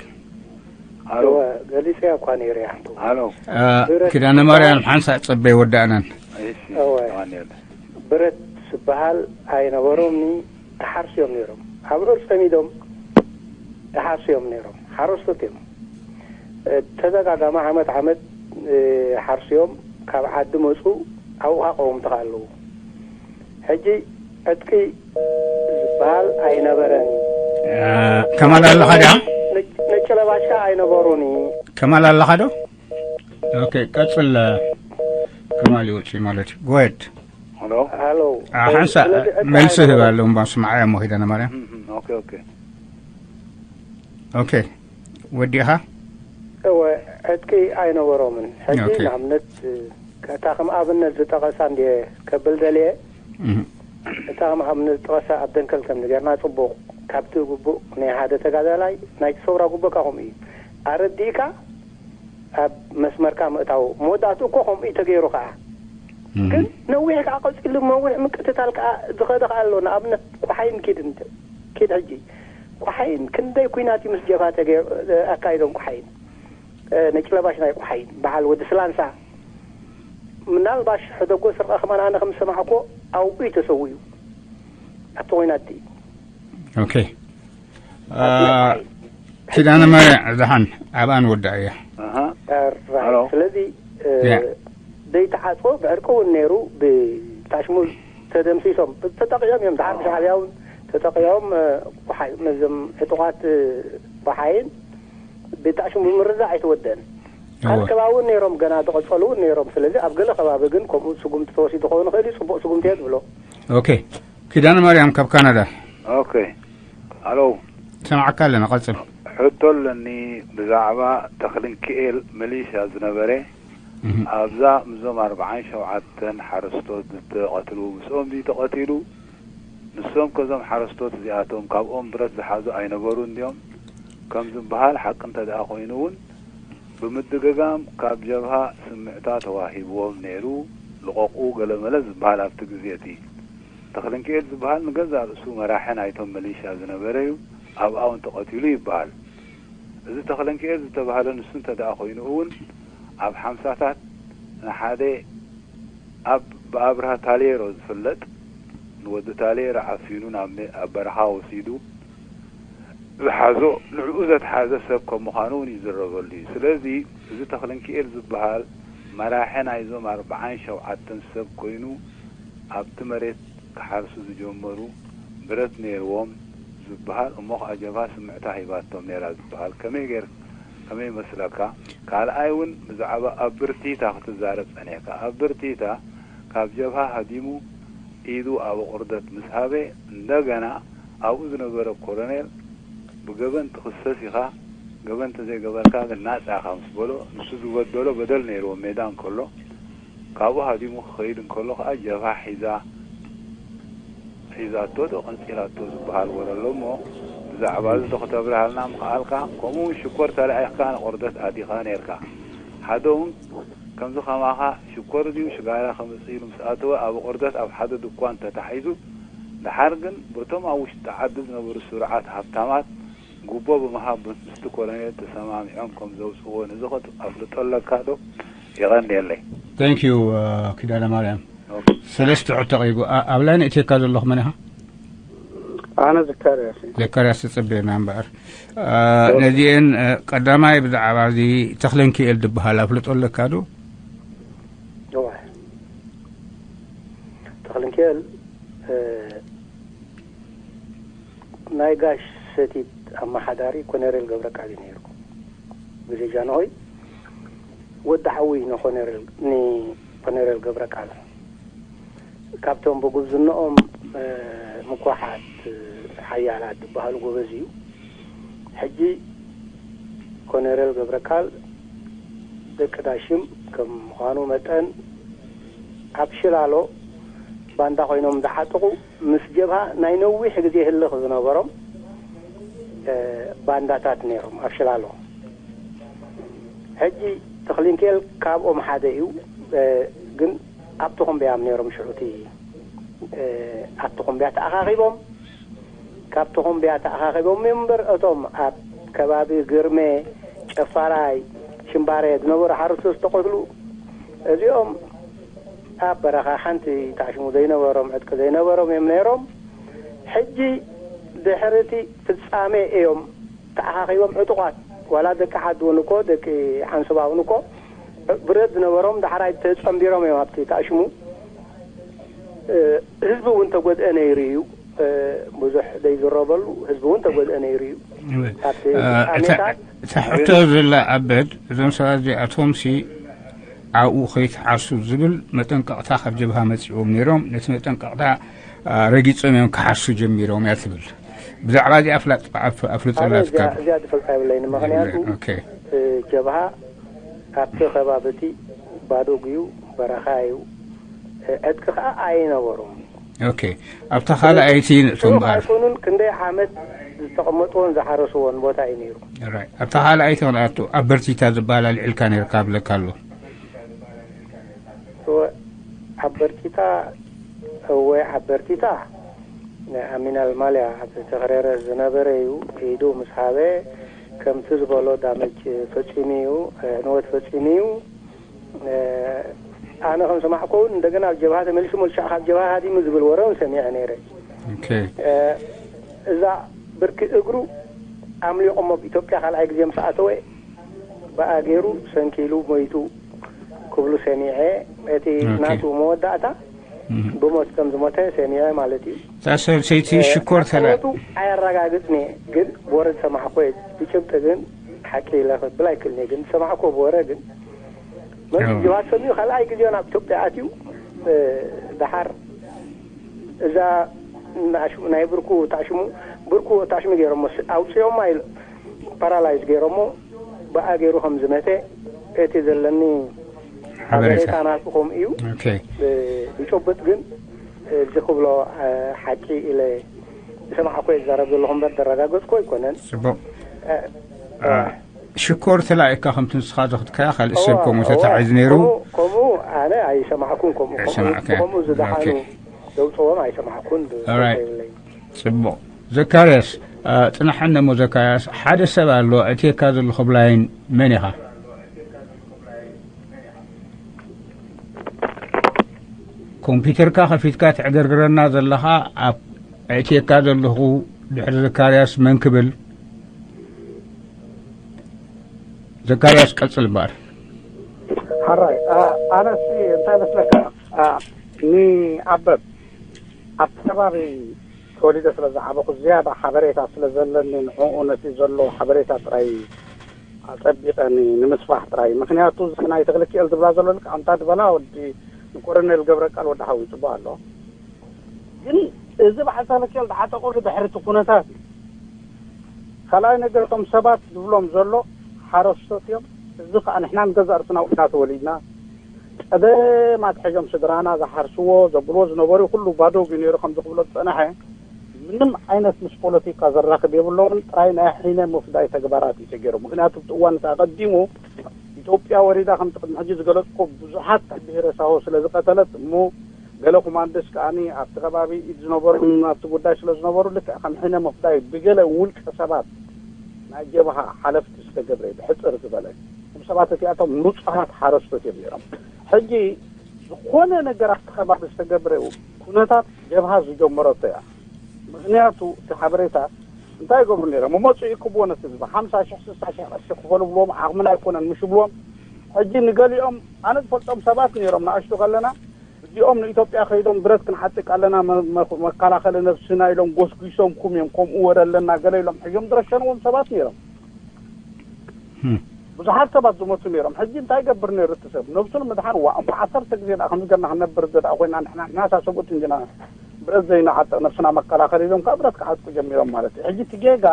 ኣሎ። እወ፣ ገሊጸያ እኳ ነይረ እያ ሓንቱ። ኣሎ። አ፣ ብረት ኪዳነ ማርያም ሓንሳእ ጸበይ ወዳእናን። እሺ፣ እወ። ተዋንየለ። ብረት ዝበሃል ኣይነበሮምኒ፣ ይሓርሱ እዮም ነይሮም። ኣብዑር ጸሚዶም ይሓርሱ እዮም ነይሮም። ሓረስቶት እዮም። እ፣ ተደጋጋሚ ዓመት ዓመት፣ እ፣ ሓርሱ እዮም። ካብ ዓዲ መጹ፣ ኣብኡ ኸዓ ቀወምቲ ኸዓ ኣለዉ። ሕጂ ዕጥቂ ዝበሃል ኣይነበረን። እ፣ ከማል ኣለኻ ድኣ? ነጭ-፣ ነጭ ለባሽ ከኣ ኣይነበሩን። ከማል ኣለኻ ዶ? ኦኬ፣ ቀጽል፣ እ፣ ከማል ይወጽእ ማለት እዩ። ጎየድ። ሄሎ። ሃሎ። አ፣ ሓንሳ-፣ ስለዚ ዕጥቂ መልሲ ኣይነበሮም። ህብ ኣለዉ እምባ ስምዓያ እሞ ኪዳነ ማርያም። እም፣ እም፣ ኦኬ፣ ኦኬ። ኦኬ፣ ወዲእኻ? እወ፣ ዕጥቂ ኣይነበሮምን። ሕጂ ኦኬ። ንኣብነት፣ እታ ከም ኣብነት ዝጠቐሳ እንድየ ከብል ደልየ፣ እም። እታ ከም ኣብነት ዝጠቐሳ ኣብ ደንከል ከም ጌርና ጽቡቕ፣ ካብቲ ግቡእ ናይ ሓደ ተጋዳላይ፣ ናይ ሰውራ ግቡእካ ከምኡ እዩ። ኣረዲእካ ኣብ መስመርካ ምእታው። መወዳእትኡ እኮ ከምኡ እዩ ተገይሩ ከኣ። እም። ግን ነዊሕ ከኣ ቀጺሉ፣ ነዊሕ ምቅትታል ከኣ ዝኸደ ከኣ ኣሎ። ንኣብነት፣ ቋሓይን ኪድ እንተ-፣ ኪድ ሕጂ። ቋሓይን ክንደይ ኲናት እዩ ምስ ጀብሃ ተገይሩ፣ ኣካይዶም ቋሓይን። እ፣ ነጭ ለባሽ ናይ ቋሓይን፣ በዓል ወዲ ስላንሳ። ምናልባሽ ሕደጎ ስርቐ ከማን ኣነ ከም ዝሰማዕኩዎ ኣብኡ እዩ ተሰዊኡ። ኣብቲ ኲናት እዩ። ኦኬ። ኣ፣ ኪዳነ ማርያም ደሓን ኣብኣ ንወድኣ እያ። ኣሃ። ራይት። ሃሎ። ስለዚ፣ እ፣ ያ። ዘይተዓጽወ ብዕርቂ እውን ነይሩ፣ ብታሽሙ ተደምሲሶም። ተጠቂዖም እዮም። ደሓር ብሻዕብያ እውን ተጠቂዖም፣ እ፣ ብሓይ-፣ ነዞም ዕጡቓት፣ እ፣ ብሓይን ብታሽሙ ብምርዳእ ኣይተወደአን። ካልእ እወ። ከባቢ እውን ነይሮም፣ ገና ዝቐጸሉ እውን ነይሮም። ስለዚ ኣብ ገለ ከባቢ ግን ከምኡ ስጉምቲ ተወሲዱ ክኸውን ይኽእል እዩ። ጽቡቕ ስጉምቲ እየ ዝብሎ። ኦኬ። ኪዳነ ማርያም ካብ ካናዳ። ኦኬ። ኣሎ። ሰማዕካ ኣለና፣ ቀጽል። ሕቶ ኣለኒ ብዛዕባ ተኽልንክኤል መሊሻ ዝነበረ፣ እህ። ኣብዛ ምስዞም ኣርብዓን ሸውዓተን ሓረስቶት ዝተቐትሉ፣ ምስኦም ድዩ ተቐቲሉ? ንሶም ከዞም ሓረስቶት እዚኣቶም ካብኦም ብረት ዝሓዙ ኣይነበሩን ድዮም? ከም ዝበሃል ሓቂ እንተ ደኣ ኮይኑ እውን፣ ብምድግጋም ካብ ጀብሃ ስምዕታ ተዋሂብዎም ነይሩ፣ ልቐቑ ገለመለ ዝበሃል ኣብቲ ግዜ እቲ። ተኽለንክኤል ዝበሃል ንገዛእ ርእሱ መራሒ ናይቶም መሊሻ ዝነበረ እዩ፣ ኣብኣ እውን ተቐቲሉ ይበሃል። እዚ ተኽለንክኤል ዝተባህለ ንሱ እንተ ደኣ ኮይኑ እውን፣ ኣብ ሓምሳታት ንሓደ ኣብ ብኣብርሃ ታሌሮ ዝፍለጥ ንወዲ ታሌሮ ዓፊኑ ናብ ሜ-፣ ኣብ በረኻ ወሲዱ ዝሓዞ፣ ንዕኡ ዘትሓዘ ሰብ ከም ምዃኑ እውን ይዝረበሉ እዩ። ስለዚ እዚ ተኽለንክኤል ዝበሃል መራሒ ናይዞም ኣርብዓን ሸውዓተን ሰብ ኮይኑ ኣብቲ መሬት ክሓርሱ ዝጀመሩ ብረት ነይርዎም ዝበሃል፣ እሞ ኸዓ ጀብሃ ስምዕታ ሂባቶም ነይራ ዝበሃል ከመይ ገይር-፣ ከመይ ይመስለካ? ካልኣይ እውን ብዛዕባ ኣብ ብርቲታ ክትዛረብ ጸኒሕካ። ኣብ ብርቲታ ካብ ጀብሃ ሃዲሙ ኢዱ ኣብ ኣቑርደት ምስ ሃበ፣ እንደገና ኣብኡ ዝነበረ ኮሎኔል ብገበን ትኽሰስ ኢኻ፣ ገበን ተዘይገበርካ ግን ናጻ ኢኻ ምስ በሎ፣ ንሱ ዝበደሎ በደል ነይርዎ ሜዳ እንከሎ፣ ካብኡ ሃዲሙ ክኸይድ እንከሎ ኸዓ ጀብሃ ሒዛ፣ ሒዛቶ ዶ ቀንጺላቶ ዝበሃል ወረ ኣሎ እሞ፣ ብዛዕባ እዚ ዶ ከተብርሃልና ምኽኣልካ? ከምኡ እውን ሽኮር ተላኢኽካ ንቆርደት ኣቲኻ ነይርካ። ሓደ እውን ከምዚ ከማኻ ሽኮር ድዩ ሽጋራ ከምጽእ ኢሉ ምስ ኣተወ ኣብ ቆርደት ኣብ ሓደ ድኳን ተታሒዙ፣ ደሓር ግን በቶም ኣብ ውሽጢ ዓዲ ዝነበሩ ስሩዓት ሃብታማት ጉቦ ብምሃብ ምስቲ ኮሎኔል ተሰማሚዖም ከም ዘውጽእዎ፣ ነዚ ከ ኣፍልጦ ኣለካ ዶ? የቐንየለይ። Thank you, uh, ኪዳነ ማርያም። ኦኬ። ሰለስተ ሕቶ ቀሪቡ። ኣ-፣ ኣብ ላይን እትየካ ዘለኹ መን ኢኻ? ኣነ ዘካርያስ እየ። ዘካርያስ ተጸበየና እምበኣር። አ፣ ኦኬ። ነዚኤን፣ አ፣ ቀዳማይ ብዛዕባ እዚ ተኽለንኪኤል ዝበሃል ኣፍልጦ ኣለካ ዶ? እወ። ተኽለንኪኤል፣ እ፣ ናይ ጋሽ ሰቲት ኣመሓዳሪ ኮነሬል ገብረቃል እዩ ነይሩ። ግዜ ጃንሆይ ወዲ ሓዊ ንኮነሬል፣ ንኮነሬል ገብረቃል። ካብቶም ብጉብዝነኦም፣ እ፣ ምኩሓት፣ እ፣ ሓያላት ዝበሃሉ ጎበዝ እዩ። ሕጂ ኮነሬል ገብረቃል ደቂ ዳሽም ከም ምዃኑ መጠን ኣብ ሽላሎ ባንዳ ኮይኖም ዝዓጥቑ ምስ ጀብሃ ናይ ነዊሕ ግዜ ህልኽ ዝነበሮም፣ እ፣ ባንዳታት ነይሮም ኣብ ሽላሎ። ሕጂ ተኽሊንኬል ካብኦም ሓደ እዩ፣ እ፣ ግን ኣብ ተኾምቢያ እዮም ነይሮም ሽዑ እቲ፣ እ፣ ኣብ ተኾምቢያ ተኣኻኺቦም፣ ካብ ተኾምቢያ ተኣኻኺቦም እዮም እምበር እቶም ኣብ ከባቢ ግርሜ፣ ጨፋራይ፣ ሽምባሬ ዝነበሩ ሓረስቶት ዝተቐትሉ እዚኦም ኣብ በረኻ ሓንቲ ታሽሙ ዘይነበሮም ዕጥቂ ዘይነበሮም እዮም ነይሮም። ሕጂ ድሕሪ እቲ ፍጻሜ እዮም ተኣኻኺቦም ዕጡቓት፣ ዋላ ደቂ ዓዲ እውን እኮ፣ ደቂ ዓንሰባ እውን እኮ ብረት ዝነበሮም ዳሕራይ ተጸንቢሮም እዮም ኣብቲ ታሽሙ። እ፣ ህዝቢ እውን ተጎድአ ነይሩ እዩ። እ፣ ብዙሕ ዘይዝረበሉ ህዝቢ እውን ተጎድአ ነይሩ እዩ። እወ። ኣብቲ እ፣ እታ፣ ፍጻሜታት እታ ሕቶ ዘላ ኣበድ፣ እዞም ሰባት እዚኣቶምሲ ኣብኡ ከይትሓሱ ዝብል መጠንቀቕታ ካብ ጀብሃ መጺኦም ነይሮም። ነቲ መጠንቀቕታ፣ አ፣ ረጊጾም እዮም ክሓሱ ጀሚሮም እያ ትብል። ብዛዕባ እዚኣ ፍላጥ-፣ ኣፍ-፣ ኣፍልጦ ኣነ እዚኣ፣ ኣላትካ ዶ? እዚኣ ዝፈልጣ የብለይን። ምኽንያቱ፣ ኦኬ። እ፣ ጀብሃ ኣብቲ ከባቢ እቲ ባዶ እዩ፣ በረኻ እዩ። እ፣ ዕጥቂ ከኣ ኣይነበሮም። ኦኬ። ኣብታ ካልኣይቲ ንእቶም ጽሩፍ በዓል ኣይኮኑን፣ ክንደይ ዓመት ዝተቐመጥዎን ዝሓረስዎን ቦታ እዩ ነይሩ። ራይት። ኣብታ ካልኣይቲ ክንኣቱ፣ ኣብ በርቲታ ዝበሃል ኣልዒልካ ነይርካ ብለካ ኣሎ። እወ፣ ኣብ በርቲታ፣ እወ፣ ኣብ በርቲታ፣ ኣሚናል ማልያ ኣብ ተኽሬረ ዝነበረ እዩ። ኢዱ ምስ ሃበ፣ ከምቲ ዝበሎ ዳመጅ ፈጺሙ እዩ፣ ዕንወት ፈጺሙ እዩ። እ፣ ኣነ ከም ሰማዕኩ እውን እንደገና ኣብ ጀብሃ ተመሊሱ፣ መልሻ ካብ ጀብሃ ሃዲሙ ዝብል ወረ እውን ሰሚዐ ነይረ። ኦኬ። እ፣ እዛ ብርኪ እግሩ ኣምሊቑሞ ኣብ ኢትዮጵያ ካልኣይ ግዜ ምስ ኣተወ፣ ብኣ ገይሩ ሰንኪሉ ሞይቱ ክብሉ ሰሚዐ። እቲ ኦኬ። ናቱ መወዳእታ እም። ብሞት ከም ዝሞተ ሰሚዐ ማለት እዩ። እታ ሰበይቲ እ፣ ሽኮር ተላ- ኣሞቱ ኣየረጋግጽን እየ፣ ግን ብወረ ዝሰማዕኩ እየ። ብጭብጢ ግን ሓቂ ኢለ ክብል ኣይክእልን እየ፣ ግን ዝሰማዕኩ ብወረ ግን መን እዎ። ጅባት ሰሚዑ ካልኣይ ግዜ ናብ ኢትዮጵያ ኣትዩ፣ እ፣ ደሓር እዛ ናሽ-፣ ናይ ብርኩ ታሽሙ፣ ብርኩ ታሽሙ ገይሮሞ፣ ስ-፣ ኣውፅኦማ ኢሉ፣ ፓራላይዝ ገይሮሞ፣ ብኣ ገይሩ ከም ዝመተ እቲ ዘለኒ ሓበሬታ። ሓበሬታ ናቱ ከምኡ እዩ። ኦኬ። እ፣ ብጭቡጥ ግን፣ እ፣ እዚ ክብሎ፣ እ፣ ሓቂ ኢለ ዝሰማዕኮ እየ ዝዛረብ ዘለኹ እምበር ዘረጋገፅኮ ኣይኮነን። ጽቡቕ። እ፣ እ፣ እ፣ ሽኮር ተላኢካ ከምቲ ንስኻ ዘኽትካያ ካልእ ሰብ እዋ፣ ከምኡ እዋ፣ ተታሒዙ ነይሩ። ከምኡ፣ ከምኡ ኣነ ኣይሰማዕኩን፣ ከምኡ፣ ከምኡ፣ ኣይሰማዕካን። ከምኡ ዝደሓኑ ኦኬ። ዘውፅዎም ኣይሰማዕኩን፣ ኦራይት። የብለይን። ጽቡቕ። ዘካርያስ፣ እ፣ ጽናሓኒ እሞ ዘካርያስ፣ ሓደ ሰብ ኣሎ፣ ኣእትየካ ዘለኹ ብላይን መን ኢኻ? ኮምፒተርካ ከፊትካ ትዕገርግረና ዘለኻ፣ ኣብ ኣእትየካ ዘለኹ ድሕሪ ዘካርያስ መን ክብል? ዘካርያስ ቀጽል እምበኣር። ሓራይ፣ ኣ-፣ ኣነሲ እንታይ መስለካ፣ ኣ-፣ ንኣበብ ኣብቲ ከባቢ ተወሊደ ስለ ዝዓበኹ ዝያዳ ሓበሬታ ስለ ዘለኒ ንዕኡ ነቲ ዘሎ ሓበሬታ ጥራይ ኣጸቢቐ ንምስፋሕ ጥራይ። ምኽንያቱ እዛ ናይ ተኽለኪኤል ዝብላ ዘሎ ልክዕ ኣንታ ዝበላ ወዲ ንኮረኔል ገብረቃል ወዲ ሓዊ ጽቡቕ ኣሎ። ግን እዚ በዓል ተኽለኪኤል ዝዓጠቐሉ ድሕሪ እቲ ኩነታት እዩ። ካልኣይ ነገር እቶም ሰባት ዝብሎም ዘሎ ሓረስቶት እዮም። እዚ ከዓ ንሕና ንገዛእ ርእስና ውዒና ተወሊድና ቀደም ኣትሒዞም ስድራና ዝሓርስዎ ዘብልዎ ዝነበሩ ኩሉ ባዶ እዩ ነይሩ ከም ዝኽብሎ ዝጸንሐ ምንም ዓይነት ምስ ፖለቲካ ዘራኽብ የብሎምን። ጥራይ ናይ ሒነ ምፍዳይ ተግባራት እዩ ተገይሩ። ምክንያቱ ኣብቲ እዋን እቲ ኣቐዲሙ ኢትዮጵያ ወሪዳ ከምቲ ቅድሚ ሕጂ ዝገለጽኩ ብዙሓት ብሄረ ሳሆ ስለ ዝቐተለት እሞ ገለ ኮማንዶስ ከዓኒ ኣብቲ ከባቢ ኢድ ዝነበሩ ኣብቲ ጉዳይ ስለ ዝነበሩ ልክዕ ከም ሒነ ምፍዳይ ብገለ ውልቀ ሰባት ናይ ጀብሃ ሓለፍቲ ዝተገብረ እዩ። ብሕጽር ዝበለ እቶም ሰባት እቲኣቶም ንጹሃት ሓረስቶት እዮም ነይሮም። ሕጂ ዝኾነ ነገር ኣብቲ ከባቢ ዝተገብረ ኩነታት ጀብሃ ዝጀመረቶ እያ። ምኽንያቱ እቲ ሓበሬታ እንታይ ይገብሩ ነይሮም? መመፅኡ ይክብዎ ነቲ ህዝቢ ሓምሳ ሽሕ ስሳ ሽሕ ቅርሺ ክፈሉ ብልዎም ዓቕምና ኣይኮነን ምሽ ብልዎም። ሕጂ ንገሊኦም ኣነ ዝፈልጦም ሰባት ነይሮም ንኣሽቱ ከለና እዚኦም ንኢትዮጵያ ከይዶም ብረት ክንዓጥቅ ኣለና መ- መ- መከላኸሊ ነብስና ኢሎም ጎስጒሶምኩም እዮም ከምኡ ወረ ኣለና ገለ ኢሎም ሕዮም ዝረሸንዎም ሰባት ነይሮም። ብዙሓት ሰባት ዝሞቱ ነይሮም። ሕጂ እንታይ ይገብር ነይሩ እቲ ሰብ? ነብሱ ንምድሓን ዋ እሞ ዓሰርተ ግዜ ደኣ ከምዚ ገርና ክንነብር እንተ ደኣ ኮይና ንሕና ንሕና እሳ ሰብኡት እንዲና ብረት ዘይንዓጥቕ ነብስና መከላኸሊ ኢሎም ከዓ ብረት ክዓጥቁ ጀሚሮም ማለት እዩ። ሕጂ እቲ ጌጋ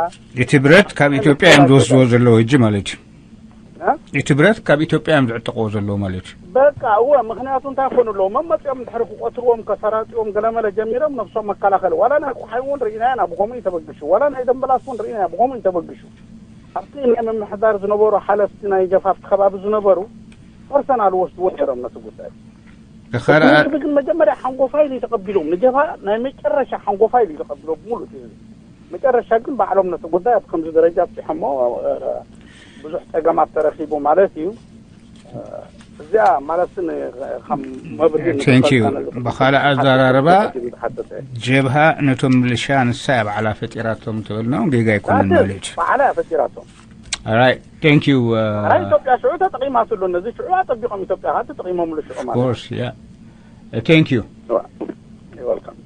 እቲ ብረት ካብ ኢትዮጵያ እዮም ዝወስድዎ ዘለዉ ሕጂ ማለት እዩ። እ? እቲ ብረት ካብ ኢትዮጵያ እዮም ዝዕጥቕዎ ዘለዉ ማለት እዩ። በቃ እወ፣ ምኽንያቱ እንታይ ኮኑ ኣለዎ መመፂኦም ድሕሪ ክቆትልዎም ከሰራጢዎም ገለመለ ጀሚሮም ነብሶም መከላኸሊ ዋላ ናይ ቆሓይ እውን ርኢናያ ናብ ከምኡ እዩ ተበግሹ ዋላ ናይ ደንበላስ እውን ርኢናያ ብከምኡ እዩ ተበግሹ። ኣብቲ ናይ ምምሕዳር ዝነበሩ ሓለፍቲ ናይ ጀፋ ኣብቲ ከባቢ ዝነበሩ ፐርሰናል ወስድዎ ነይሮም ነቲ ጉዳይ። እቲ ካልኣ ህዝቢ ግን መጀመርያ ሓንጎፋይ ኢሉ ተቐቢሎም ንጀፋ ናይ መጨረሻ ሓንጎፋይ ኢሉ ተቐቢሎ ብምሉእ እቲ ህዝቢ። መጨረሻ ግን ባዕሎም ነቲ ጉዳይ ኣብ ከምዚ ደረጃ ኣብፂሖሞ ብዙሕ ፀገማት ተረኺቡ ማለት እዩ። እዚኣ ማለት ከም መብርሂ ንክፈልጠና ብካልእ ኣዘራርባ ዝሓተተ ጀብሃ ነቶም ምልሻ ንሳ እያ ባዕላ ፈጢራቶም ትብል ነው ጌጋ ኣይኮነን ማለት እዩ። ባዕላ እያ ፈጢራቶም። Alright, thank you. ራ ኢትዮጵያ ሽዑ ተጠቂማትሉ ነዚ ሽዑ ኣጠቢቆም ኢትዮጵያ ከዓ ተጠቂሞምሉ ሽዑ ማለት course, yeah. Thank you. Welcome.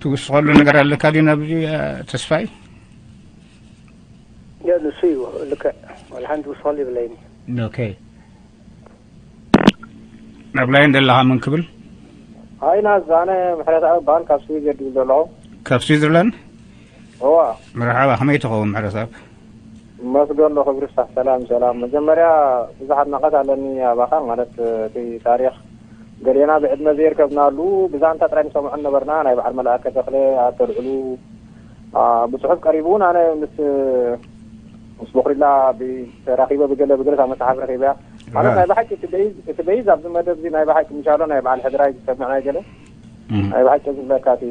ትውስኸሉ ነገር ኣለካ ድዩ ናብዚ ተስፋይ? ንሱ እዩ ልክዕ ዋላ ሓንቲ ውስኸሉ ይብለይኒ። ኦኬ ናብ ላይን ዘለኻ ምን ክብል? ኣይና ዛነ ምሕረተኣብ በሃል ካብ ስዊዘርላንድ ዘለኹ። ካብ ስዊዘርላንድ? እዋ። መርሓባ፣ ከመይ ትኸውን ምሕረተኣብ? መስገን ዶ ክብሪ ይስፋሕ። ሰላም ሰላም። መጀመርያ ብዙሕ ኣድናቖት ኣለኒ ኣባኻ፣ ማለት እቲ ታሪኽ ገሌና ብዕድመ ዘይርከብናሉ ብዛንታ ጥራይ ንሰምዖ ነበርና። ናይ በዓል መልኣከ ተኽለ ኣተልዕሉ ብፅሑፍ ቀሪቡ እውን ኣነ ምስ ምስ ቦኽሪላ ተራኺበ ብገለ ብገለ እታ መፅሓፍ ረኺበያ ማለት ናይ ብሓቂ እቲ በይዝ ኣብዚ መደብ እዚ ናይ ብሓቂ ምሻሎ ናይ በዓል ሕድራይ ዝሰምዕ ናይ ገለ ናይ ብሓቂ ዝብለካ እቲ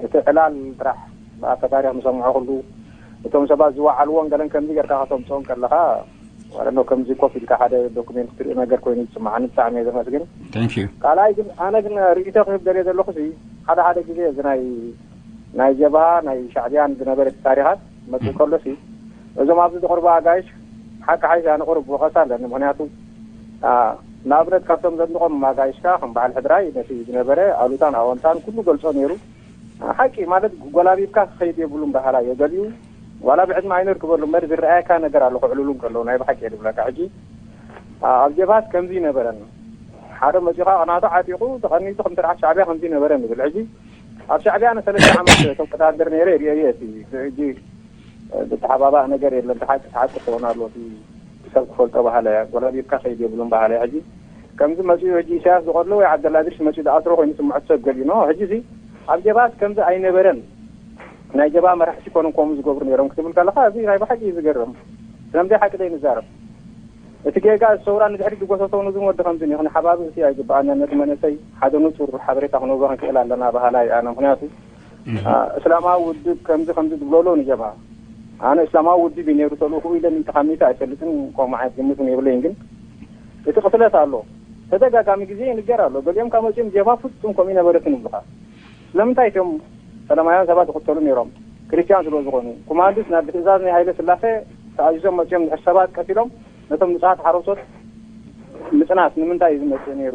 እቲ ዕላል ጥራሕ ብኣፈ ታሪክ ምሰምዖ ኩሉ እቶም ሰባት ዝወዓልዎን ገለን ከምዚ ጌርካ ከተምፅኦም ከለካ ማለት ነው ከምዚ ኮፍ ኢልካ ሓደ ዶኩሜንት ክትርኢ ነገር ኮይኑ ዝስማዓኒ ብጣዕሚ እየ ዘመስግን። ካልኣይ ግን ኣነ ግን ርእይቶ ክህብ ደልየ ዘለኹ ሓደ ሓደ ግዜ እዚ ናይ ናይ ጀብሃ ናይ ሻዕብያን ዝነበረ እቲ ታሪኻት መፅእ ከሎሲ እዞም ኣብዚ ዝቐርቡ ኣጋይሽ ሓቂ ሓይሽ ኣነ ቁሩብ ወቐሳ ኣለኒ። ምክንያቱ ንኣብነት ካብቶም ዘድንቖም ኣጋይሽካ ከም በዓል ሕድራይ ነቲ ዝነበረ ኣሉታን ኣወንታን ኩሉ ገልጾ ነይሩ። ሓቂ ማለት ጎላቢብካ ክኸይድ የብሉን በሃላ እየ። ገሊኡ ዋላ ብዕድመ ኣይነር ክበሉ እምበር ዝረኣየካ ነገር ኣሎ ክዕልሉ እንከለዉ ናይ ብሓቂ እየ ዝብለካ። ሕጂ ኣብ ጀብሃስ ከምዚ ይነበረን ሓደ መፂኻ ቅናቱ ዓጢቑ ተቐኒቱ ከም ስርዓት ሻዕብያ ከምዚ ይነበረን ይብል። ሕጂ ኣብ ሻዕብያ ኣነ ሰለስተ ዓመት ተወዳደር ነይረ ርእየ እቲ ሕጂ ዝተሓባባእ ነገር የለን። ተሓቂ ተሓቂ ክኾን ኣለዎ እቲ ሰብ ክፈልጦ ባህለ እያ። ጎላቢብካ ከይድ የብሉን ባህለ እያ። ሕጂ ከምዚ መፂኡ ሕጂ ኢሳያስ ዝቐትሎ ወይ ዓብደላ እድሪስ መፂኡ ዝኣስሮ ኮይኑ ስምዖት ሰብ ገሊኡ ነው። ሕጂ እዚ ኣብ ጀብሃስ ከምዚ ኣይነበረን። ናይ ጀብሃ መራሕቲ ኮኖም ከምኡ ዝገብሩ ነይሮም ክትብል ከለካ እዚ ናይ ብሓቂ እዩ ዝገርም። ስለምንታይ ሓቂ ዘይንዛረብ? እቲ ጌጋ እዚ ሰውራ ንድሕሪት ዝጎተቶ ንዝን ወዲ ከምዚ እዩ። ክንሓባብእ እቲ ኣይግበኣናን። ነቲ መንእሰይ ሓደ ንጹር ሓበሬታ ክንህቦ ክንክእል ኣለና በሃላይ ኣነ። ምኽንያቱ እስላማዊ ውድብ ከምዚ ከምዚ ዝብለሎ ንጀብሃ ኣነ እስላማዊ ውድብ እዩ ነይሩ ተልእኹኡ ኢለ ሚእቲ ካብ ሚእቲ ኣይፈልጥን። ከምኡ ዓይነት ግምት እውን የብለይን። ግን እቲ ቅትለት ኣሎ ተደጋጋሚ ግዜ ይንገር ኣሎ። ገሊኦም ካብ መጺኦም ጀብሃ ፍጹም ከምኡ ይነበረትን ይብሉኻ። ስለምንታይ እቶም ሰላማውያን ሰባት ይቕተሉ ነይሮም? ክርስትያን ስለ ዝኾኑ። ኮማንድስ ናብ ብትእዛዝ ናይ ሃይለ ስላሴ ተኣዚዞም መጺኦም ድሕሪ ሰባት ቀቲሎም ነቶም ንጹሃት ሓረስቶት ምጽናት ንምንታይ እዩ ዝመጽእ ነይሩ?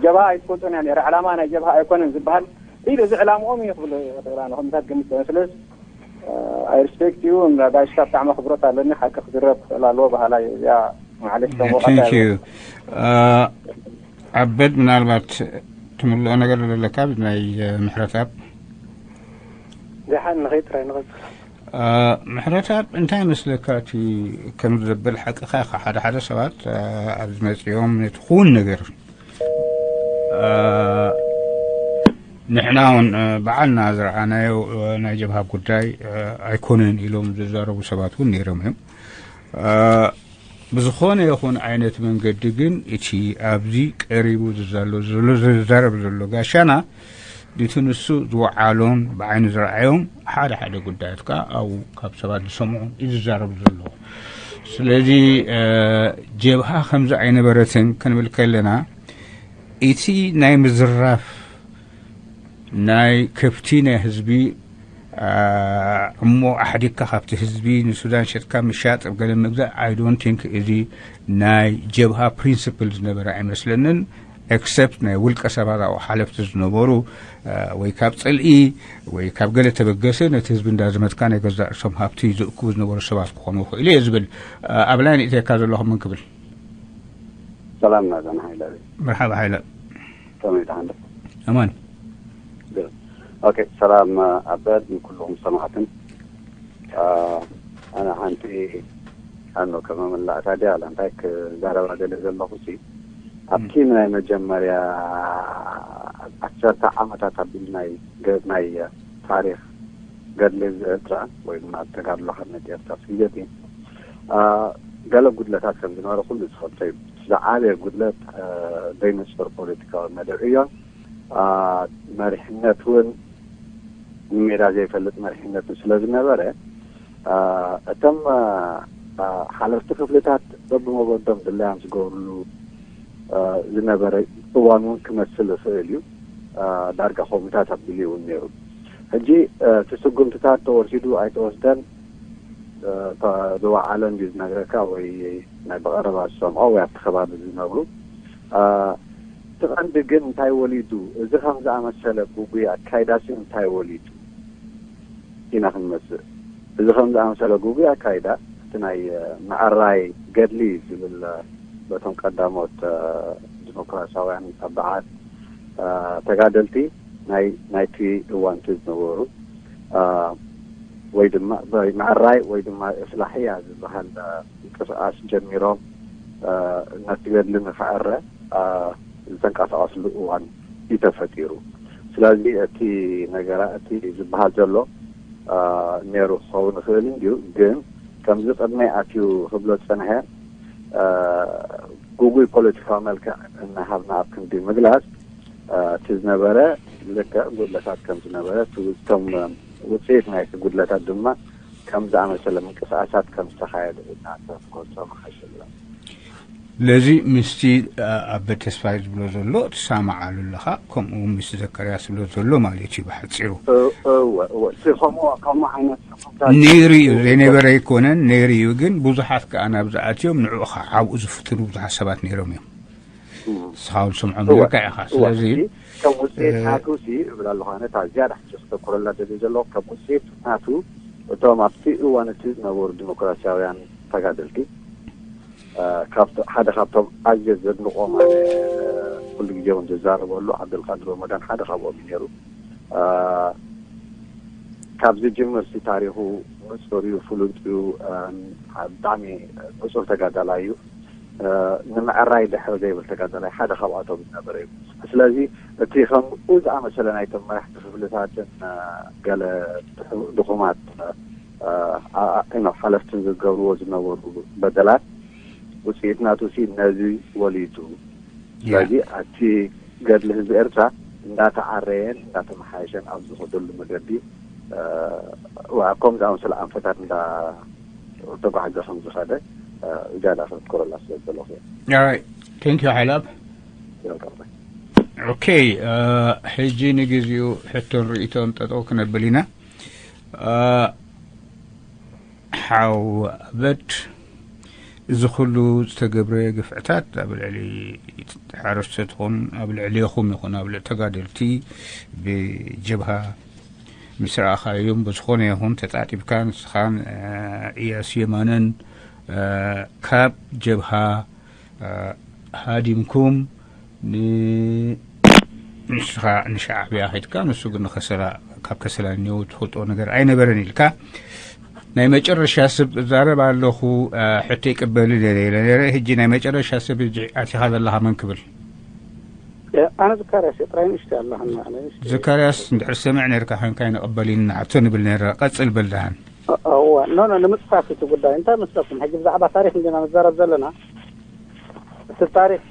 ጀብሃ ኣይትፈልጦን እያ ነይራ። ዕላማ ናይ ጀብሃ ኣይኮነን ዝበሃል ኢሉ እዚ ዕላምኦም እዩ ክብል ይኽእል። ኣነ ከምታት ገምት ስለ I respect you። ጋሽካ ብጣዕሚ ክብረት ኣለኒ። ሓቂ ክዝረብ ክኽእል ኣለዎ። ባህላ እዩ እዚኣ። ማዕለሽ ተሞቐታ Thank you። ዓበድ፣ ምናልባት ትምልኦ ነገር ዘለካ ናይ ምሕረተኣብ? ደሓን ንኸይድ ጥራይ ንቐጽል። ምሕረተኣብ፣ እንታይ መስለካ እቲ ከም ዘብል ሓቅኻ ኢኻ። ሓደ ሓደ ሰባት ኣብዚ መጺኦም ነቲ ክውን ነገር ንሕና እውን በዓልና ዝረኣናዮ ናይ ጀብሃ ጉዳይ ኣይኮነን ኢሎም ዝዛረቡ ሰባት እውን ነይሮም እዮም። ብዝኾነ ይኹን ዓይነት መንገዲ ግን እቲ ኣብዚ ቀሪቡ ዝዛሎ ዘሎ ዝዛረብ ዘሎ ጋሻና ዲቱ ንሱ ዝወዓሎን ብዓይኑ ዝረኣዮም ሓደ ሓደ ጉዳያት ከዓ ኣብኡ ካብ ሰባት ዝሰምዑ እዩ ዝዛረብ ዘሎ። ስለዚ ጀብሃ ከምዚ ኣይነበረትን ክንብል ከለና እቲ ናይ ምዝራፍ ናይ ከብቲ ናይ ህዝቢ እሞ ኣሕዲግካ ካብቲ ህዝቢ ንሱዳን ሸጥካ ምሻጥ ገለ ምግዛእ I don't think እዚ ናይ ጀብሃ principle ዝነበረ ኣይመስለንን። Except ናይ ውልቀ ሰባት ኣብኡ ሓለፍቲ ዝነበሩ ወይ ካብ ፅልኢ ወይ ካብ ገለ ተበገሰ ነቲ ህዝቢ እንዳዘመትካ ናይ ገዛእ ርእሶም ሃብቲ ዝእክቡ ዝነበሩ ሰባት ክኾኑ ይኽእሉ እየ ዝብል ኣብ line እተካ ዘለኹም ምን ክብል ሰላም ናዘን ሓይለ መርሓባ ሓይለ ከመይ ትሓንደ ኣማን ኦኬ ሰላም ኣበድ ንኩልኹም ሰማዕትን ኣነ ሓንቲ ኣኖ ከመመላእታ ድያ እንታይ ክዛረባ ደለ ዘለኹ ሲ ኣብቲ ናይ መጀመርያ ዓሰርተ ዓመታት ኣቢል ናይ ናይ ታሪክ ገድሊ ህዝቢ ኤርትራ ወይ ድማ ተጋድሎ ሓርነት ኤርትራ ስደት ገለ ጉድለታት ከም ዝነበረ ኩሉ ዝፈልጦ እዩ። ዝዓበየ ጉድለት ዘይንጹር ፖለቲካዊ መደብ ዕዮ መሪሕነት እውን ንሜዳ ዘይፈልጥ መሪሕነት ስለ ዝነበረ እቶም ሓለፍቲ ክፍልታት በብመገዶም ድላዮም ዝገብርሉ ዝነበረ እዋን እውን ክመስል ይኽእል እዩ። ዳርጋ ከምኡታት ኣቢሉ እውን ነይሩ። ሕጂ እቲ ስጉምትታት ተወሲዱ ኣይተወስደን ዝወዓለ እንድዩ ዝነግረካ ወይ ናይ ብቐረባ ዝሰምዖ ወይ ኣብቲ ከባቢ ዝነብሩ እቲ ቀንዲ ግን እንታይ ወሊዱ እዚ ከም ዝኣመሰለ ጉጉይ ኣካይዳሲ እንታይ ወሊዱ ኢና ክንመስእ እዚ ከም ዝኣመሰለ ጉጉይ ኣካይዳ እቲ ናይ ምዕራይ ገድሊ ዝብል በቶም ቀዳሞት ዲሞክራሲያውያን ኣባዓት ተጋደልቲ ናይ ናይቲ እዋንቲ ዝነበሩ ወይ ድማ ምዕራይ ወይ ድማ እስላሕያ ዝበሃል ምንቅስቃስ ጀሚሮም ነቲ ገድሊ ንክዕረ ዝተንቀሳቀስሉ እዋን እዩ ተፈጢሩ። ስለዚ እቲ ነገራ እቲ ዝበሃል ዘሎ ነይሩ ክኸውን ይኽእል እንድዩ፣ ግን ከምዚ ቅድመይ ኣትዩ ክብሎ ዝጸንሐ ጉጉይ ፖለቲካዊ መልክዕ እናሃብና ኣብ ክንዲ ምግላጽ እቲ ዝነበረ ልክዕ ጉድለታት ከም ዝነበረ እቶም ውፅኢት ናይቲ ጉድለታት ድማ ከም ዝኣመሰለ ምንቅስቃሳት ከም ዝተኻየደ ኢና ተክገልጾ ምሓሸልና። ለዚ ምስቲ ኣበ ተስፋይ ዝብሎ ዘሎ ትሳማዓሉ ኣለኻ፣ ከምኡ እውን ምስ ዘከርያስ ዝብሎ ዘሎ ማለት እዩ ብሓፂሩ። እወ እወ እቲ ከምኡ ከምኡ ዓይነት ሕቶታት ነይሩ እዩ፣ ዘይነበረ ኣይኮነን፣ ነይሩ እዩ። ግን ብዙሓት ከዓ ናብዚ ኣትዮም ንዕኡ ከዓ ኣብኡ ዝፍትኑ ብዙሓት ሰባት ነይሮም እዮም። ንስኻ እውን ዝሰምዖም ዘለካ ኢኻ። ስለዚ ከም ውፅኢት ናቱ ሲ እብል ኣለኹ ኣነ እታ ዝያዳ ሕጂ ክተኩረላ ደልየ ዘለኹ ከም ውፅኢት ናቱ እቶም ኣብቲ እዋን እቲ ዝነበሩ ዲሞክራሲያውያን ተጋደልቲ ሓደ ካብቶም ኣዝየ ዘድንቖም ኣነ ኩሉ ግዜ እውን ዝዛረበሉ ዓብደልቃድር ረመዳን ሓደ ካብኦም እዩ ነይሩ። ካብ ዝጅምር ሲ ታሪኹ ንፁር እዩ፣ ፍሉጥ እዩ፣ ብጣዕሚ ንፁር ተጋዳላይ እዩ። ንምዕራይ ድሕር ዘይብል ተጋዳላይ ሓደ ካብኣቶም ዝነበረ እዩ። ስለዚ እቲ ከምኡ ዝኣመሰለ ናይቶም መራሕቲ ክፍልታትን ገለ ድኹማት ሓለፍትን ዝገብርዎ ዝነበሩ በደላት ውፅኢት ናቱ ሲ ነዚ ወሊዱ። ስለዚ ኣቲ ገድሊ ህዝቢ ኤርትራ እንዳተዓረየን እንዳተመሓየሸን ኣብ ዝኸደሉ መገዲ ከምኡ ዝኣመሰለ ኣንፈታት እንዳ ተጓዕዘ ከም ዝኸደ ዝያዳ ክዝክረላ ስለ ዝደለኹ እየ። Thank you ሓይላብ። ኦኬ ሕጂ ንግዚኡ ሕቶን ርእይቶን ጠጠው ክነብል ኢና። ሓው ኣበድ እዚ ኩሉ ዝተገብረ ግፍዕታት ኣብ ልዕሊ ሓረስቶት ይኹን ኣብ ልዕሌኹም ይኹን ኣብ ልዕሊ ተጋደልቲ ብጀብሃ ምስ ረኣኻዮም ብዝኾነ ይኹን ተጣጢብካ ንስኻን እያሱ የማነን ካብ ጀብሃ ሃዲምኩም ንስኻ ንሻዕብያ ኸድካ ንሱ ግን ከሰላ ካብ ከሰላ እኒው ትፈልጦ ነገር ኣይነበረን ኢልካ ናይ መጨረሻ ስብ እዛረብ ኣለኹ። ሕቶ ይቅበል ኢለ ኢለ ነረ። ሕጂ ናይ መጨረሻ ስብ ሕጂ ኣቲኻ ዘለኻ መን ክብል? ኣነ ዘካርያስ ጥራይ ንእሽተ ኣለኻ። ዘካርያስ እንድሕር ሰምዕ ነርካ ኸንካ ይንቕበል ኢና ሕቶ ንብል ነረ። ቀጽል በል ደሃን። እዋ ኖ ኖ ንምጽፋፍ እቲ ጉዳይ እንታይ መስለኩም? ሕጂ ብዛዕባ ታሪክ እንዲና ንዛረብ ዘለና። እቲ ታሪክ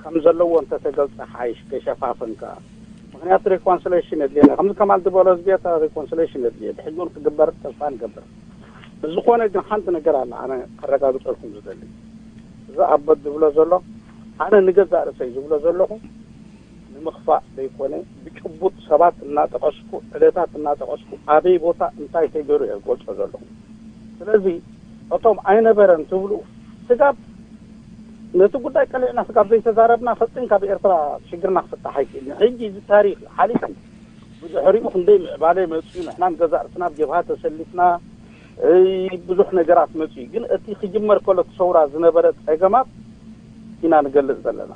ከም ዘለዎ እንተተገልጸ ሓይሽ ከይሸፋፈንካ። ምክንያቱ ሪኮንሲሌሽን የድልየና ከምዚ ከማል ዝበሎ ህዝቢ ኤርትራ ሪኮንሲሌሽን የድልየ ብሕጂ እውን ክግበር ተስፋ ንገብር። ብዝኾነ ግን ሓንቲ ነገር ኣላ ኣነ ከረጋግጸልኩም ዝደሊ። እዚ ኣቦት ዝብሎ ዘሎ ኣነ ንገዛእ ርእሰይ ዝብሎ ዘለኹ ንምኽፋእ ዘይኮነ ብጭቡጥ ሰባት እናጠቐስኩ ዕለታት እናጠቐስኩ ኣበይ ቦታ እንታይ ተገይሩ እየ ዝገልጾ ዘለኹ። ስለዚ እቶም ኣይነበረን ትብሉ ስጋብ ነቲ ጉዳይ ቀሊዕና ስጋብ ዘይተዛረብና ፈጺምካ ብኤርትራ ሽግርና ክፍታሕ ኣይክእልን። ሕጂ እዚ ታሪክ ሓሊፉ ብድሕሪኡ ክንደይ ምዕባለ መጽኡ ንሕና ንገዛእ ርእስና ብጀብሃ ተሰሊፍና ብዙሕ ነገራት መጽኡ ግን እቲ ክጅመር ከሎ እቲ ሰውራ ዝነበረ ጸገማት ኢና ንገልጽ ዘለና።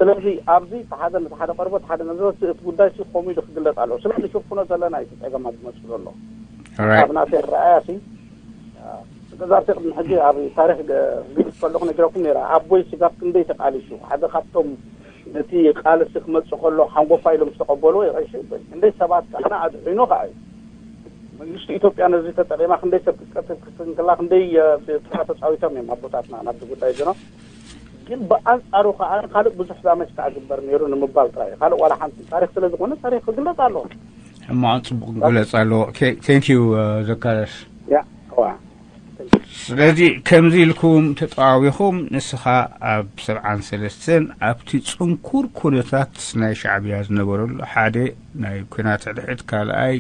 ስለዚ ኣብዚ ሓደ ነቲ ሓደ ቀርቦ ሓደ ነዚ እቲ ጉዳይ ሲ ኮሚዱ ክግለጽ ኣለዎ። ስለዚ ንሽፍኖ ዘለና እዩ ጸገማት ዝመጽእ ዘሎ። ኣብ ናተይ ኣረኣያ ሲ ገዛእቲ ቅድሚ ሕጂ ኣብ ታሪክ ግልጽ ከለኹ ነጊረኩም ነይረ። ኣቦይ ስጋብ ክንደይ ተቃሊሱ ሓደ ካብቶም ነቲ ቃልሲ ክመጽእ ከሎ ሓንጎፋ ኢሎም ዝተቐበልዎ ይቐይሽ ይበል። ክንደይ ሰባት ከዓና ኣድሒኑ ከኣ እዩ። መንግስቲ ኢትዮጵያ ነዚ ተጠቒማ ክንደይ ሰብ ክትቀትል ክትንክላ ክንደይ ብትራ ተጻዊቶም እዮም ኣቦታትና ናብዚ ጉዳይ ዝኖ። ግን ብኣንጻሩ ከዓ ካልእ ብዙሕ ዳመጅ ከዓ ግበር ነይሩ ንምባል ጥራይ ካልእ ዋላ ሓንቲ ታሪክ ስለ ዝኾነ ታሪክ ክግለጽ ኣለዎ። ሕማቕን ጽቡቕ ክግለጽ ኣለዎ። ቴንክ ዩ ዘካርያስ። ያ ዋ ስለዚ ከምዚ ኢልኩም ተጠዋዊኹም ንስኻ ኣብ ሰብዓን ሰለስተን ኣብቲ ጽንኩር ኩነታት ናይ ሻዕብያ ዝነበረሉ ሓደ ናይ ኩናት ሕድሕድ ካልኣይ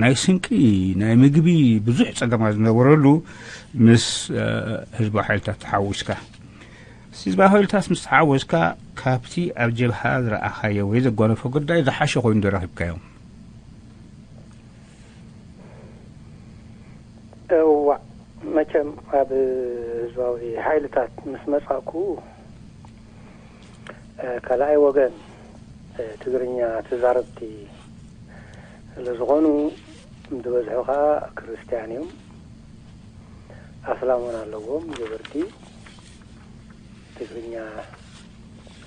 ናይ ስንቂ ናይ ምግቢ ብዙሕ ጸገማት ዝነበረሉ ምስ ህዝባዊ ሓይልታት ተሓዊስካ ህዝባዊ ሓይልታት ምስ ተሓወስካ ካብቲ ኣብ ጀብሃ ዝረኣኻዮ ወይ ዘጓነፎ ጉዳይ ዝሓሸ ኮይኑ ዶ ረኺብካዮ? እዋእ መቸም ኣብ ህዝባዊ ሓይልታት ምስ መጻእኩ ካልኣይ ወገን ትግርኛ ተዛረብቲ ስለ ዝኾኑ ዝበዝሑ ከዓ ክርስትያን እዮም። ኣስላም እውን ኣለዎም ጀበርቲ ትግርኛ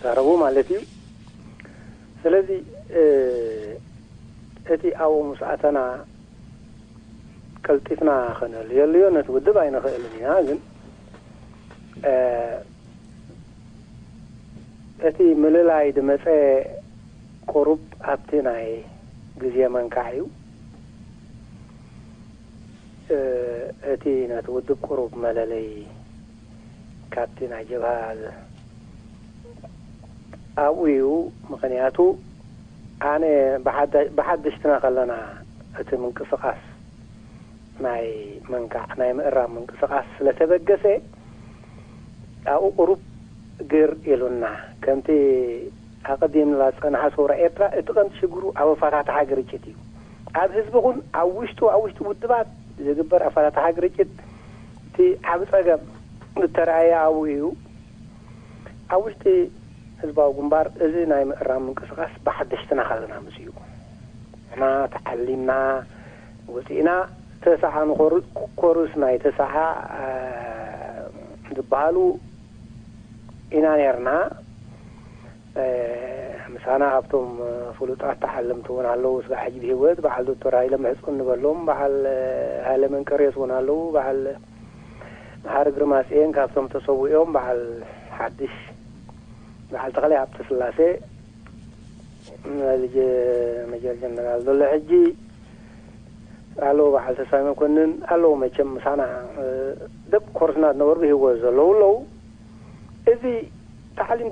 ዛረቡ ማለት እዩ። ስለዚ እቲ ኣብኡ ምስ ኣተና ቀልጢፍና ከነልየልዮ ነቲ ውድብ ኣይንኽእልን ኢና። ግን እቲ ምልላይ ዝመፀ ቁሩብ ኣብቲ ናይ ግዜ መንካዕ እዩ። እቲ ነቲ ውድብ ቁሩብ መለለይ ካብቲ ናይ ጀብሃ ኣብኡ እዩ። ምኽንያቱ ኣነ ብሓድሽትና ከለና እቲ ምንቅስቃስ ናይ መንካዕ ናይ ምእራም ምንቅስቃስ ስለተበገሰ ኣብኡ ቁሩብ ግር ኢሉና። ከምቲ ኣቐዲምና ዝጸናሓ ሰውራ ኤርትራ እቲ ቀንዲ ሽግሩ ኣብ ኣፈታትሓ ግርጭት እዩ። ኣብ ህዝቢ ኹን ኣብ ውሽጡ ኣብ ውሽጢ ውድባት ዝግበር ኣፈታትሓ ግርጭት እቲ ዓቢ ጸገም ዝተረኣየ ኣብኡ እዩ። ኣብ ውሽጢ ህዝባዊ ግንባር እዚ ናይ ምእራም ምንቅስቃስ ብሓደሽትና ከለና ምስ እዩ። ንሕና ተዓሊምና ወፂእና ተስዓ ንኮርስ ናይ ተስዓ ዝበሃሉ ኢና ነርና። ምሳና ካብቶም ፍሉጣት ተዓለምቲ እውን ኣለዉ። ስጋዕ ሕጂ ብህይወት በዓል ዶክተር ሃይለ ምሕፁን ንበሎም፣ በዓል ሃይለ መንቀርዮስ እውን ኣለዉ፣ በዓል መሓሪ ግርማፅኤን ካብቶም ተሰዊኦም፣ በዓል ሓድሽ በዓል ተኽለ ሃብተስላሴ፣ ልጅ መጀር ጀነራል ዘሎ ሕጂ ኣለዉ፣ በዓል ተስፋይ መኮንን ኣለዉ። መቸም ምሳና ደብ ኮርስና ዝነበሩ ብህይወት ዘለዉ ኣለዉ። እዚ ታዕሊም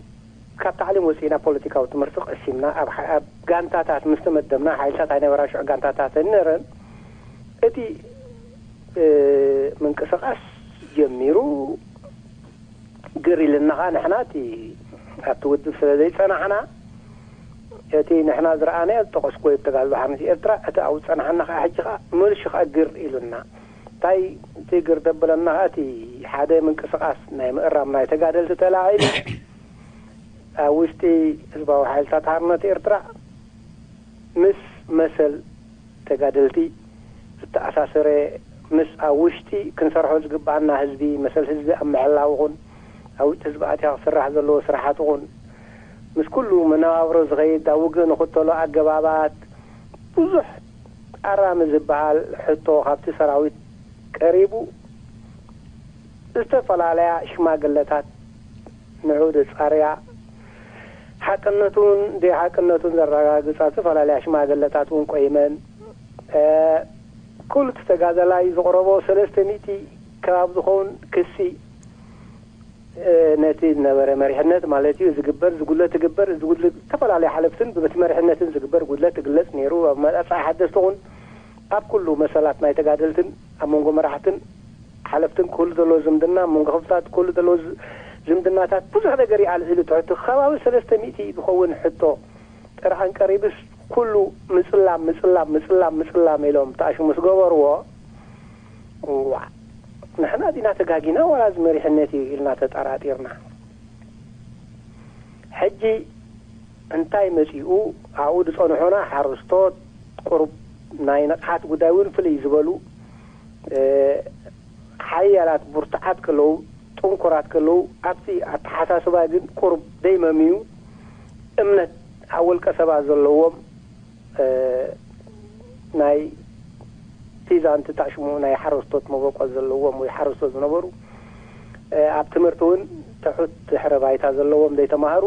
ካብ ታዕሊም ወፂእና ፖለቲካዊ ትምህርቲ ቀሲምና ኣብ ጋንታታት ምስ ተመደብና ሓይልታት ኣይነበራ ሽዑ ጋንታታት ኣይነረን። እቲ ምንቅስቃስ ጀሚሩ። ግር ኢልና ኸዓ ንሕና እቲ ኣብቲ ውድብ ስለ ዘይጸናሕና፣ እቲ ንሕና ዝረኣናዮ ዝጠቐስኩዎ እዩ፣ ተጋድሎ ሓርነት ኤርትራ። እቲ ኣብኡ ዝጸናሕና ኸዓ ሕጂ ኸዓ መልሹ ኸዓ ግር ኢሉና። እንታይ እቲ ግር ደብለና ኸዓ፣ እቲ ሓደ ምንቅስቃስ ናይ ምእራም ናይ ተጋደልቲ ተላዒሉ፣ ኣብ ውሽጢ ህዝባዊ ሓይልታት ሓርነት ኤርትራ ምስ መሰል ተጋደልቲ ዝተኣሳሰረ፣ ምስ ኣብ ውሽጢ ክንሰርሖ ዝግብኣና ህዝቢ፣ መሰል ህዝቢ ኣብ ምሕላው ኹን፣ ኣብ ውሽጢ ህዝቢ ኣትያ ክስራሕ ዘለዎ ስራሓት ኹን፣ ምስ ኩሉ መነባብሮ ዝኸይድ ኣብ ውግእ ንኽተሎ ኣገባባት፣ ብዙሕ ኣራሚ ዝበሃል ሕቶ ካብቲ ሰራዊት ቀሪቡ፣ ዝተፈላለያ ሽማግለታት ንዑ ዘጻርያ፣ ሓቅነቱን ዘይሓቅነቱን ዘረጋግጻ ዝተፈላለያ ሽማግለታት እውን ቆይመን። እ፣ ኩሉ እቲ ተጋዳላይ ዝቕረቦ ሰለስተ ሚእቲ ከባቢ ዝኸውን ክሲ፣ እ፣ ነቲ ዝነበረ መሪሕነት ማለት እዩ። ዝግበር ዝጉለ ትግበር፣ ዝጉለ ዝተፈላለያ ሓለፍትን በቲ መሪሕነትን ዝግበር ጉድለት ትግለጽ ነይሩ። ኣብ መጻኢ ሓደስቲ እውን ኣብ ኩሉ መሰላት ናይ ተጋደልትን ኣብ መንጎ መራሕትን ሓለፍትን ክህሉ ዘለዎ ዝምድና፣ ኣብ መንጎ ክፍልታት ክህሉ ዘለዎ ዝ-፣ ዝምድናታት ብዙሕ ነገር እዩ ኣልዒሉ። ትሕቲ ከባቢ ሰለስተ ሚእቲ ዝኸውን ሕቶ ጥርዓን ቀሪብስ፣ ኩሉ ምጽላም፣ ምጽላም፣ ምጽላም፣ ምጽላም ኢሎም ተኣሽሙ ምስ ገበርዎ፣ እዋእ፣ ንሕና ዲና ተጋጊና ዋላ እዚ መሪሕነት እዩ ኢልና ተጠራጢርና። ሕጂ እንታይ መጺኡ? ኣብኡ ዝጸንሑና ሓረስቶት፣ ቁሩብ ናይ ንቕሓት ጉዳይ እውን ፍልይ ዝበሉ፣ እ፣ ሓያላት ብርቱዓት ከለዉ፣ ጥንኩራት ከለዉ፣ ኣብቲ ኣተሓሳስባ ግን ቁሩብ ደይመምዩ፣ እምነት ኣብ ውልቀ ሰባት ዘለዎም፣ እ፣ ናይ ፒዛንት ታሽሙ ናይ ሓረስቶት መበቆል ዘለዎም ወይ ሓረስቶት ዝነበሩ፣ እ፣ ኣብ ትምህርቲ እውን ትሑት ድሕረ ባይታ ዘለዎም ዘይተማህሩ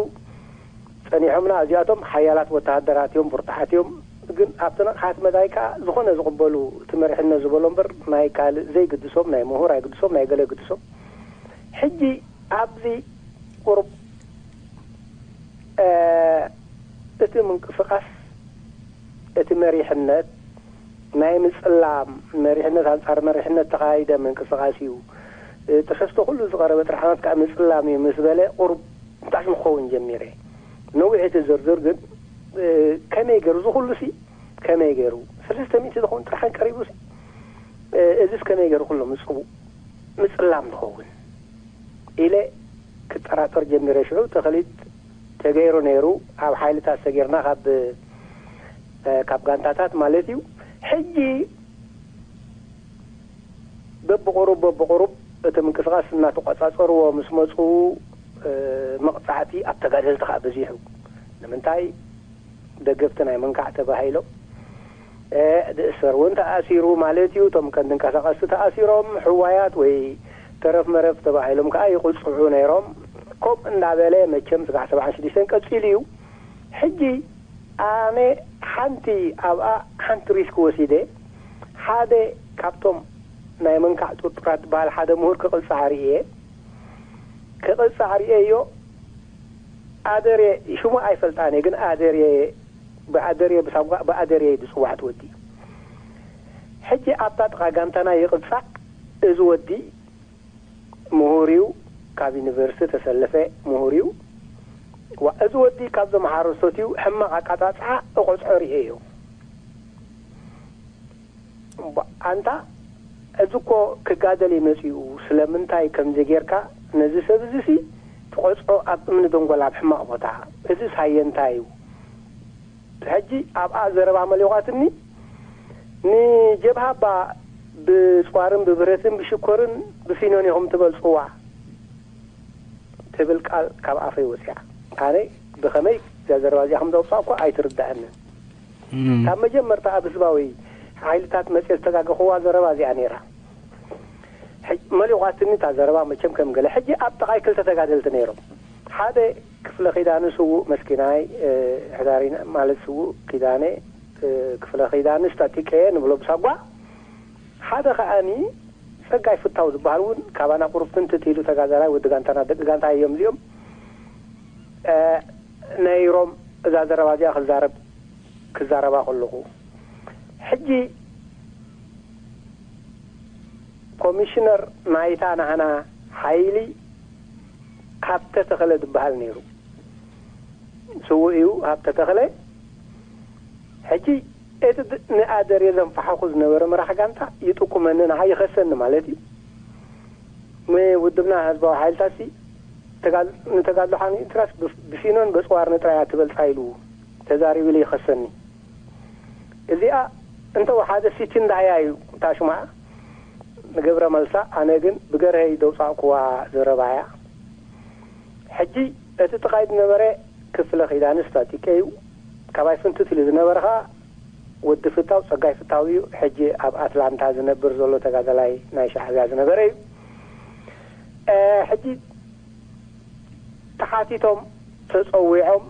ጸኒሖምና። እዚኣቶም ሓያላት ወተሃደራት እዮም፣ ብርቱዓት እዮም። ግን ኣብቲ ንቕሓት መዳይ ከኣ ዝኾነ ዝቕበሉ፣ እቲ መሪሕነት ዝበሎ እምበር ናይ ካልእ ዘይግድሶም፣ ናይ ምሁር ኣይግድሶም፣ ናይ ገለ ግድሶም። ሕጂ ኣብዚ ቁሩብ፣ እ፣ እቲ ምንቅስቃስ፣ እቲ መሪሕነት ናይ ምጽላም፣ መሪሕነት ኣንጻር መሪሕነት ተኻይደ ምንቅስቃስ እዩ። እ፣ ትሕዝቶ ኩሉ ዝቐረበ ጥርዓናት ከኣ ምጽላም እዩ ምስ በለ፣ ቁሩብ እንታይ ክኸውን ጀሚረ። ነዊሕ እቲ ዝርዝር ግን፣ እ፣ ከመይ ገይሩ፣ እዚ ኩሉ ሲ ከመይ ገይሩ፣ ሰለስተ ሚእቲ ዝኸውን ጥርዓን ቀሪቡ ሲ፣ እ፣ እዚስ ከመይ ገይሩ ኩሎም ዝጽቡ ምጽላም ዝኸውን ኢለ ክጠራጠር ጀሚረ። ሽዑ ተኽሊት ተገይሩ ነይሩ፣ ኣብ ሓይልታት ሰጊርና ካብ፣ እ፣ ካብ ጋንታታት ማለት እዩ። ሕጂ በብቑሩብ፣ በብቑሩብ እቲ ምንቅስቃስ እናተቆጻጸርዎ ምስ መጹ፣ እ፣ መቕጻዕቲ ኣብ ተጋደልቲ ከኣ በዚሑ። ንምንታይ? ደገፍቲ ናይ መንካዕ ተባሂሎም፣ እ፣ ዝእሰር እውን ተኣሲሩ ማለት እዩ። እቶም ቀንዲ እንቀሳቐስቲ ተኣሲሮም፣ ሕዋያት ወይ ተረፍ መረፍ ተባሂሎም ከኣ ይቕጽዑ ነይሮም። ከምኡ እንዳበለ መቸም ስጋዕ ሰብዓን ሽዱሽተን ቀጺሉ እዩ። ሕጂ ኣነ ሓንቲ ኣብኣ ሓንቲ ሪስክ ወሲደ፣ ሓደ ካብቶም ናይ መንካዕ ጥርጡራት ዝበሃል ሓደ ምሁር ክቕጻዕ ርእየ። ክቕጻዕ ርእየዮ፣ ኣደርየ፣ ሽሙ ኣይፈልጣን እየ፣ ግን ኣደርየ፣ ብኣደርየ፣ ብሳጓ-፣ ብኣደርየ እዩ ዝጽዋዕ እቲ ወዲ። ሕጂ ኣብታ ጥቓ ጋንታና ይቕጻዕ፣ እዚ ወዲ ምሁር እዩ፣ ካብ ዩኒቨርሲቲ ተሰለፈ ምሁር እዩ። ዋ፣ እዚ ወዲ ካብዞም ሓረስቶት እዩ፣ ሕማቕ ኣቃጻጽዓ እቖጽዖ ርእየዮ። እባ፣ ኣንታ፣ እዚ እኮ ክጋደል እዩ መጺኡ፣ ስለምንታይ ከምዚ ጌርካ ነዚ ሰብ እዚ ሲ ትቖጽዖ ኣብ እምኒ ደንጎላ ኣብ ሕማቕ ቦታ? እዚ ሳየንታ እዩ። ሕጂ ኣብኣ ዘረባ መሊቋትኒ፣ ንጀብሃ እባ ብጽዋርን ብብረትን ብሽኮርን ብፊኖን ኢኹም ትበልጽዋ ትብል ቃል ካብ ኣፈይ ወጺኣ። ኣነ ብኸመይ እዛ ዘረባ እዚኣ ከም ዘውጽኣ እኳ ኣይትርድኣንን። እም። ካብ መጀመርታ ኣብ ህዝባዊ ሓይልታት መጽየ ዝተጋገኽዋ ዘረባ እዚኣ ነይራ። ሕጂ መሊቋትኒ እታ ዘረባ መቸም ከም ገለ። ሕጂ ኣብ ጥቓይ ክልተ ተጋደልቲ ነይሮም። ሓደ ክፍለ ኪዳነ ስዉእ መስኪናይ፣ እ፣ ሕዳሪና ማለት ስዉእ ኪዳነ፣ እ፣ ክፍለ ኪዳነ ስታቲቀየ ንብሎ ብሳጓ። ሓደ ከኣኒ ጸጋይ ፍታው ዝበሃል እውን ካባና ቁሩብ ፍንትት ኢሉ ተጋዳላይ ወዲ ጋንታና፣ ደቂ ጋንታ እዮም እዚኦም፣ እ፣ ነይሮም እዛ ዘረባ እዚኣ ክዛረብ፣ ክዛረባ ከለኹ። ሕጂ ኮሚሽነር ናይታ ናህና ሓይሊ ሃብተ ተኸለ ዝበሃል ነይሩ። ስዉእ እዩ ሃብተ ተኸለ። ሕጂ እቲ ድ- ንኣደሬ ዘንፈሓኹ ዝነበረ መራሕ ጋንታ ይጥቁመኒ፣ ንዓ ይኸሰኒ ማለት እዩ። ንውድብና ህዝባዊ ሓይልታትሲ ተጋል- ንተጋድሎ ሓኒትራስ ብፍ- ብፊኖን በጽዋር ንጥራያ ትበልጻ ኢሉ ተዛሪቡ ኢሉ ይኸሰኒ። እዚኣ እንተወሓደ ሲቲ እንዳያ እዩ ታሽማዓ ንገብረ መልሳ፣ ኣነ ግን ብገርሀይ ደውጻእኩዋ ዘረባያ። ሕጂ እቲ ጥቓይ ዝነበረ ክፍለ ኪዳንስ ታጢቀ እዩ። ካባይ ፍንትት ኢሉ ዝነበረ ኸኣ ወዲ ፍታው ጸጋይ ፍታው እዩ። ሕጂ ኣብ ኣትላንታ ዝነብር ዘሎ ተጋዳላይ ናይ ሻዕብያ ዝነበረ እዩ። እ፣ ሕጂ ተሓቲቶም ተጸዊዖም፣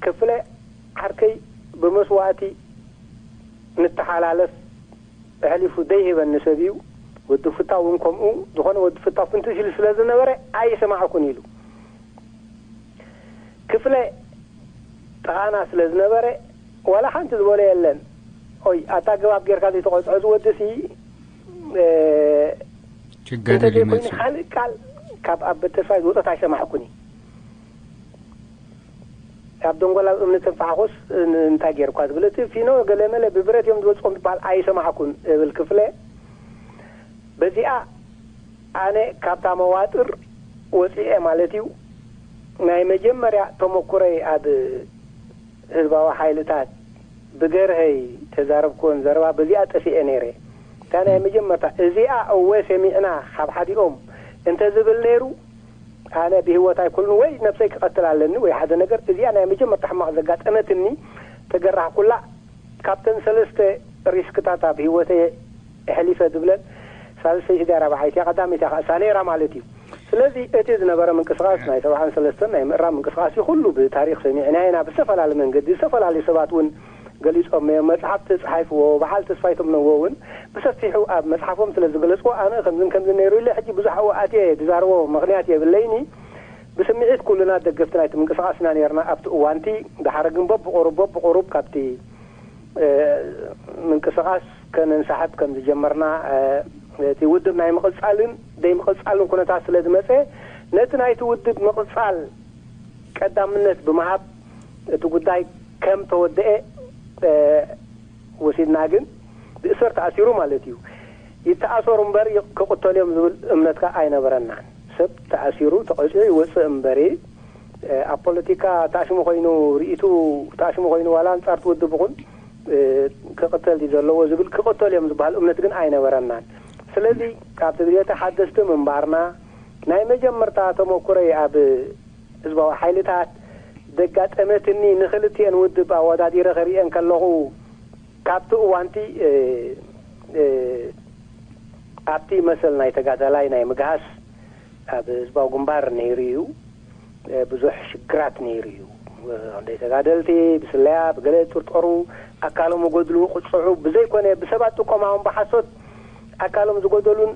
ክፍለ ዓርከይ ብመስዋእቲ ንተሓላለፍ፣ ኣሕሊፉ ዘይህበኒ ሰብ እዩ። ወዲ ፍታው እውን ከምኡ። ዝኾነ ወዲ ፍታው ፍንትሽ ኢሉ ስለ ዝነበረ ኣይሰማዕኩን ኢሉ። ክፍለ ጥቓና ስለ ዝነበረ ዋላ ሓንቲ ዝበሎ የለን። ኦይ፣ ኣታ ገባብ ጌርካ ዘይተቆጽዖ ዝወዲ ሲ፣ እ፣ ችጋደል እንተዘይኮይኑ ይመጽእ። ካልእ ቃል ካብ ኣበ ተስፋይ ዝወጸት ኣይሰማዕኩን እዩ። ኣብ ደንጎላ እምኒ ትንፋሕኹስ ን- እንታይ ጌርኳ ዝብል፣ እቲ ፊኖ ገለመለ ብብረት እዮም ዝወጽኦም ዝበሃል ኣይሰማዕኩን እብል ክፍለ። በዚኣ ኣነ ካብታ መዋጥር ወጺኤ ማለት እዩ። ናይ መጀመርያ ተመኩረይ ኣብ ህዝባዊ ሓይልታት ብገርሀይ ተዛረብክወን ዘረባ በዚኣ ጠፊኤ ነይረ። እታ ናይ መጀመርታ እዚኣ እወ ሰሚዕና ካብ ሓዲኦም እንተዝብል ነይሩ፣ ኣነ ብህይወት ኣይኮንኩን ወይ ነብሰይ ክቐትል ኣለኒ ወይ ሓደ ነገር። እዚኣ ናይ መጀመርታ ሕማቕ ዘጋጠመትኒ፣ ተገራህኩላ። ካብተን ሰለስተ ሪስክታት ኣብ ህይወተይ ኣሕሊፈ ዝብለን ሳልሰይቲ ድያ ራብዓይቲ እያ፣ ቀዳመይቲ እያ ከኣ እሳ ነይራ ማለት እዩ። ስለዚ እቲ ዝነበረ ምንቅስቓስ ናይ ሰብዓን ሰለስተን ናይ ምእራም ምንቅስቓስ እዩ። ኩሉ ብታሪኽ ሰሚዕናዮ ኢና፣ ብዝተፈላለየ መንገዲ ዝተፈላለዩ ሰባት እውን ገሊጾም እዮም። መጽሓፍቲ ጸሓፍዎ በዓል ተስፋይ ተምነዎ እውን ብሰፊሑ ኣብ መጽሓፎም ስለ ዝገለጽዎ፣ ኣነ ከምዝን ከምዝን ነይሩ ኢለ ሕጂ ብዙሕ ኣብኡ ኣትየ ዝዛረቦ ምኽንያት የብለይኒ። ብስምዒት ኩልና ደገፍቲ ናይቲ ምንቅስቓስ ኢና ነይርና ኣብቲ እዋንቲ። ድሓር ግን በብቑሩብ በብቑሩብ ካብቲ እ፣ ምንቅስቓስ ከነንሳሕብ ከም ዝጀመርና፣ እ፣ እቲ ውድብ ናይ ምቕጻልን ዘይምቕጻልን ኩነታት ስለ ዝመጸ፣ ነቲ ናይቲ ውድብ ምቕጻል ቀዳምነት ብምሃብ እቲ ጉዳይ ከም ተወደኤ፣ እ፣ ወሲድና። ግን ብእሰር ተኣሲሩ ማለት እዩ። ይተኣሰሩ እምበር ይ- ክቕተሉ እዮም ዝብል እምነት ከኣ ኣይነበረናን። ሰብ ተኣሲሩ ተቐጺዑ ይወጽእ እምበሪ፣ እ፣ ኣብ ፖለቲካ ተኣሽሙ ኮይኑ ርእይቱ ተኣሽሙ ኮይኑ ዋላ ኣንጻር እቲ ውድብ ይኹን፣ እ፣ ክቕተል ድዩ ዘለዎ ዝብል ክቕተሉ እዮም ዝበሃል እምነት ግን ኣይነበረናን። ስለዚ ኣብቲ ግዜ እቲ ሓደስቲ ምንባርና ናይ መጀመርታ ተመኩረይ ኣብ ህዝባዊ ሓይልታት ዘጋጠመትኒ ንኽልቲኤን ውድብ ኣወዳዲረ ክርእየን ከለኹ ካብቲ እዋንቲ፣ እ፣ እ፣ ኣብቲ መሰል ናይ ተጋዳላይ ናይ ምግሃስ ኣብ ህዝባዊ ግንባር ነይሩ እዩ። እ፣ ብዙሕ ሽግራት ነይሩ እዩ። እ፣ ክንደይ ተጋደልቲ ብስለያ ብገለ ጥርጠሩ ኣካሎም ይጎድሉ፣ ቅጽዑ ብዘይኮነ ብሰባት ጥቆማውን ብሓሶት ኣካሎም ዝጎደሉን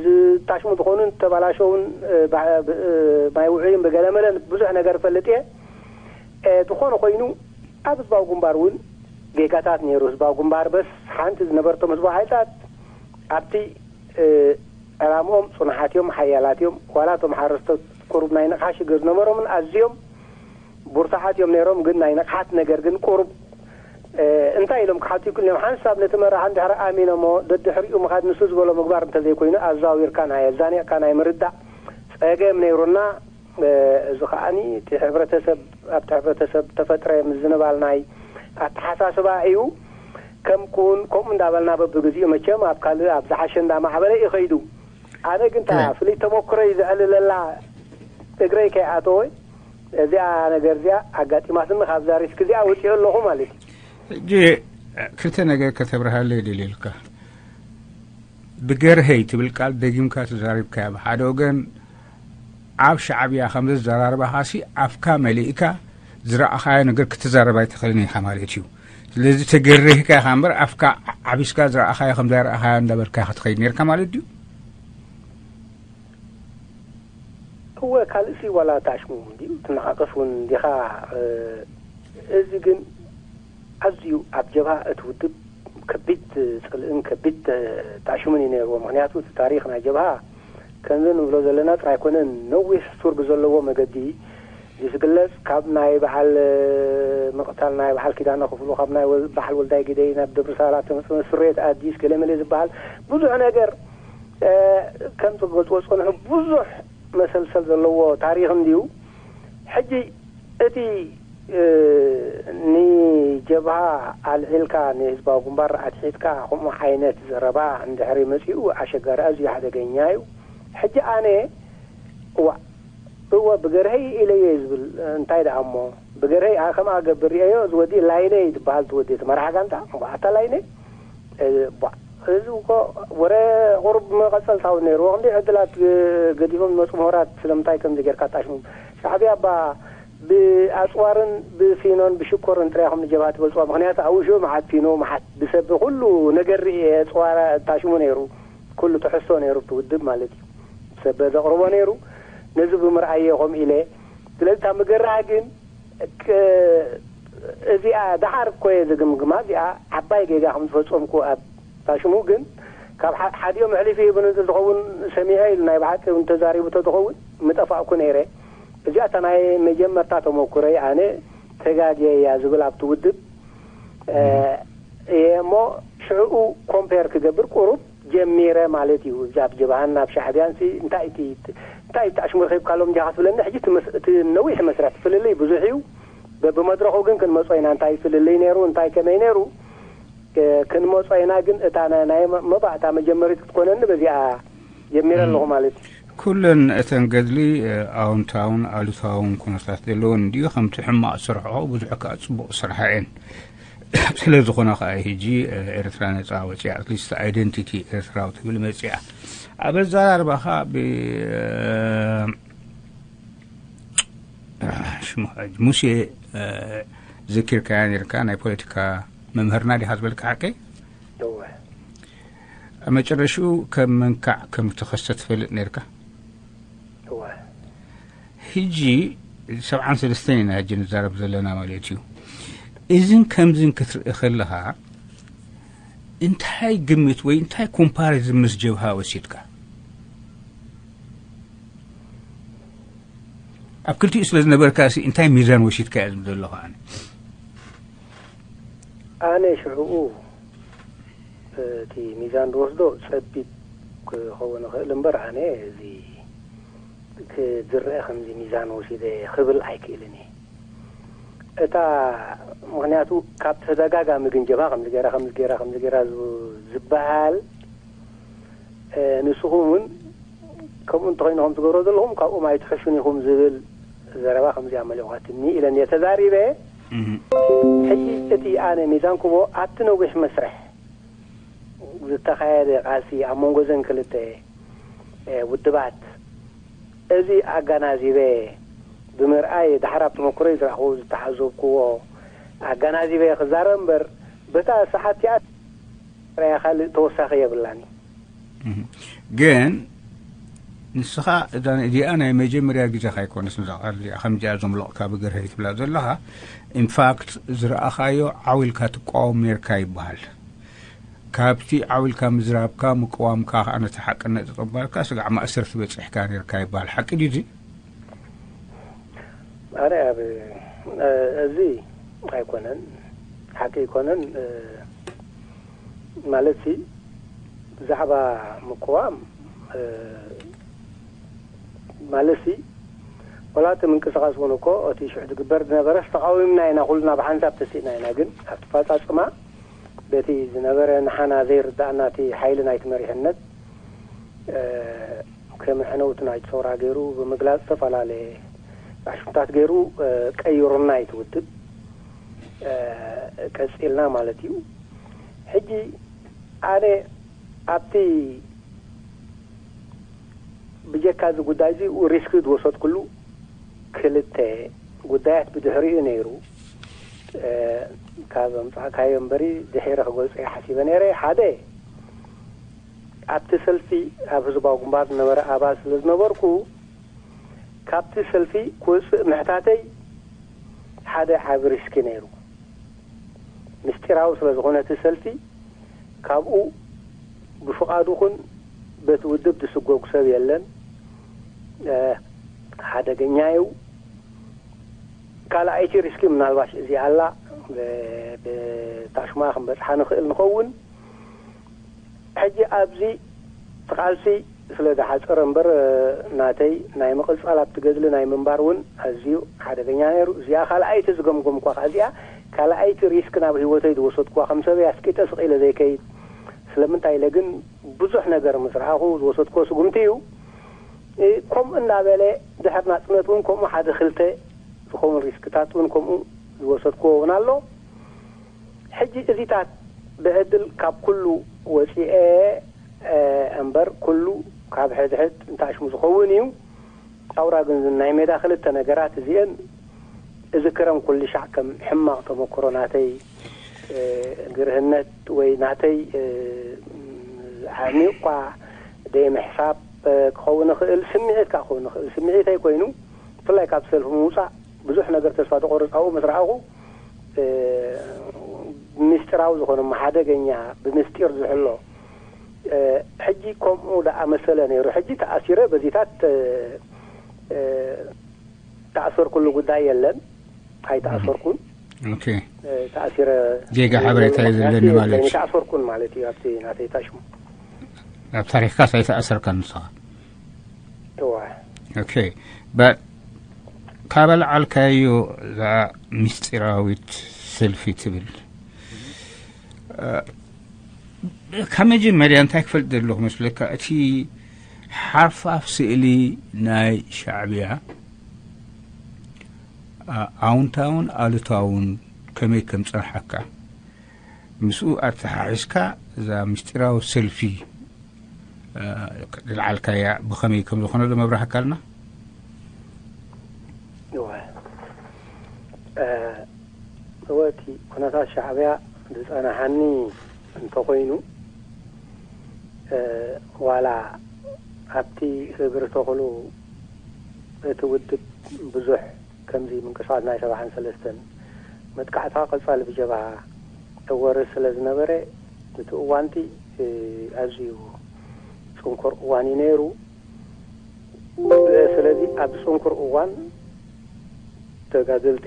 ዝታሽሙ ዝኾኑን ተባላሸውን፣ እ፣ ባ- ብ- እ፣ ማይ ውዑይን ብገለመለን ብዙሕ ነገር እፈልጥ እየ። እ፣ ዝኾነ ኮይኑ ኣብ ህዝባዊ ግንባር እውን ጌጋታት ነይሩ። ህዝባዊ ግንባር በስ ሓንቲ ዝነበርቶም ህዝባዊ ሓይልታት ኣብቲ፣ እ፣ ዕላምኦም ጽኑሓት እዮም፣ ሓያላት እዮም። ዋላ እቶም ሓረስቶት ቁሩብ ናይ ንቕሓት ሽግር ዝነበሮምን ኣዝዮም ብርቱዓት እዮም ነይሮም፣ ግን ናይ ንቕሓት ነገር ግን ቁሩብ፣ እ፣ እንታይ ኢሎም ክሓቱ ይክእሉ እዮም? ሓንሳብ ነቲ መራሒ እንድሕር ኣሚኖሞ ደድሕሪኡ ምኻድ፣ ንሱ ዝበሎ ምግባር እንተዘይኮይኑ ኣዘዋዊርካ ናይ ኣዛኒቕካ ናይ ምርዳእ ጸገም ነይሩና። እ፣ እዚ ከኣኒ እቲ ሕብረተሰብ፣ ኣብቲ ሕብረተሰብ ተፈጥረ ምዝንባል ናይ ኣተሓሳስባ እዩ። ከም ኩን ከምኡ እንዳበልና በብግዚኡ መቸም ኣብ ካልእ ኣብ ዝሓሸ እንዳማዕበለ እዩ ከይዱ። ኣነ ግን እታ እወ። ፍልይቲ ተመኩሮይ ዘዕልለላ እግረይ ከይኣተወ እዚኣ ነገር እዚኣ ኣጋጢማትኒ፣ ካብዛ ሪስክ እዚኣ ወፂኦ ኣለኹ ማለት እዩ። ሕጂ ክልተ ነገር ከተብርሃለይ ደልየልካ። ብገርሀይ ትብል ቃል ደጊምካ ተዛሪብካያ። ብሓደ ወገን ኣብ ሻዕብያ ከም ዘዘራርባኻሲ ኣፍካ መሊእካ ዝረኣኻዮ ነገር ክትዛረብ ኣይትኽእልን ኢኻ ማለት እዩ። ስለዚ ተገሪህካ ኢኻ እምበር ኣፍካ ዓቢስካ ዝረኣኻዮ ከም ዘይረኣኻዮ እንዳበልካ ክትኸይድ ነርካ ማለት ድዩ? እወ፣ ካልእሲ ዋላ ታሽሙ እንድዩ ትነቓቐፍ እውን እንዲኻ። እ፣ እዚ ግን ኣዝዩ ኣብ ጀብሃ እቲ ውድብ ከቢድ ጽልእን ከቢድ ተጣሽሙን እዩ ነይርዎ። ምኽንያቱ እቲ ታሪኽ ናይ ጀብሃ ከምዚ ንብሎ ዘለና ጥራይ ኣይኮነን፣ ነዊሕ ሱር ብዘለዎ መገዲ ዝግለጽ፣ ካብ ናይ በዓል ምቕታል ናይ በዓል ኪዳነ ክፍሉ፣ ካብ ናይ ወል-፣ በዓል ወልዳይ ግደይ ናብ ደብረ ሳላ ተመጽ-፣ ስሬት ኣዲስ ገለመለ ዝበሃል ብዙሕ ነገር፣ እ፣ ከም ትገልጽዎ ዝጸንሑ ብዙሕ መሰልሰል ዘለዎ ታሪኽ እንድዩ። ሕጂ እቲ፣ እ፣ ንጀብሃ ኣልዒልካ ንህዝባዊ ግንባር ኣትሒትካ ከምኡ ዓይነት ዘረባ እንድሕሪ መጺኡ ኣሸጋሪ፣ ኣዝዩ ሓደገኛ እዩ። ሕጂ ኣነ፣ እዋ፣ እወ፣ ብገርሀይ ኢለዮ እዩ ዝብል፣ እንታይ ደኣ እሞ፣ ብገርሀይ፣ ኣ-፣ ከምኣ ገብር ርእየዮ፣ እዚ ወዲ ላይነ እዩ ዝበሃል፣ እቲ ወዲ፣ እቲ መራሕ ጋንታ፣ እሞ ኣታ ላይነ፣ እ፣ ቧ፣ እዚ እኮ ወረ ቁሩብ መቐጸልታ እውን ነይርዎ። ክንደይ ዕድላት፣ እ፣ ገዲፎም ዝመጹ ምሁራት ስለምንታይ ከምዚ ጌርካ ኣጣሽሞም? ሻዕብያ እባ ብኣጽዋርን ብፊኖን ብሽኮርን ጥራይ ኢኹም ንጀብሃ ትበልጽዋ። ምኽንያቱ ኣብኡ ሽዑ መዓት ፊኖ፣ መዓት ብሰብ ኩሉ ነገር ርእየ፣ ኣጽዋር ኣጣሽሙ ነይሩ። ኩሉ ትሕዝቶ ነይሩ እቲ ውድብ ማለት እዩ። ሰብ ዘቕርቦ ነይሩ። ነዚ ብምርኣየ ከምኡ ኢለ። ስለዚ እታ ምገርሃ ግን፣ ክ-፣ እዚኣ ደሓር እኮ እየ ዝግምግማ፣ እዚኣ ዓባይ ጌጋ ከም ዝፈጸምኩ ኣብ ታሽሙ ግን ካብ ሓ-፣ ሓዲኦም ኣሕሊፉ ሂቡኒ እንተዝኸውን ሰሚዐ ኢሉ ናይ ብሓቂ እውን ተዛሪቡ እንተዝኸውን ምጠፋእኩ ነይረ። እዚኣ እታ ናይ መጀመርታ ተመኩረይ ኣነ ተጋግየ እያ ዝብል ኣብቲ ውድብ፣ እ፣ እየ እሞ ሽዕኡ ኮምፔር ክገብር ቁሩብ ጀሚረ ማለት እዩ። እዛ ኣብ ጀብሃን ኣብ ሻዕብያን ሲ እንታይ እቲ፣ እንታይ እቲ ኣሽሙር ከይብካሎም እንዲኻ ትብለኒ? ሕጂ እቲ መስ-፣ እቲ ነዊሕ መስርሕ እቲ ፍልልይ ብዙሕ እዩ። በብመድረኹ ግን ክንመጾ ኢና። እንታይ ፍልልይ ነይሩ፣ እንታይ ከመይ ነይሩ፣ እ፣ ክንመጾ ኢና። ግን እታ ናይ፣ ናይ መ-፣ መባእታ መጀመሪት ክትኮነኒ በዚኣ ጀሚረ ኣለኹ ማለት እዩ። ኩለን እተን ገድሊ፣ እ፣ ኣወንታውን ኣሉታውን ኩነታት ዘለወን እንድዩ። ከምቲ ሕማቕ ስርሖ ብዙሕ ከኣ ጽቡቕ ስርሓ እየን። ስለ ዝኾነ ከኣ ሕጂ፣ እ፣ ኤርትራ ነጻ ወጺኣ፣ ኣትሊስት ኣይደንቲቲ ኤርትራዊ ትብል መጺኣ። ኣብ ኣዘራርባኻ ብ-፣ እ፣ ሽሙ ሕጂ ሙሴ፣ እ፣ ዘኪርካያ ነርካ፣ ናይ ፖለቲካ መምህርና ዲኻ ዝበልካ ሓቀይ? እወ። ኣብ መጨረሽኡ ከም መንካዕ ከም እተኸስተ ትፈልጥ ነርካ? እወ። ሕጂ ሰብዓን ሰለስተን ኢና ሕጂ ንዛረብ ዘለና ማለት እዩ። እዝን ከምዝን ክትርኢ ከለኻ እንታይ ግምት ወይ እንታይ ኮምፓሪዝን ምስ ጀብሃ ወሲድካ? ኣብ ክልቲኡ ስለ ዝነበርካ ሲ እንታይ ሚዛን ወሲድካ እየ ዝብል ዘለኹ ኣነ። ኣነ ሽዕኡ እቲ ሚዛን ዝወስዶ ጸቢብ ክኸውን ይኽእል እምበር፣ ኣነ እዚ ክዝረአ ከምዚ ሚዛን ወሲደ ክብል ኣይክእልን እየ። እታ፣ ምኽንያቱ ካብ ተደጋጋሚ ግንጀባ ከምዚ ገይራ፣ ከምዚ ገይራ፣ ከምዚ ገይራ ዝ-፣ ዝበሃል፣ እ፣ ንስኹም እውን ከምኡ እንተኾይኑ ከም ትገብሮ ዘለኹም ካብኦም ኣይትሕሹን ኢኹም ዝብል ዘረባ ከምዚኣ መሊቑካትኒ ኢለን እየ ተዛሪበ። እህ። ሕጂ እቲ ኣነ ሚዛን ክቦ ኣብቲ ነዊሕ መስርሕ ዝተኻየደ ቃልሲ ኣብ መንጎ ዘን ክልተ፣ እ፣ ውድባት፣ እዚ ኣገናዚበ ብምርኣይ፣ ዳሕር ኣብ ተመክሮይ ዝረኣኽዎ፣ ዝተዓዘብክዎ ኣገናዚበ ክዛረብ እምበር፣ በታ ሰዓት እቲኣ ርኣያ ካልእ ተወሳኺ የብላን። እህ። ግን ንስኻ እዛ፣ እዚኣ ናይ መጀመርያ ግዜኻ ኣይኮነስ፣ ነዛ ቃል እዚኣ ከምዚኣ ዘምለቕካ ብገርሀይ ትብላ ዘለኻ። ኢንፋክት ዝረኣኻዮ ዓው ኢልካ ትቃወም ነርካ ይበሃል። ካብቲ ዓው ኢልካ ምዝራብካ፣ ምቅዋምካ ከኣ ነቲ ሓቅነት ተጠባልካ ስጋዕ ማእሰርቲ በጺሕካ ነርካ ይበሃል። ሓቂ ድዩ እዚ? ኣነ ኣብ፣ እ፣ እዚ ኣይኮነን፣ ሓቂ ኣይኮነን። እ፣ ማለትሲ ብዛዕባ ምቅዋም፣ እ፣ ማለትሲ ወላ እቲ ምንቅስቓስ እውን እኮ እቲ ሽዑ ዝግበር ዝነበረስ ተቓዊምና ኢና፣ ኩልና ብሓንሳብ ተሲእና ኢና። ግን ኣብቲ ኣፈጻጽማ በቲ ዝነበረ ንሓና ዘይርዳእና እቲ ሓይሊ ናይቲ መሪሕነት፣ እ፣ ከም ሕነውቲ ናይቲ ሰውራ ገይሩ ብምግላጽ ዝተፈላለየ ኣሽሙርታት ገይሩ፣ እ፣ ቀይሩና እዩ እቲ ውድብ፣ እ፣ ቀጺልና ማለት እዩ። ሕጂ ኣነ ኣብቲ ብጀካ እዚ ጉዳይ እዚ ሪስክ ዝወሰድኩሉ ክልተ ጉዳያት ብድሕሪኡ ነይሩ፣ እ፣ ካብ ኣምጻእካዮ እምበሪ ድሒረ ክገልጾ እየ ሓሲበ ነይረ። ሓደ ኣብቲ ሰልፊ ኣብ ህዝባዊ ግንባር ዝነበረ ኣባል ስለ ዝነበርኩ፣ ካብቲ ሰልፊ ክወጽእ ምሕታተይ ሓደ ዓቢ ሪስኪ ነይሩ። ምስጢራዊ ስለ ዝኾነ እቲ ሰልፊ፣ ካብኡ ብፍቓዱ ኹን በቲ ውድብ ዝስጎግ ሰብ የለን። ሓደገኛ እዩ። ካልኣይቲ ሪስኪ ምናልባሽ እዚኣ ኣላ። ብታሽማ ክንበፅሓ ንኽእል ንኸውን። ሕጂ ኣብዚ እቲ ቃልሲ ስለ ዝሓፀረ እምበር ናተይ ናይ ምቕፃል ኣብቲ ገድሊ ናይ ምንባር እውን ኣዝዩ ሓደገኛ ነይሩ። እዚኣ ካልኣይቲ ዝገምገምኳ ከዓ እዚኣ ካልኣይቲ ሪስክ ናብ ህይወተይ ዝወሰድኩዋ ከም ሰበይ ኣስቂጠ ስቕ ኢለ ዘይከይድ። ስለምንታይ ኢለ ግን ብዙሕ ነገር ምስ ረኣኹ ዝወሰድኩዎ ስጉምቲ እዩ። ከምኡ እናበለ ድሕር ናፅነት እውን ከምኡ ሓደ ክልተ ዝኾኑ ሪስክታት እውን ከምኡ ዝወሰድኩዎ እውን ኣሎ። ሕጂ እዚታት ብዕድል ካብ ኩሉ ወፂኤ እምበር ኩሉ ካብ ሕድሕድ እንታሽሙ ዝኸውን እዩ። ኣውራ ግን ናይ ሜዳ ክልተ ነገራት እዚአን እዝክረን ኩሉ ሻዕ ከም ሕማቕ ተመክሮ ናተይ ግርህነት ወይ ናተይ ዓሚቕ እኳ ደይ ምሕሳብ ክኸውን ይኽእል፣ ስምዒት ከዓ ክኸውን ይኽእል። ስምዒተይ ኮይኑ ብፍላይ ካብ ሰልፊ ምውፃእ ብዙሕ ነገር ተስፋ ተቆርፅ ኣብኡ ምስ ረኣኹ ምስጢራዊ ዝኾነ ሓደገኛ ብምስጢር ዝሕሎ ሕጂ ከምኡ ደኣ መሰለ ነይሩ። ሕጂ ተኣሲረ በዚታት ተኣሰርኩሉ ጉዳይ የለን። ኣይተኣሰርኩን። ተኣሲረ ጌጋ ሓበሬታ እዩ ዘለኒ ማለት እዩ። ተኣሰርኩን ማለት እዩ። ኣብቲ ናተይ ታሽሙ ኣብ ታሪኽካስ ኣይተኣሰርካን ንስኻ? እዋ ኦኬ። ካበልዓልካዮ እዛ ምስጢራዊት ሰልፊ ትብል ካብ መጀመርያ እንታይ ክፈልጥ ዘለኹ መስለካ? እቲ ሓርፋፍ ስእሊ ናይ ሻዕብያ ኣውንታውን ኣሉታውን ከመይ ከም ጸንሓካ ምስኡ ኣተሓሒዝካ እዛ ምስጢራዊ ሰልፊ ዝለዓልካያ ብኸመይ ከም ዝኾነ ዶ መብራህካልና? እወ እቲ ኩነታት ሻዕብያ ዝጸናሓኒ እንተኾይኑ ዋላ ኣብቲ እግሪ ተኽሉ እቲ ውድብ ብዙሕ ከምዚ ምንቅስቃስ ናይ ሰብዓን ሰለስተን መጥቃዕታ ቀጻሊ ብጀብሃ እወርስ ስለ ዝነበረ እቲ እዋንቲ ኣዝዩ ጽንኩር እዋን እዩ ነይሩ። ስለዚ ኣብ ጽንኩር እዋን ተጋደልቲ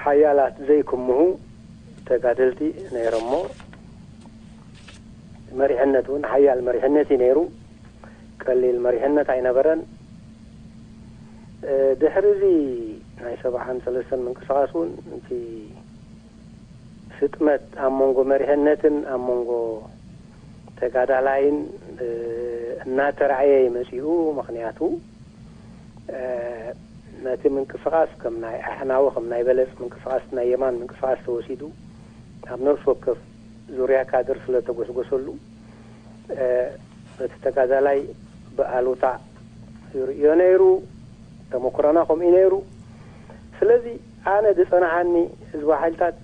ሓያላት ዘይክምሁ ተጋደልቲ ነይሮሞ መሪሕነት እውን ሓያል መሪሕነት እዩ ነይሩ። ቀሊል መሪሕነት ኣይነበረን። ድሕሪ እዚ ናይ ሰብዓን ሰለስተን ምንቅስቃስ እውን እቲ ስጥመት ኣብ መንጎ መሪሕነትን ኣብ መንጎ ተጋዳላይን እናተራእየ ይመፅኡ። ምክንያቱ ነቲ ምንቅስቃስ ከም ናይ ኣሕናዊ ከም ናይ በለፅ ምንቅስቃስ ናይ የማን ምንቅስቃስ ተወሲዱ ኣብ ነፍሲ ወከፍ ዙርያ ካድር ስለ ተጎስጎሰሉ እቲ ተጋዳላይ ብኣሉታ ይርእዮ ነይሩ። ተመኩሮና ከምኡ ነይሩ። ስለዚ ኣነ ዝጸናሓኒ ህዝባዊ ሓይልታት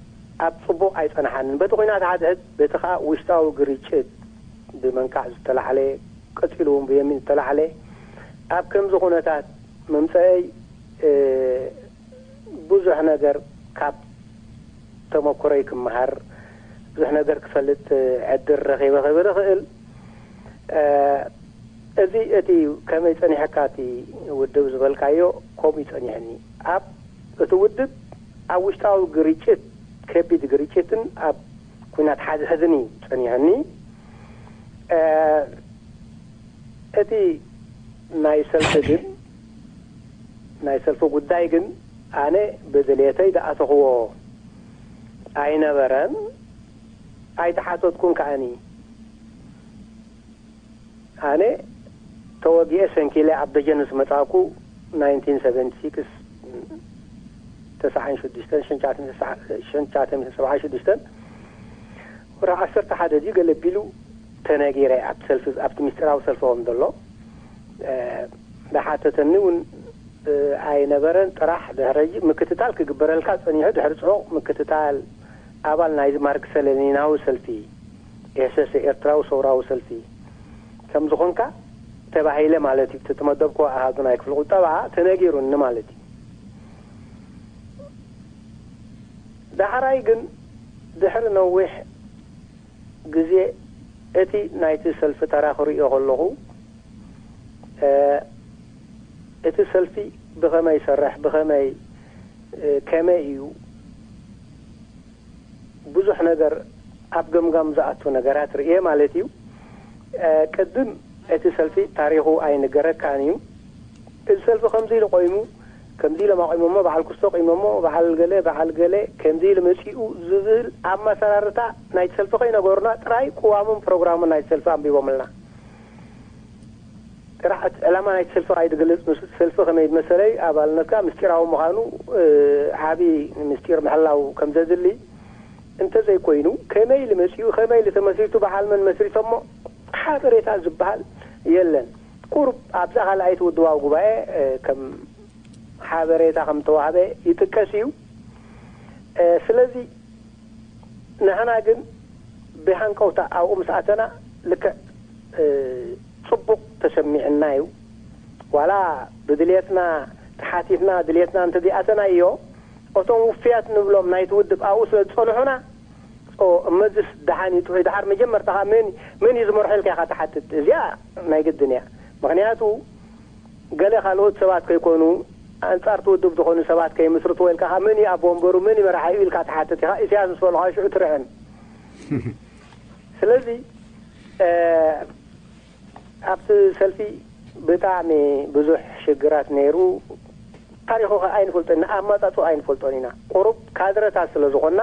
ኣብ ጽቡቕ ኣይጸናሓንን። በቲ ኹናት ሓድሕድ በቲ ከኣ ውሽጣዊ ግርጭት ብመንካዕ ዝተላዕለ ቀጺሉ እውን ብየሚን ዝተላዕለ ኣብ ከምዚ ኩነታት ምምጸአይ ብዙሕ ነገር ካብ ተመኩረይ ክመሃር ብዙሕ ነገር ክፈልጥ ዕድል ረኺበ ክብል እኽእል። እዚ እቲ ከመይ ጸኒሐካ እቲ ውድብ ዝበልካዮ ከምኡ ይጸኒሐኒ። ኣብ እቲ ውድብ ኣብ ውሽጣዊ ግርጭት ከቢድ ግርጭትን ኣብ ኩናት ሓድሕድን እዩ ጸኒሐኒ። እቲ ናይ ሰልፊ ግን ናይ ሰልፊ ጉዳይ ግን ኣነ ብድሌተይ ዝኣተኽዎ ኣይነበረን፣ ኣይተሓተትኩን ከኣኒ። ኣነ ተወጊኤ ሰንኪለ ኣብ ደጀን ምስ መጻእኩ ናይንቲን ሰቨንቲ ሲክስ ተስዓን ሽዱሽተን ሸንቻትን ሰብዓን ሽዱሽተን ወርሒ ዓሰርተ ሓደ ድዩ ገለ ቢሉ ተነጊረ ኣብቲ ሰልፊ ኣብቲ ምስጢራዊ ሰልፊ ከም ዘሎ ዝሓተተኒ እውን ኣይነበረን። ጥራሕ ድሕሪ ምክትታል ክግበረልካ ጸኒሑ ድሕሪ ጽዑቕ ምክትታል ኣባል ናይዚ ማርክሰ ሌኒናዊ ሰልፊ ኤሰሰ ኤርትራዊ ሰውራዊ ሰልፊ ከም ዝኾንካ ተባሂለ ማለት እዩ። እቲ ተመደብኮ ኣሃዱ ናይ ክፍሊ ቁጠባ ተነጊሩኒ ማለት እዩ። ዳሕራይ ግን ድሕሪ ነዊሕ ግዜ እቲ ናይቲ ሰልፊ ተራ ክርእዮ ከለኹ፣ እ፣ እቲ ሰልፊ ብኸመይ ይሰርሕ፣ ብኸመይ፣ እ፣ ከመይ እዩ፣ ብዙሕ ነገር ኣብ ገምጋም ዝኣቱ ነገራት ርእየ ማለት እዩ። እ፣ ቅድም እቲ ሰልፊ ታሪኹ ኣይንገረካን እዩ። እዚ ሰልፊ ከምዚ ኢሉ ቆይሙ፣ ከምዚ ኢሎም ኣቆይሞሞ፣ በዓል ኩስቶ ቆይሞሞ፣ በዓል ገለ፣ በዓል ገለ፣ ከምዚ ኢሉ መጺኡ ዝብል ኣመሰራርታ ናይቲ ሰልፊ ከይነገሩና ጥራይ ቅዋሙን ፕሮግራሙን ናይቲ ሰልፊ ኣንቢቦምልና። ጥራሕ እቲ ዕላማ ናይቲ ሰልፊ ከይድገልጽ፣ ምስ ሰልፊ ከመይ መሰለይ ኣባልነትካ ምስጢራዊ ምዃኑ፣ እ፣ ዓቢ ምስጢር ምሕላው ከም ዘድሊ እንተዘይኮይኑ፣ ከመይ ኢሉ መጺኡ፣ ከመይ ኢሉ ተመስሪቱ፣ በዓል መን መስሪቶሞ፣ ሓበሬታ ዝበሃል የለን። ቁሩብ ኣብዛ ካልኣይቲ ውድባዊ ጉባኤ፣ እ፣ ከም ሓበሬታ ከም ተዋህበ ይጥቀስ እዩ። እ፣ ስለዚ ንሕና ግን ብሃንቀውታ ኣብኡ ምስ ኣተና ልክዕ፣ እ፣ ጽቡቕ ተሰሚዕና እዩ። ዋላ ብድልየትና ተሓቲትና ድልየትና እንተዘይኣተናዮ፣ እቶም ውፍያት ንብሎም ናይቲ ውድብ ኣብኡ ስለ ዝጸንሑና፣ ኦ፣ እመዝስ ደሓን እዩ ጥዑይ። ደሓር መጀመርታ ኸኣ መን፣ መን እዩ ዝመርሖ ኢልካ ኢኻ ትሓትት። እዚኣ ናይ ግድን እያ። ምኽንያቱ ገለ ካልኦት ሰባት ከይኮኑ፣ ኣንጻርቲ ውድብ ዝኾኑ ሰባት ከይምስርትዎ ኢልካ ኸኣ መን እዩ ኣብ ወንበሩ፣ መን እዩ መራሒኡ ኢልካ ትሓትት ኢኻ። ኢሳያስ ምስ በልኻ ሽዑ ትርዕም። ስለዚ፣ እ፣ ኣብቲ ሰልፊ ብጣዕሚ ብዙሕ ሽግራት ነይሩ። ታሪኹ ከ ኣይንፈልጦን ኢና፣ ኣመጻጽኡ ኣይንፈልጦን ኢና። ቁሩብ ካድረታት ስለ ዝኾንና፣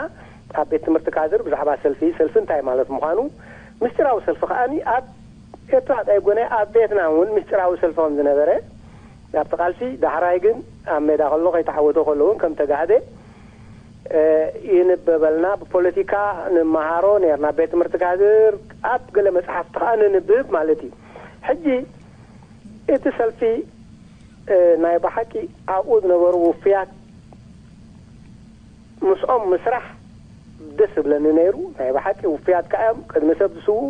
ኣብ ቤት ትምህርቲ ካድር ብዛዕባ ሰልፊ፣ ሰልፊ እንታይ ማለት ምዃኑ፣ ምስጢራዊ ሰልፊ ከኣኒ ኣብ ኤርትራ ጥራይ ኣይኮነ፣ ኣብ ቬትናም እውን ምስጢራዊ ሰልፊ ከም ዝነበረ፣ ኣብቲ ቃልሲ፣ ዳሕራይ ግን ኣብ ሜዳ ከሎ ከይተዓወተ ከሎ እውን ከም ተጋህደ፣ እ፣ ይንበበልና። ብፖለቲካ ንመሃሮ ነርና። ቤት ትምህርቲ ካድር ኣብ ገለ መጽሓፍቲ ከኣ ንንብብ ማለት እዩ። ሕጂ እቲ ሰልፊ፣ እ፣ ናይ ብሓቂ ኣብኡ ዝነበሩ ውፍያት ምስኦም ምስራሕ ደስ ዝብለኒ ነይሩ። ናይ ብሓቂ ውፍያት ከኣ እዮም። ቅድሚ ሰብ ዝስውኡ፣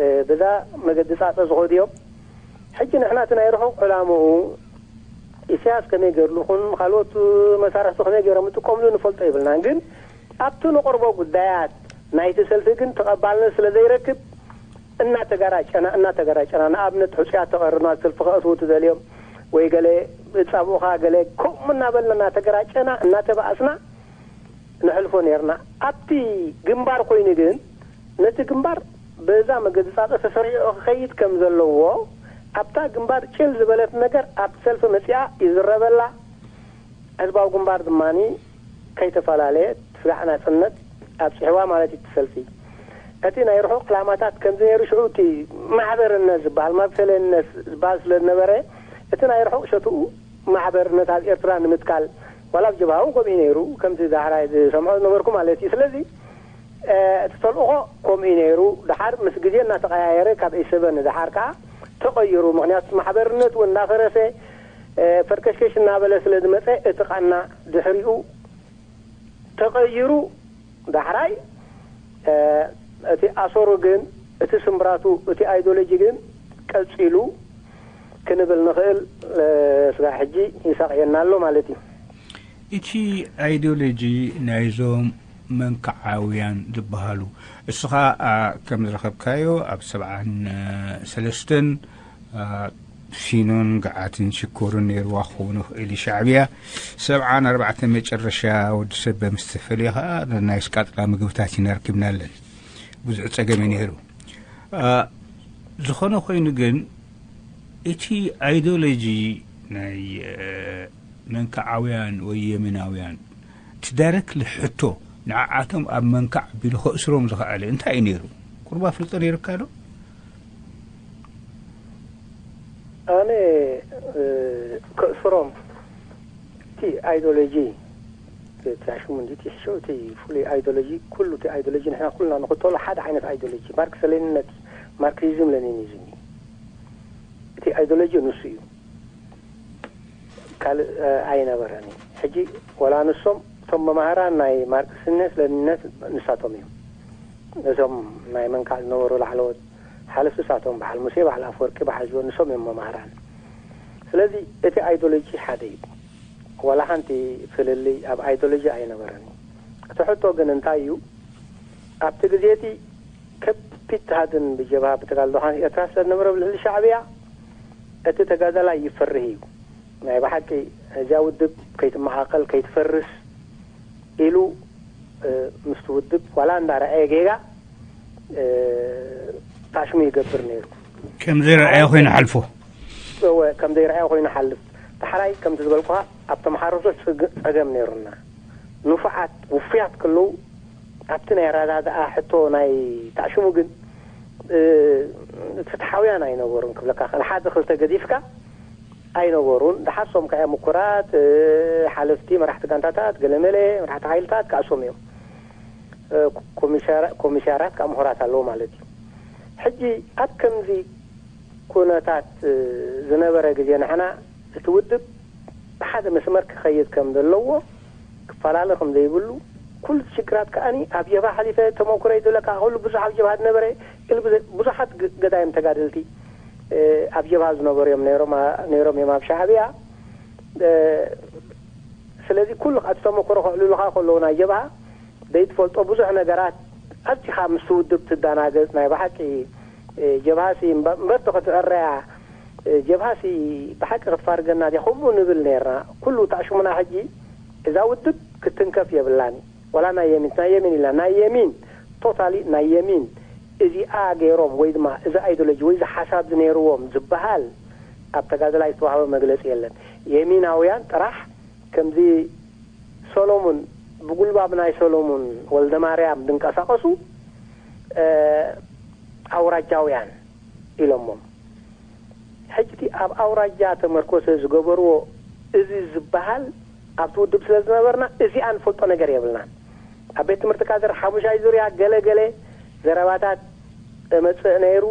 እ፣ በዛ መገዲ ጻጸ ዝኸዱ እዮም። ሕጂ ንሕና እቲ ናይ ርሑቕ ዕላምኡ ኢሳያስ ከመይ ገይርሉ ይኹን ካልኦት መሳርሕቱ ከመይ ገይሮም ይጥቀምሉ ንፈልጦ ይብልናን። ግን ኣብቲ ንቕርቦ ጉዳያት ናይቲ ሰልፊ ግን ተቐባልነት ስለ ዘይረክብ እናተገራጨና፣ እናተገራጨና፣ ንኣብነት ሕጹያት ተቐርና ሰልፊ ከእትዉ ትደልዮም ወይ ገለ ጻብኡኻ ገለ ከምኡ እናበልና እናተገራጨና፣ እናተባኣስና ነሕልፎ ነይርና። ኣብቲ ግንባር ኮይኑ ግን ነቲ ግንባር በዛ መገዲ ጻጸ ተሰሪዑ ክኸይድ ከም ዘለዎ፣ ኣብታ ግንባር ጭል ዝበለት ነገር ኣብቲ ሰልፊ መጺኣ ይዝረበላ። ህዝባዊ ግንባር ድማኒ ከይተፈላለየ ስጋዕ ናጽነት ኣብጺሕዋ ማለት እዩ እቲ ሰልፊ። እቲ ናይ ርሑቕ ዕላማታት ከምዚ ነይሩ። ሽዑ እቲ ማሕበርነት ዝበሃል፣ ማክሰሌንነት ዝበሃል ስለ ዝነበረ፣ እቲ ናይ ርሑቕ ሸትኡ ማሕበርነት ኣብ ኤርትራ ንምትካል፣ ዋላ ኣብ ጀብሃ እውን ከምኡ እዩ ነይሩ። ከምቲ ዳሕራይ ዝሰምዖ ዝነበርኩ ማለት እዩ። ስለዚ፣ እ፣ እቲ ተልእኾ ከምኡ እዩ ነይሩ። ደሓር ምስ ግዜ እናተቐያየረ፣ ካብ ኤሰበ ንደሓር ከኣ ተቐይሩ። ምኽንያቱ ማሕበርነት እውን እናፈረሰ፣ እ፣ ፈርከሽከሽ እናበለ ስለ ዝመጸ፣ እቲ ቃና ድሕሪኡ ተቐይሩ። ዳሕራይ፣ እ፣ እቲ ኣሰሩ ግን፣ እቲ ስምብራቱ፣ እቲ ኣይዲዮሎጂ ግን ቀጺሉ ክንብል ንኽእል፣ እ፣ ስጋዕ ሕጂ ይሳቕየና ኣሎ ማለት እዩ። እቲ ኣይዲዮሎጂ ናይዞም መንክዓውያን ዝበሃሉ፣ እስኻ፣ ኣ፣ ከም ዝረኸብካዮ ኣብ ሰብዓን ሰለስተን፣ ኣ፣ ሲኖን ገዓትን ሽኮርን ነይርዋ ክኸውን ይኽእል እዩ። ሻዕብያ ሰብዓን ኣርባዕተን መጨረሻ ወዲ ሰብ ምስ ተፈልየ ኸኣ ናይ ስቃጥላ ምግብታት ኢና ረኪብናለን። ብዙሕ ጸገም እዩ ነይሩ። ኣ፣ ዝኾነ ኮይኑ ግን እቲ ኣይዲዮሎጂ ናይ፣ እ፣ መንክዓውያን ወይ የመናውያን እቲ ዳይረክትሊ ሕቶ ንዓዓቶም ኣብ መንካዕ ኣቢሉ ከእስሮም ዝኸኣለ እንታይ እዩ ነይሩ? ቁሩብ ኣፍልጦ ነይሩካ ዶ? ኣነ፣ እ፣ ከእስሮም እቲ ኣይዲዮሎጂ፣ እቲ ሽሙ እንዲ እቲ ሽዑ እቲ ፍሉይ ኣይዲዮሎጂ፣ ኩሉ እቲ ኣይዲዮሎጂ ንሕና ኩልና ንኽተሎ ሓደ ዓይነት ኣይዲዮሎጂ፣ ማርክስ ሌኒነት፣ ማርክሲዝም ሌኒኒዝም እዩ። እቲ ኣይዲዮሎጂ ንሱ እዩ። ካልእ፣ እ፣ ኣይነበረን እዩ። ሕጂ ወላ ንሶም እቶም መማህራን ናይ ማርክስነት ሌኒነት ንሳቶም እዮም። እዞም ናይ መንካዕ ዝነበሩ ላዕለዎት ሓለፍቲ ንሳቶም፣ በዓል ሙሴ፣ በዓል ኣፈወርቂ፣ በዓል ጅወ፣ ንሶም እዮም መማህራን። ስለዚ እቲ ኣይዲዮሎጂ ሓደ እዩ። ዋላ ሓንቲ ፍልልይ ኣብ ኣይዲዮሎጂ ኣይነበረን እዩ። እቲ ሕቶ ግን እንታይ እዩ? ኣብቲ ግዜ እቲ ከብ-፣ ፊት ሃድን ብጀብሃ ብተጋድሎ ሓንስ ኤርትራ ስለ ዝነበረ፣ ኣብ ልዕሊ ሻዕብያ እቲ ተጋዳላይ ይፈርህ እዩ። ናይ ብሓቂ እዚኣ ውድብ ከይትመቓቐል፣ ከይትፈርስ ኢሉ፣ እ፣ ምስቲ ውድብ ዋላ እንዳረኣየ ጌጋ፣ እ፣ ታሽሙ ይገብር ነይሩ። ከም ዘይረኣየ ኮይኑ ሓልፎ። እወ፣ ከም ዘይረኣየ ኮይኑ ሓልፍ። ዳሕራይ ከምቲ ዝበልኩኻ ኣብቶም ሓረስቶት ጸገ-፣ ጸገም ነይሩና። ንፉዓት ውፉያት ከለዉ ኣብቲ ናይ ኣረዳድኣ ሕቶ ናይ ታሽሙ ግን፣ እ፣ ፍትሓውያን ኣይነበሩን ክብለካ ክእል። ሓደ ክልተ ገዲፍካ ኣይነበሩን። ደሓሶም ከኣ ምኩራት፣ እ፣ ሓለፍቲ መራሕቲ ጋንታታት፣ ገለመለ መራሕቲ ሓይልታት ከኣሶም እዮም። እ፣ ኮሚሳራ-፣ ኮሚሳራት ከኣ ምሁራት ኣለዉ ማለት እዩ። ሕጂ ኣብ ከምዚ ኩነታት፣ እ፣ ዝነበረ ግዜ ንሕና እቲ ውድብ ብሓደ መስመር ክኸይድ ከም ዘለዎ፣ ክፈላለ ከም ዘይብሉ፣ ኩሉ እቲ ሽግራት ከኣኒ ኣብ ጀብሃ ሓሊፈ ተመኩሮ እዩ ዝብለካ፣ ኩሉ ብዙሕ ኣብ ጀብሃ ዝነበረ ኢሉ ብዙ-፣ ብዙሓት ግ-፣ ገዳይም ተጋደልቲ፣ እ፣ ኣብ ጀብሃ ዝነበሩ እዮም ነይሮም፣ ኣ-፣ ነይሮም እዮም ኣብ ሻዕብያ። እ፣ ስለዚ ኩሉ እቲ ተመኩሮ ከዕልሉኻ ከለዉ ናይ ጀብሃ ዘይትፈልጦ ብዙሕ ነገራት ኣዚኻ ምስ ውድብ ትደናገጽ ናይ ብሓቂ፣ እ፣ ጀብሃሲ እምበ-፣ እምበር ተኸትዕረያ፣ እ፣ ጀብሃሲ ብሓቂ ክትፋርገና ድያ? ከምኡ ንብል ነይርና። ኩሉ ታሽሙና ሕጂ እዛ ውድብ ክትንከፍ የብላን። ዋላ ናይ የሚን፣ ናይ የሚን ኢልና፣ ናይ የሚን፣ ቶታሊ ናይ የሚን። እዚኣ ገይሮም ወይ ድማ እዚ ኣይዲዮሎጂ ወይ እዚ ሓሳብ ዝነይርዎም ዝበሃል ኣብ ተጋደላይ ዝተዋህበ መግለጺ የለን። የሚናውያን ጥራሕ ከምዚ ሰሎሙን፣ ብጉልባብ ናይ ሰሎሙን ወልደማርያም ዝንቀሳቐሱ፣ እ፣ ኣውራጃውያን ኢሎሞም። ሕጂ እቲ ኣብ ኣውራጃ ተመርኮሰ ዝገበርዎ እዚ ዝበሃል ኣብቲ ውድብ ስለ ዝነበርና እዚኣ ንፈልጦ ነገር የብልናን። ኣብ ቤት ትምህርቲ ካድር ሓሙሻይ ዙርያ ገለ ገለ ዘረባታት እመጽእ ነይሩ።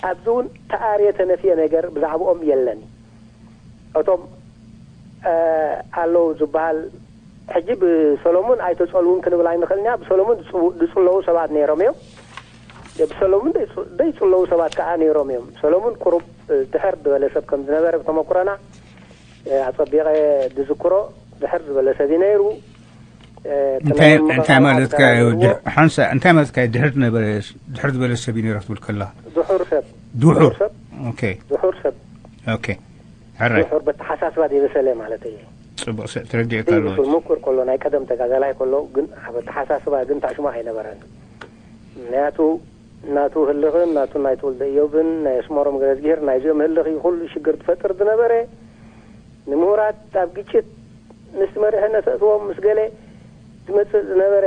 ኣብዚ እውን ተኣርየ ተነፍየ ነገር ብዛዕባኦም የለን። እቶም፣ እ፣ ኣለዉ ዝበሃል ሕጂ ብሰሎሙን ኣይተጸልዉን ክንብል ኣይንኽእልን ኢና። ብሰሎሙን ዝጽው-፣ ዝጽለዉ ሰባት ነይሮም እዮም። ብሰሎሙን ዘይጽ-፣ ዘይጽለዉ ሰባት ከኣ ነይሮም እዮም። ሰሎሙን ቁሩብ፣ እ፣ ድሕር ዝበለ ሰብ ከም ዝነበረ ብተመኩሮና፣ እ፣ ኣጸቢቐ ዝዝክሮ ድሕር ዝበለ ሰብ እዩ ነይሩ። እ፣ እቲ እንታይ፣ ናይ እንታይ ምምቕቓል ማለትካ እዩ? ኣካል ድሕ-፣ ሓንሳ-፣ እንታይ ማለትካ እዩ? ድሕር ነበረ፣ ድሕር ዝበለ ሰብ እዩ ነይሩ ክትብል ከለኻ? ድሑር ሰብ። ድሑር። ድሑር ሰብ። ኦኬ። ድሑር ሰብ። ኦኬ። ሕራይ። ድሑር በተሓሳስባ ዘይበሰለ ማለት እየ። ጽቡቕ፣ ስ-፣ ተረዲኤካ ኣለኹ። ዘይብሱል ምቁር ከሎ፣ ናይ ቀደም ተጋዳላይ ከሎ ግን ኣብ ኣተሓሳስባ ግን ታሽሙ ኣይነበረን። ምኽንያቱ ናቱ ህልኽን ናቱ ናይ ተወልደ እዮብን ናይ ኣስመሮም ገረዝጊሄር ናይዚኦም ህልኽ እዩ ኩሉ ሽግር ዝፈጥር ዝነበረ። ንምሁራት ኣብ ግጭት ምስ መሪሕነት ኣእትዎም ምስ ገለ ዝመጽእ ዝነበረ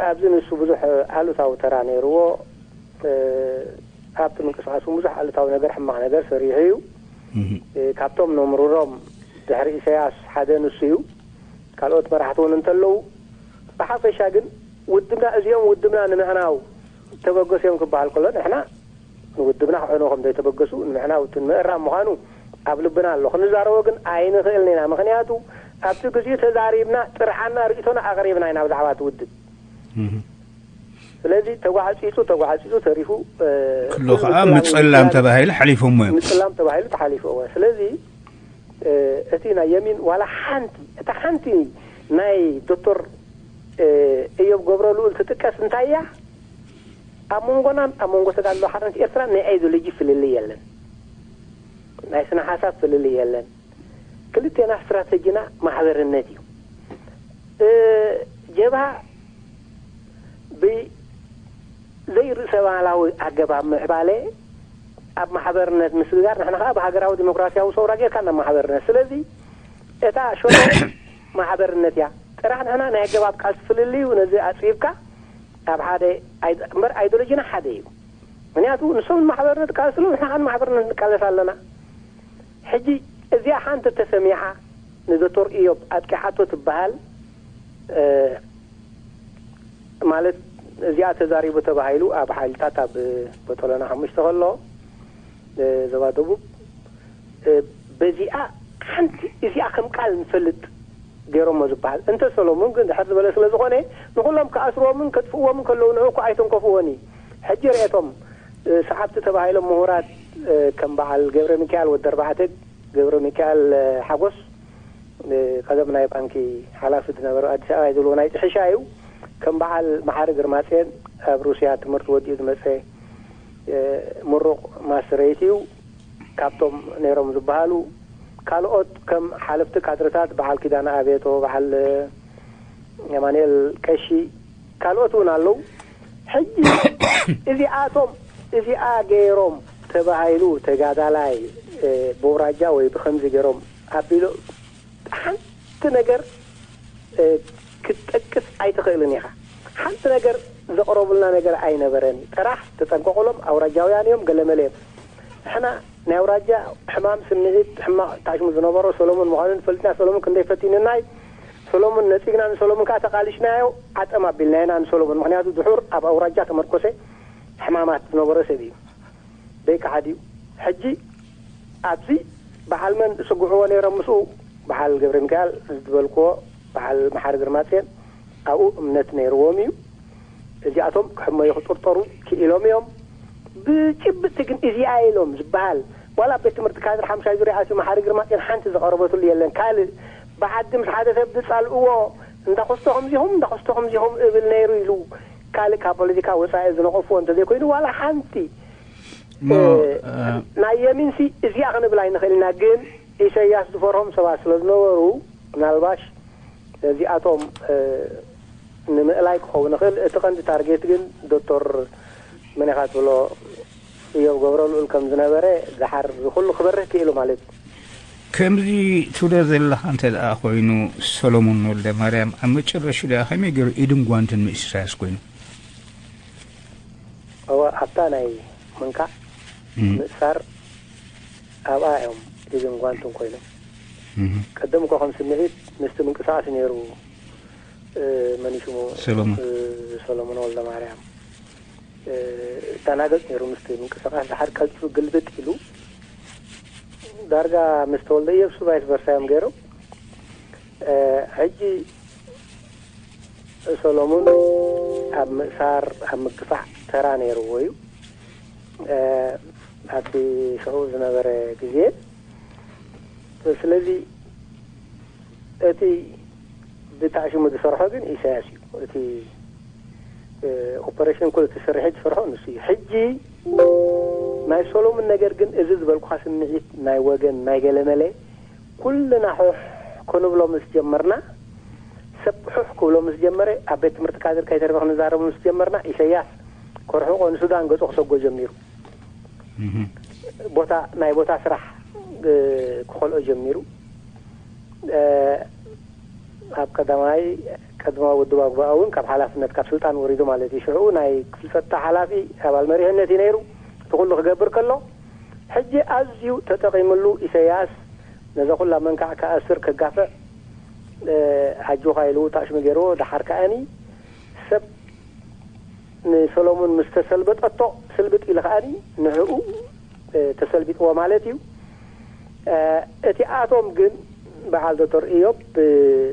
ኣብዚ ንሱ ብዙሕ ኣሉታዊ ተራ ነይርዎ። እ፣ ኣብቲ ምንቅስቃስ እውን ብዙሕ ኣሉታዊ ነገር፣ ሕማቕ ነገር ሰሪሑ እዩ። እህ። እ፣ ካብቶም ነምርሮም ድሕሪ ኢሳያስ ሓደ ንሱ እዩ። ካልኦት መራሕቲ እውን እንተለዉ፣ ብሓፈሻ ግን ውድብና፣ እዚኦም ውድብና ንምዕናው ተበገሱ እዮም ክበሃል ከሎ፣ ንሕና ንውድብና ክዕንዎ ከም ዘይተበገሱ ንምዕናው እቲ ምእራም ምዃኑ ኣብ ልብና ኣሎ። ክንዛረቦ ግን ኣይንኽእልን ኢና። ምኽንያቱ ኣብቲ ግዜኡ ተዛሪብና፣ ጥርዓና፣ ርእይቶና ኣቕሪብና ኢና ብዛዕባ እቲ ውድብ። እህ። ስለዚ ተጓዕጺጹ፣ ተጓዕጺጹ ተሪፉ፣ እ፣ ኩሉ ኩሉ ከዓ ምጽላም፣ ምጽላም ምጽላም ተባሂሉ ሓሊፎሞ እዮም። ምጽላም ተባሂሉ ተሓሊፉ። እወ። ስለዚ፣ እ፣ እቲ ናይ የሚን ዋላ ሓንቲ፣ እታ ሓንቲ ናይ ዶክተር፣ እ፣ እዮብ ገብረልኡል ትጥቀስ እንታይ እያ? ኣብ መንጎናን ኣብ መንጎ ተጋድሎ ሓርነት ኤርትራ ናይ ኣይዲዮሎጂ ፍልልይ የለን። ናይ ስነ ሓሳብ ፍልልይ የለን። ክልቴና ስትራተጂና ማሕበርነት እዩ። እ፣ ጀብሃ ብዘይርእሰማላዊ ኣገባብ ምዕባለ ኣብ ማሕበርነት ምስግጋር፣ ንሕና ከኣ ብሃገራዊ ዲሞክራሲያዊ ሰውራ ጌርካ ናብ ማሕበርነት። ስለዚ እታ ሸቶ ማሕበርነት እያ። ጥራሕ ንሕና ናይ ኣገባብ ቃልሲ ፍልልዩ ነዚ ኣጽቢብካ ኣብ ሓደ ኣይ-፣ እምበር ኣይዲዮሎጂና ሓደ እዩ። ምኽንያቱ ንሶም ንማሕበርነት ቃልስሉ፣ ንሕና ከኣ ንማሕበርነት ንቃለስ ኣለና። ሕጂ እዚኣ ሓንቲ ተሰሚዓ ንዶክተር ኢዮብ ኣጥቂዓቶ ትበሃል፣ እ፣ ማለት እዚኣ ተዛሪቡ ተባሂሉ ኣብ ሓይልታት ኣብ ቦጦሎና ሓሙሽተ ከሎ፣ እ፣ ዞባ ደቡብ፣ እ፣ በዚኣ ሓንቲ እዚኣ ከም ቃል ንፈልጥ ገይሮሞ ዝበሃል። እንተ ሰሎሙን ግን ድሕር ዝበለ ስለ ዝኾነ፣ ንኹሎም ክኣስርዎምን ከጥፍእዎምን ከለዉ ንዑ እኳ ኣይተንከፍዎን እዩ። ሕጂ ርእየቶም፣ እ፣ ሰዓብቲ ተባሂሎም ምሁራት፣ እ፣ ከም በዓል ገብረ ሚካኤል ወዲ ኣርባዕተ፣ ገብረ ሚካኤል፣ እ፣ ሓጎስ፣ እ፣ ቀደም ናይ ባንኪ ሓላፊ ዝነበረ ኣዲስ ኣበባ እዩ ዝብልዎ ናይ ጥሒሻ እዩ። ከም በዓል መሓሪ ግርማጽዮን፣ ኣብ ሩስያ ትምህርቲ ወዲኡ ዝመጸ ምሩቕ ማስተረይት እዩ። ካብቶም ነይሮም ዝበሃሉ ካልኦት ከም ሓለፍቲ ካድርታት በዓል ኪዳነ ኣቤቶ፣ በዓል የማንኤል ቀሺ፣ ካልኦት እውን ኣለዉ። ሕጂ እዚኣቶም እዚኣ ገይሮም ተባሂሉ ተጋዳላይ ብውራጃ ወይ ብኸምዚ ገይሮም ኣቢሉ ሓንቲ ነገር ክትጠቅስ ኣይትኽእልን ኢኻ። ሓንቲ ነገር ዘቕረቡልና ነገር ኣይነበረን። ጥራሕ ተጠንቀቑሎም፣ ኣውራጃውያን እዮም፣ ገለመለ እዮም። ንሕና ናይ ኣውራጃ ሕማም ስምዒት ሕማቕ ታሽሙ ዝነበሮ ሰሎሞን ምዃኑ ንፈልጥና። ሰሎሞን ክንደይ ፈቲንናይ። ሰሎሞን ነጺግና፣ ንሰሎሞን ከኣ ተቓሊሽናዮ፣ ዓጠም ኣቢልናዮና ንሰሎሞን። ምኽንያቱ ድሑር ኣብ ኣውራጃ ተመርኮሰ ሕማማት ዝነበሮ ሰብ እዩ። ደይከሓድ እዩ። ሕጂ ኣብዚ በዓል መን ዝጽግዕዎ ነይሮም ምስኡ? በዓል ገብረ ሚካኤል ዝበልክዎ፣ በዓል መሓሪ ግርማጽዮን ኣብኡ እምነት ነይርዎም እዩ። እዚኣቶም ክሕመዩ ክጥርጠሩ ክኢሎም እዮም። ብጭብጥቲ ግን እዚኣ ኢሎም ዝበሃል ዋላ ኣብ ቤት ትምህርቲ ካድር ሓምሻይ ዙርያ ኣትዩ መሓሪ ግርማጽዮን ሓንቲ ዝቐረበትሉ የለን። ካልእ ብዓዲ ምስ ሓደ ሰብ ዝጻልእዎ እንዳ ክስቶ ከምዚኹም እንዳ ክስቶ ከምዚኹም እብል ነይሩ ኢሉ ካልእ ካብ ፖለቲካ ወጻኢ ዝነቐፍዎ እንተዘይኮይኑ ዋላ ሓንቲ እሞ፣ እ፣ እ፣ ናይ የሚንሲ እዚኣ ክንብል ኣይንኽእል ኢና። ግን ኢሰያስ ዝፈርሆም ሰባት ስለ ዝነበሩ ምናልባሽ እዚኣቶም፣ እ፣ ንምእላይ ክኸውን ይኽእል። እቲ ቀንዲ ታርጌት ግን ዶክተር መን ኢኻ ትብሎ እዮብ ገብረልኡል ከም ዝነበረ ደሓር እዚ ኩሉ ክበርህ ክኢሉ ማለት እዩ። ከምዚ ትብሎ ዘለኻ እንተ ደኣ ኮይኑ፣ ሰሎሞን ወልደ ማርያም ኣብ መጨረሹ ደኣ ከመይ ገይሩ ኢድን ጓንትን ምስ ኢሳያስ ኮይኑ? እወ፣ ኣብታ ናይ ምንካዕ እም። ምእሳር ኣብኣ እዮም ኢድን ጓንትን ኮይኖም። እም። ቀደም እኮ ከም ስምዒት ምስቲ ምንቅስቓስ ነይሩ፣ እ፣ መን እዩ ሽሙ? ሰሎሞን። እ፣ ሰሎሞን ወልደ ማርያም። እ፣ እተናገጽ ነይሩ ምስቲ ምንቅስቓስ። ድሓር ቀልጢፉ ግልብጥ ኢሉ ዳርጋ ምስ ተወልደ ኢየሱስ ቫይስ ቨርሳ እዮም ገይሮም። እ፣ ሕጂ ሰሎሙን ኣብ ምእሳር፣ ኣብ ምግፋዕ ተራ ነይርዎ እዩ። እ፣ ኣብቲ ሽዑ ዝነበረ ግዜ። ስለዚ እቲ ብታዕሽሙ ዝሰርሖ ግን ኢሳያስ እዩ። እቲ፣ እ፣ ኦፐሬሽን ኩሉ እቲ ስርሒት ዝሰርሖ ንሱ እዩ። ሕጂ ናይ ሰሎሙን ነገር ግን እዚ ዝበልኩኻ ስምዒት ናይ ወገን ናይ ገለመለ ኩልና ሑሕ ክንብሎ ምስ ጀመርና፣ ሰብ ሑሕ ክብሎ ምስ ጀመረ፣ ኣብ ቤት ትምህርቲ ካድር ከይተረፈ ክንዛረቡ ምስ ጀመርና፣ ኢሰያስ ክርሕቆ ንሱዳን ገጹ ክሰጎ ጀሚሩ። እህ። ቦታ፣ ናይ ቦታ ስራሕ፣ እ፣ ክኸልኦ ጀሚሩ። እ፣ ኣብ ቀዳማይ፣ ቀዳማዊ ውድብ ኣጉባኣ እውን ካብ ሓላፍነት፣ ካብ ስልጣን ወሪዱ ማለት እዩ። ሽዑ ናይ ክፍሊ ጸጥታ ሓላፊ፣ ኣባል መሪሕነት እዩ ነይሩ። እቲ ኩሉ ክገብር ከሎ፣ ሕጂ ኣዝዩ ተጠቒምሉ ኢሰያስ ነዛ ኩላ መንካዕ ክኣስር፣ ከጋፍዕ፣ እ፣ ኣጆኻ ኢሉ ታሽሙ ገይርዎ። ደሓር ከኣኒ ሰብ ንሰሎሙን ምስ ተሰልበጠቶ፣ ስልብጥ ኢሉ ከኣኒ ንዕኡ፣ እ፣ ተሰልቢጥዎ ማለት እዩ። እ፣ እቲኣቶም ግን በዓል ዶክተር ኢዮብ ብ-፣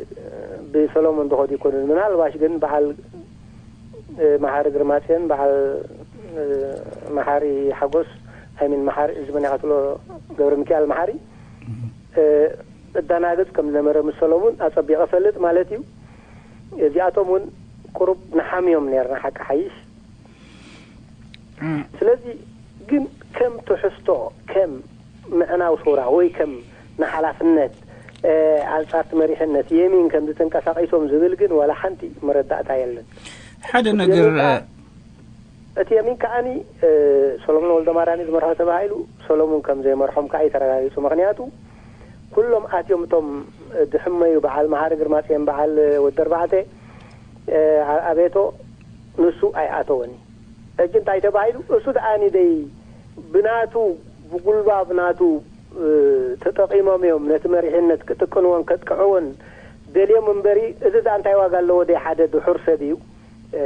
ብሰሎሙን ዝኸዱ ይኮኑን። ምናልባሽ ግን በዓል፣ እ፣ መሓሪ ግርማጽዮን፣ በዓል፣ እ፣ መሓሪ ሓጎስ፣ ኣይሚን መሓሪ፣ እዚ መን ኢኻ ትብሎ? ገብረ ሚካኤል መሓሪ፣ እ፣ እዳናገጽ ከም ዝነበረ ምስ ሰሎሙን ኣጸቢቐ እፈልጥ ማለት እዩ። እዚኣቶም እውን ቁሩብ ንሓምዮም ነርና፣ ሓቂ ሓይሽ። እም። ስለዚ ግን ከም ትሕዝቶ፣ ከም ምዕናው ሰውራ ወይ ከም ንሓላፍነት፣ እ፣ ኣንጻርቲ መሪሕነት የሚን ከም ዝተንቀሳቒሶም ዝብል ግን ዋላ ሓንቲ መረዳእታ የለን። ሓደ እቲ ነገር፣ የሚን ከኣ እ፣ እቲ የሚን ከኣኒ፣ እ፣ ሰሎሞን ወልደማርያም እዩ ዝመርሖ ተባሂሉ፣ ሰሎሞን ከም ዘይመርሖም ከኣ እዩ ተረጋጊጹ። ምኽንያቱ፣ ኩሎም ኣትዮም እቶም ድሕመዩ በዓል መሓሪ ግርማጽዮን፣ በዓል ወዲ ኣርባዕተ፣ እ፣ ኣ-፣ ኣቤቶ፣ ንሱ ኣይኣተወን እዩ። ሕጂ እንታይ ተባሂሉ? እሱ ደኣ ንደይ ብናቱ፣ ብጉልባብ ናቱ፣ እ፣ ተጠቒሞም እዮም ነቲ መሪሕነት ክጥቅንዎን ከጥቅዕዎን ደልዮም እምበሪ፣ እዚ ደኣ እንታይ ዋጋ ኣለዎ? ደይ ሓደ ድሑር ሰብ እዩ። እ፣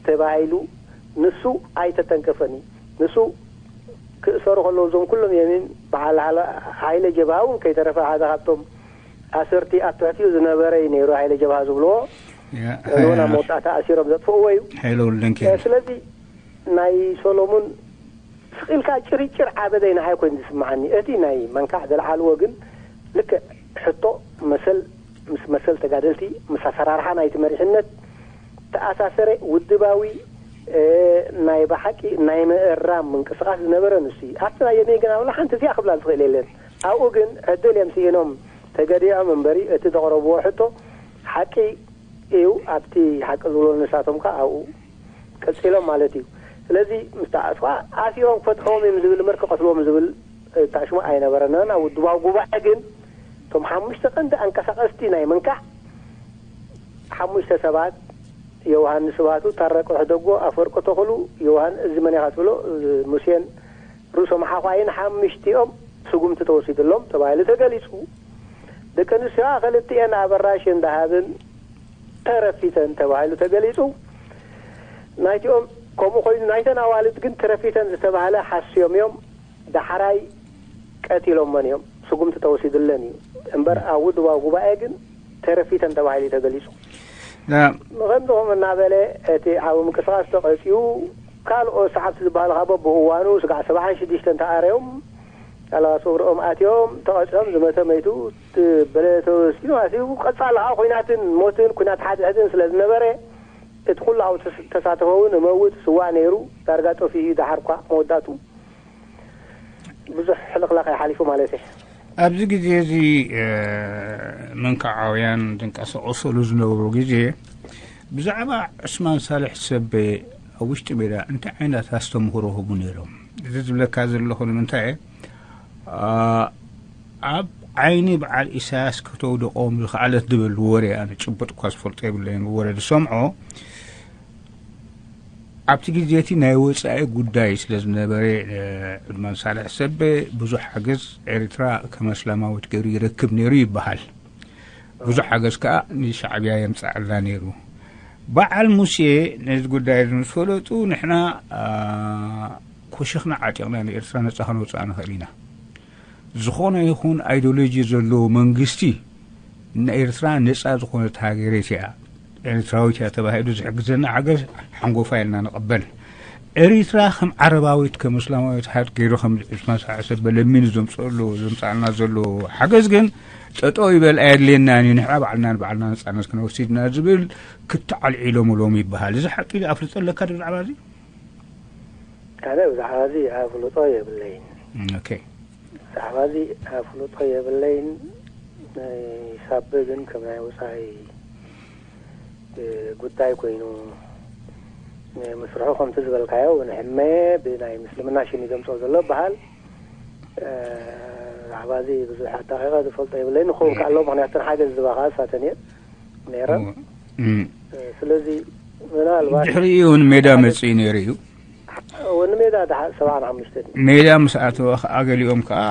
ተባሂሉ ንሱ ኣይተተንከፈን እዩ። ንሱ ክእሰሩ ከለዉ እዞም ኩሎም የሚን በዓል ሃለ-፣ ሃይለ ጀብሃ እውን ከይተረፈ ሓደ ካብቶም ኣሰርቲ ኣብ ትሕቲኡ ዝነበረ እዩ ነይሩ፣ ሃይለ ጀብሃ ዝብልዎ። ያ፣ እውን ኣብ ያ። መወዳእታ ኣሲሮም ዘጥፍእዎ እዩ። ሃይለ ወልደንኪኤል። እ፣ ስለዚ ናይ ሰሎሙን ስቕ ኢልካ ጭርጭር ዓበደይ ንዓይ ኮይኑ ዝስምዓኒ። እቲ ናይ መንካዕ ዘልዓልዎ ግን ልክዕ ሕቶ መሰል ምስ መሰል ተጋደልቲ፣ ምስ ኣሰራርሓ ናይቲ መሪሕነት፣ ተኣሳሰረ ውድባዊ ናይ ብሓቂ ናይ ምእራም ምንቅስቃስ ዝነበረ ንሱ እዩ። ኣብቲ ናይ የሜን ግን ኣብላ ሓንቲ እዚኣ ክብላ ዝኽእል የለን። ኣብኡ ግን ዕድል እዮም ስኢኖም ተገዲዖም እምበሪ እቲ ዘቕረብዎ ሕቶ ሓቂ እዩ። ኣብቲ ሓቂ ዝብሎ ንሳቶም ከ ኣብኡ ቀጺሎም ማለት እዩ። ስለዚ ምስ ተኣስፋ ኣሲሮም ክፈትሕዎም እዮም ዝብል እምበር ክቐትልዎም ዝብል ታሽሙ ኣይነበረናን። ኣብ ውድባዊ ጉባኤ ግን እቶም ሓሙሽተ ቀንዲ ኣንቀሳቐስቲ ናይ ምንካሕ ሓሙሽተ ሰባት ዮውሃንስ ስብሃቱ፣ ታረቀ ሕደጎ፣ ኣፈወርቂ ተኽሉ፣ ዮውሃን እዚ መን ኢኻ ትብሎ፣ ሙሴን ርእሶም ሓኳይን ሓሙሽቲኦም ስጉምቲ ተወሲድሎም ተባሂሉ ተገሊጹ። ደቂ ኣንስትዮ ክልቲኤን ኣበራሽን ደሃብን ተረፊተን ተባሂሉ ተገሊጹ። ናይቲኦም ከምኡ ኮይኑ ናይተን ኣዋልድ ግን ተረፊተን ዝተባህለ ሓስዮም እዮም። ዳሕራይ ቀቲሎመን እዮም። ስጉምቲ ተወሲድለን እዩ እምበር ኣብ ውድባዊ ጉባኤ ግን ተረፊተን ተባሂሉ እዩ ተገሊጹ። ንኸምዚ ከምኡ እናበለ እቲ ዓቢ ምንቅስቃስ ተቐጽዩ ካልኦት ሰዓብቲ ዝበሃሉ ካብ በብእዋኑ ስጋዕ ሰብዓን ሽዱሽተን ተኣረዮም ኣላባ ሰውርኦም ኣትዮም ተቐጽኦም ዝመተ መይቱ በለ ተወሲኑ ኣትዩ ቀጻሊ ከዓ ኩናትን ሞትን ኩናት ሓድሕድን ስለ ዝነበረ እቲ ኩሉ ኣብ ተሳተፈ እውን መውት ስዋእ ነይሩ ዳርጋ ጠፊኡ እዩ ደሓር ኳ መወዳቱ ብዙሕ ሕልኽላኽ ይሓሊፉ ማለት እዩ። ኣብዚ ግዜ እዚ ምንካዓውያን ዝንቀሳቐሰሉ ዝነበሩ ግዜ ብዛዕባ ዑስማን ሳልሕ ሰበ ኣብ ውሽጢ ሜዳ እንታይ ዓይነት ኣስተምህሮ ህቡ ነይሮም? እዚ ዝብለካ ዘለኹ ንምንታይ እየ? ኣብ ዓይኒ በዓል ኢሳያስ ከተውድቖም ዝኸኣለት ዝብል ወረ ኣነ ጭቡጥ እኳ ዝፈልጦ የብለይን ወረ ዝሰምዖ ኣብቲ ግዜ እቲ ናይ ወጻኢ ጉዳይ ስለ ዝነበረ ዑድማን ሳልሕ ሰብ ብዙሕ ሓገዝ ኤርትራ ከም ኣስላማዊት ገይሩ ይረክብ ነይሩ ይበሃል። ብዙሕ ሓገዝ ከኣ ንሻዕብያ የምጽኣላ ነይሩ። በዓል ሙሴ ነዚ ጉዳይ እዚ ምስ ፈለጡ ንሕና ኮሸኽና ዓጢቕና ንኤርትራ ነጻ ከነውጽኣ ንኽእል ኢና። ዝኾነ ይኹን ኣይዲዮሎጂ ዘለዎ መንግስቲ ንኤርትራ ነጻ ዝኾነት ሃገር እያ ኤርትራዊት እያ ተባሂሉ ዝሕግዘና ሓገዝ ሓንጎፋ ኢልና ንቐበል። ኤሪትራ ከም ዓረባዊት ከም እስላማዊት ሃገር ገይሩ ከም ዑስማን ሳልሕ ሰበ ለሚኑ ዘምጽኣሉ ዘምጽኣልና ዘሎ ሓገዝ ግን ጠጠው ይበል ኣየድልየናን እዩ ንሕና ባዕልና ንባዕልና ነጻነት ክነወስድ ኢና ዝብል ክታዕ ኣልዒሎምሎም ይበሃል። እዚ ሓቂ ድዩ ኣፍልጦ ኣለካ ዶ ብዛዕባ እዚ? ኣነ ብዛዕባ እዚ ኣፍልጦ የብለይን። ኦኬ። ብዛዕባ እዚ ኣፍልጦ የብለይን። ሳበ ግን ከም ናይ ወፃኢ ጉዳይ ኮይኑ ምስርሑ ከምቲ ዝበልካዮ ንሕመ ብናይ ምስልምና ሽም ይዘምፅኦ ዘሎ በሃል ብዛዕባ እዚ ብዙሕ ኣዳቂቐ ዝፈልጦ የብለይን። ንኸውን ከኣሎ ምክንያቱ ሓገዝ ዝባ ከዓ እሳተን እየን ነይረን። ስለዚ ምናልባት ድሕሪኡ እውን ሜዳ መፅኡ ነይሩ እዩ። ወኒ ሜዳ ደሓ ሰብዓን ሓሙሽተን እዩ። ሜዳ ምስ ኣተወ ከዓ ገሊኦም ከዓ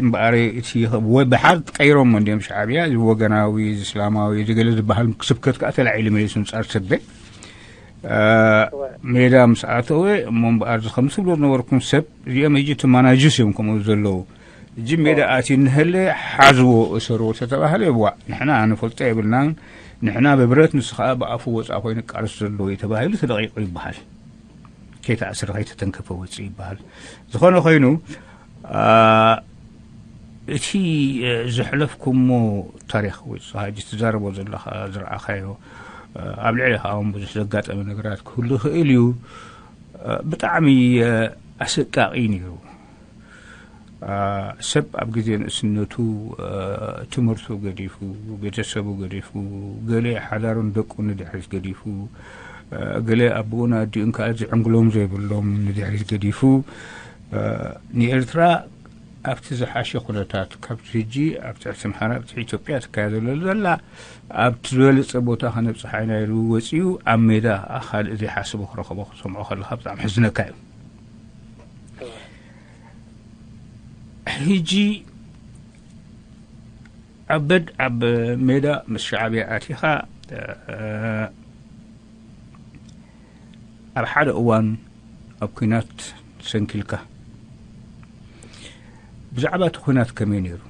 እምበኣር እቲ ወይ ብሓር ቀይሮሞ እንዲኦም ሻዕብያ እዚ ወገናዊ እዚ እስላማዊ እዚ ገለ ዝበሃል ስብከት ከዓ ተላዒሉ መሊሱ ንፃር ሰበ ሜዳ ምስ ኣተወ እሞ እምበኣር እዚ ከም ትብሎ ዝነበርኩም ሰብ እዚኦም ሕጂ እቲ ማናጅስ እዮም ከምኡ ዘለዉ እጂ ሜዳ ኣትዩ እንሀለ ሓዝዎ እሰርዎ ተተባህለ እዋ ንሕና ንፈልጦ የብልናን ንሕና ብብረት ንሱ ከዓ ብኣፉ ወፃ ኮይኑ ቃልስ ዘለዎ እዩ ተባሂሉ ተለቂቁ ይበሃል። ከይተኣስረ ከይተተንከፈ ወፅእ ይበሃል። ዝኾነ ኮይኑ እቲ ዘሕለፍኩሞ ታሪክ ወይ ሕጂ ትዛረቦ ዘለካ ዝረኣካዮ ኣብ ልዕሊ ከኣውን ብዙሕ ዘጋጠመ ነገራት ክህሉ ይኽእል እዩ። ብጣዕሚ ኣሰቃቂ ነይሩ። ሰብ ኣብ ግዜ ንእስነቱ ትምህርቱ ገዲፉ፣ ቤተሰቡ ገዲፉ፣ ገለ ሓዳሩን ደቁን ንድሕሪት ገዲፉ፣ ገለ ኣቦኡን ኣዲኡን ከዓ ዝዕንግሎም ዘይብሎም ንድሕሪት ገዲፉ፣ ንኤርትራ ኣብቲ ዝሓሸ ኩነታት ካብቲ ሕጂ ኣብ ትሕቲ ኣምሓራ ኣብ ትሕቲ ኢትዮጵያ ትካየደሉ ዘላ ኣብቲ ዝበለፀ ቦታ ከነብፅሓ ኢና ኢሉ ወፂኡ ኣብ ሜዳ ካልእ ዘይሓስቦ ክረኸቦ ክሰምዖ ከለካ ብጣዕሚ ሕዝነካ እዩ። ሕጂ ኣብ በድ ኣብ ሜዳ ምስ ሻዕብያ ኣቲኻ ኣብ ሓደ እዋን ኣብ ኲናት ሰንኪልካ ብዛዕባ እቲ ኲናት ከመይ ነይሩ?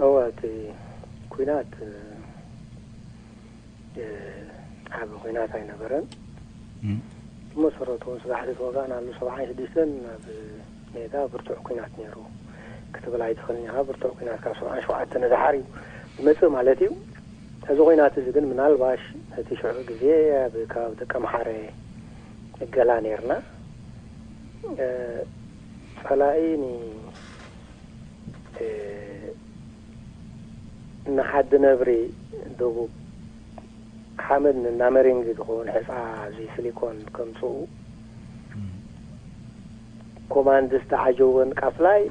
እወ እቲ ኲናት ዓቢ ኲናት ኣይነበረን። ብመሰረቱ ምስ ባሕሪ ተወጋእናሉ ሰብዓን ሽዱሽተን ኣብ ሜዳ ብርቱዕ ኲናት ነይሩ ክትብል ኣይትኽእልን ኢኻ። ብርቱዕ ኲናት ካብ ሰብዓን ሸውዓተን ንደሓር እዩ ዝመጽእ ማለት እዩ። እዚ ኹናት እዚ ግን ምናልባሽ እቲ ሽዑ ግዜ ኣብ ከባቢ ደቀምሓረ እገላ ነርና። ጸላኢ ንሓዲ ነብሪ ደቡብ ሓመድ ንናመሪንግ ዝኸውን ሕፃ እዚ ስሊኮን ከምፅኡ ኮማንድስ ተዓጀወን ቃፍላይ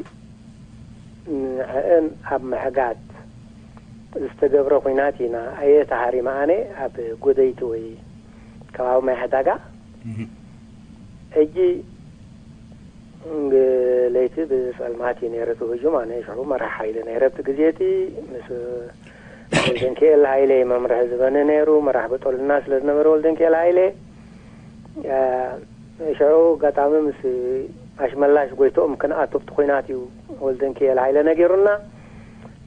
ንዕአን ኣብ ምዕጋት ዝተገብረ ኹናት ኢና። ኣየ ተሃሪመ ኣነ ኣብ ጎደይቲ ወይ ከባቢ ማይ ዕዳጋ። ሕጂ ለይቲ ብፀልማት እዩ ነይረ እቲ ህጁም። ኣነ ሽዑ መራሕ ሓይሊ ነይረ ኣብቲ ግዜ እቲ ምስ ወልደንኪኤል ሃይለ መምርሒ ዝበነ ነይሩ። መራሕ በጦልና ስለ ዝነበረ ወልደንኪኤል ሃይለ ሽዑ ኣጋጣሚ ምስ ኣሽመላሽ ጎይትኦም ክንኣቱ ኣብቲ ኹናት እዩ ወልደንኪኤል ሃይለ ነጊሩና።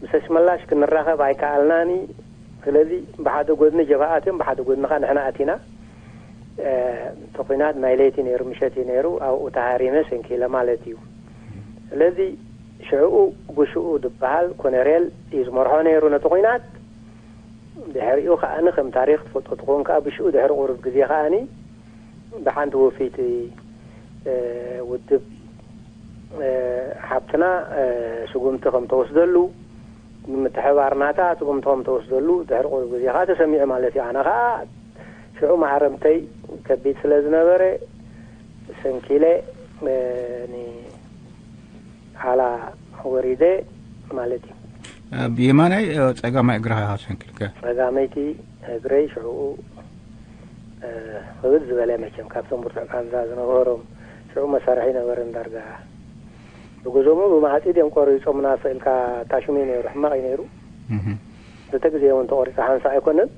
ምስ ኣሽመላሽ ክንራኸብ ኣይከኣልናን። ስለዚ ብሓደ ጎድኒ ጀብሃ ኣትዮም ብሓደ ጎድኒ ኸዓ ንሕና ኣቲና። እቲ ኹናት ናይ ለይቲ ነይሩ፣ ምሸት እዩ ነይሩ። ኣብኡ ተሃሪመ ሰንኪለ ማለት እዩ። ስለዚ ሽዕኡ ብሽኡ ዝበሃል ኮነሬል እዩ ዝመርሖ ነይሩ ነቲ ኹናት። ድሕሪኡ ከዓኒ ከም ታሪኽ ትፈልጦ ትኸውን ከኣ ብሽኡ ድሕሪ ቁሩብ ግዜ ከዓኒ ብሓንቲ ወፊት ውድብ ሓብትና ስጉምቲ ከም ተወስደሉ ንምትሕባር ናታ ስጉምቲ ከም ተወስደሉ ድሕሪ ቁሩብ ግዜ ከዓ ተሰሚዑ ማለት እዩ። ኣነ ከዓ ሽዑ ማህረምተይ ከቢድ ስለ ዝነበረ ሰንኪለ ንዓላ ወሪደ ማለት እዩ። ብየማናይ ጸጋማይ እግርኻ ሰንኪልከ? ጸጋመይቲ እግረይ ሽዑ ክብድ ዝበለ መቸም ካብቶም ብርቱዕ ቃንዛ ዝነበሮም ሽዑ መሳርሒ ነበረ እንዳርጋ ብጉዞሙ ብማዕፂድ እዮም ቆሪፆምና ስእልካ ታሽሙ ነይሩ ሕማቕ እዩ ነይሩ። ክልተ ግዜ እውን ተቆሪፃ ሓንሳ ኣይኮነን።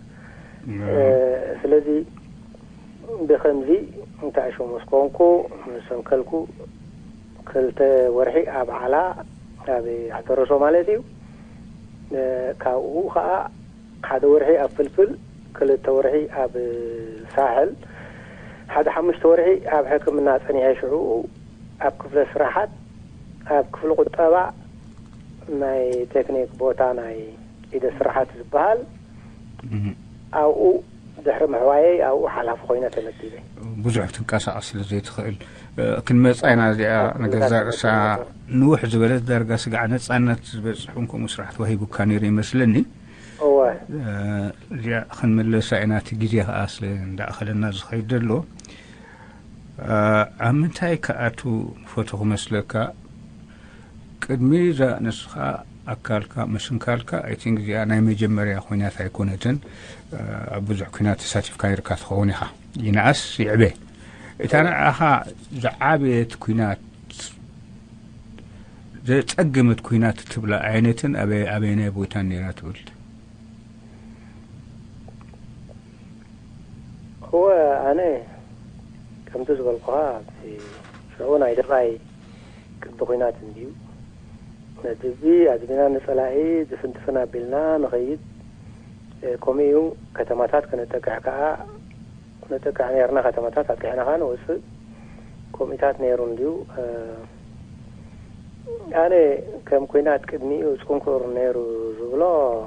ስለዚ ብከምዚ እንታይ ሽሙ ስኮንኩ ሰንከልኩ ክልተ ወርሒ ኣብ ዓላ ኣብ ኣሕተረሶ ማለት እዩ። ካብኡ ከዓ ሓደ ወርሒ ኣብ ፍልፍል ክልተ ወርሒ ኣብ ሳሕል ሓደ ሓሙሽተ ወርሒ ኣብ ሕክምና ፀኒሐ ሽዑ ኣብ ክፍለ ስራሓት ኣብ ክፍሊ ቁጠባ ናይ ቴክኒክ ቦታ ናይ ኢደ ስራሓት ዝበሃል ኣብኡ ድሕሪ ምሕዋየይ ኣብኡ ሓላፊ ኮይነ ተመዲበ። ብዙሕ ክትንቀሳቐስ ስለ ዘይትኽእል ክንመፃ ኢና። እዚኣ ንገዛ ርእሳ ንውሕ ዝበለት ዳርጋ ስጋዕ ነፃነት ዝበፅሑ ከምኡ ስራሕ ተዋሂቡካ ነይሩ ይመስለኒ። እወ። እዚኣ ክንምለሳ ኢና፣ እቲ ግዜ ከዓ ስለ እንዳእኸለና ዝኸይድ ዘሎ። ኣብ ምንታይ ክኣቱ ፈቶ ክመስለካ? ቅድሚ እዛ ንስኻ ኣካልካ ምስንካልካ፣ I think እዚኣ ናይ መጀመርያ ኮይናት ኣይኮነትን። ኣብ ብዙሕ ኩናት ተሳቲፍካ ነርካ ትኸውን ኢኻ። ይንኣስ ይዕበ፣ እታ ንዓኻ ዝዓበየት ኩናት ዘጸገመት ኩናት ትብላ ዓይነትን ኣበየናይ ቦታን ነይራ ትብል? እወ ኣነ ከምቲ ዝበልኩኻ ኣብቲ ሽዑ ናይ ደባይ ቅዲ ኩናት እንድዩ ነድቢ ኣድቢና ንጸላኢ ድፍንትፍን ኣቢልና ንኸይድ። ከምኡ እዩ። ከተማታት ክነጠቅዕ ከኣ ነጠቅዕ ነርና። ከተማታት ኣጥቂዕና ከኣ ንወፅእ። ከምኡታት ነይሩ እንድዩ። ኣነ ከም ኩናት ቅድሚኡ ፅንኩር ነይሩ ዝብሎ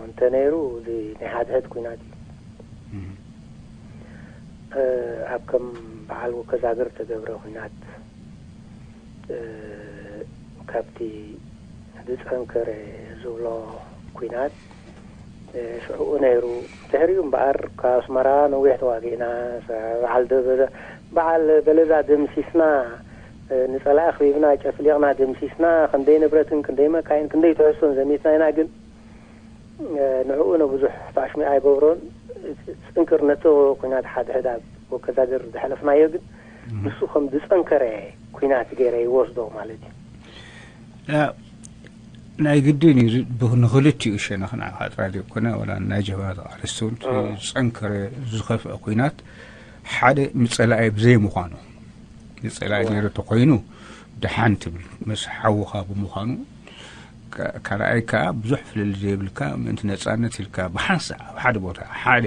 እንተ ነይሩ እዚ ናይ ሓድሕድ ኩናት እዩ። ኣብ ከም በዓል ወከዛግር ተገብረ ኩናት ካብቲ ዝፀንከረ ዝብሎ ኩናት ሽዕኡ ነይሩ። ድሕሪኡ እምበኣር ካብ ኣስመራ ነዊሕ ተዋጊእና በዓል በዓል በለዛ ደምሲስና ንፀላኢ ኣኽቢብና ጨፍሊቕና ደምሲስና ክንደይ ንብረትን ክንደይ መካይን ክንደይ ትሕዝቶን ዘሚትና ኢና። ግን ንዕኡ ንብዙሕ ታሽሚ ኣይገብሮን። ፅንክር ነቲ ኩናት ሓድሕድ ኣብ ወከዛግር ዝሓለፍናዮ ግን ንሱ ከም ዝፀንከረ ኩናት ገይረ ይወስዶ ማለት እዩ። ናይ ግድን እዩ። ንክልቲኡ ሸነኽ ንዓኻ ጥራይ ዘይኮነ ዋላ ናይ ጀብሃ ተቓለስቲ እውን ዝፀንከረ ዝኸፍአ ኩናት ሓደ ምፀላኢ ብዘይምዃኑ ምፀላኢ ነይሩ ተኮይኑ ደሓን ትብል ምስ ሓውኻ ብምዃኑ ካልኣይ ከዓ ብዙሕ ፍልል ዘይብልካ ምእንቲ ነፃነት ኢልካ ብሓንሳእ ኣብ ሓደ ቦታ ሓደ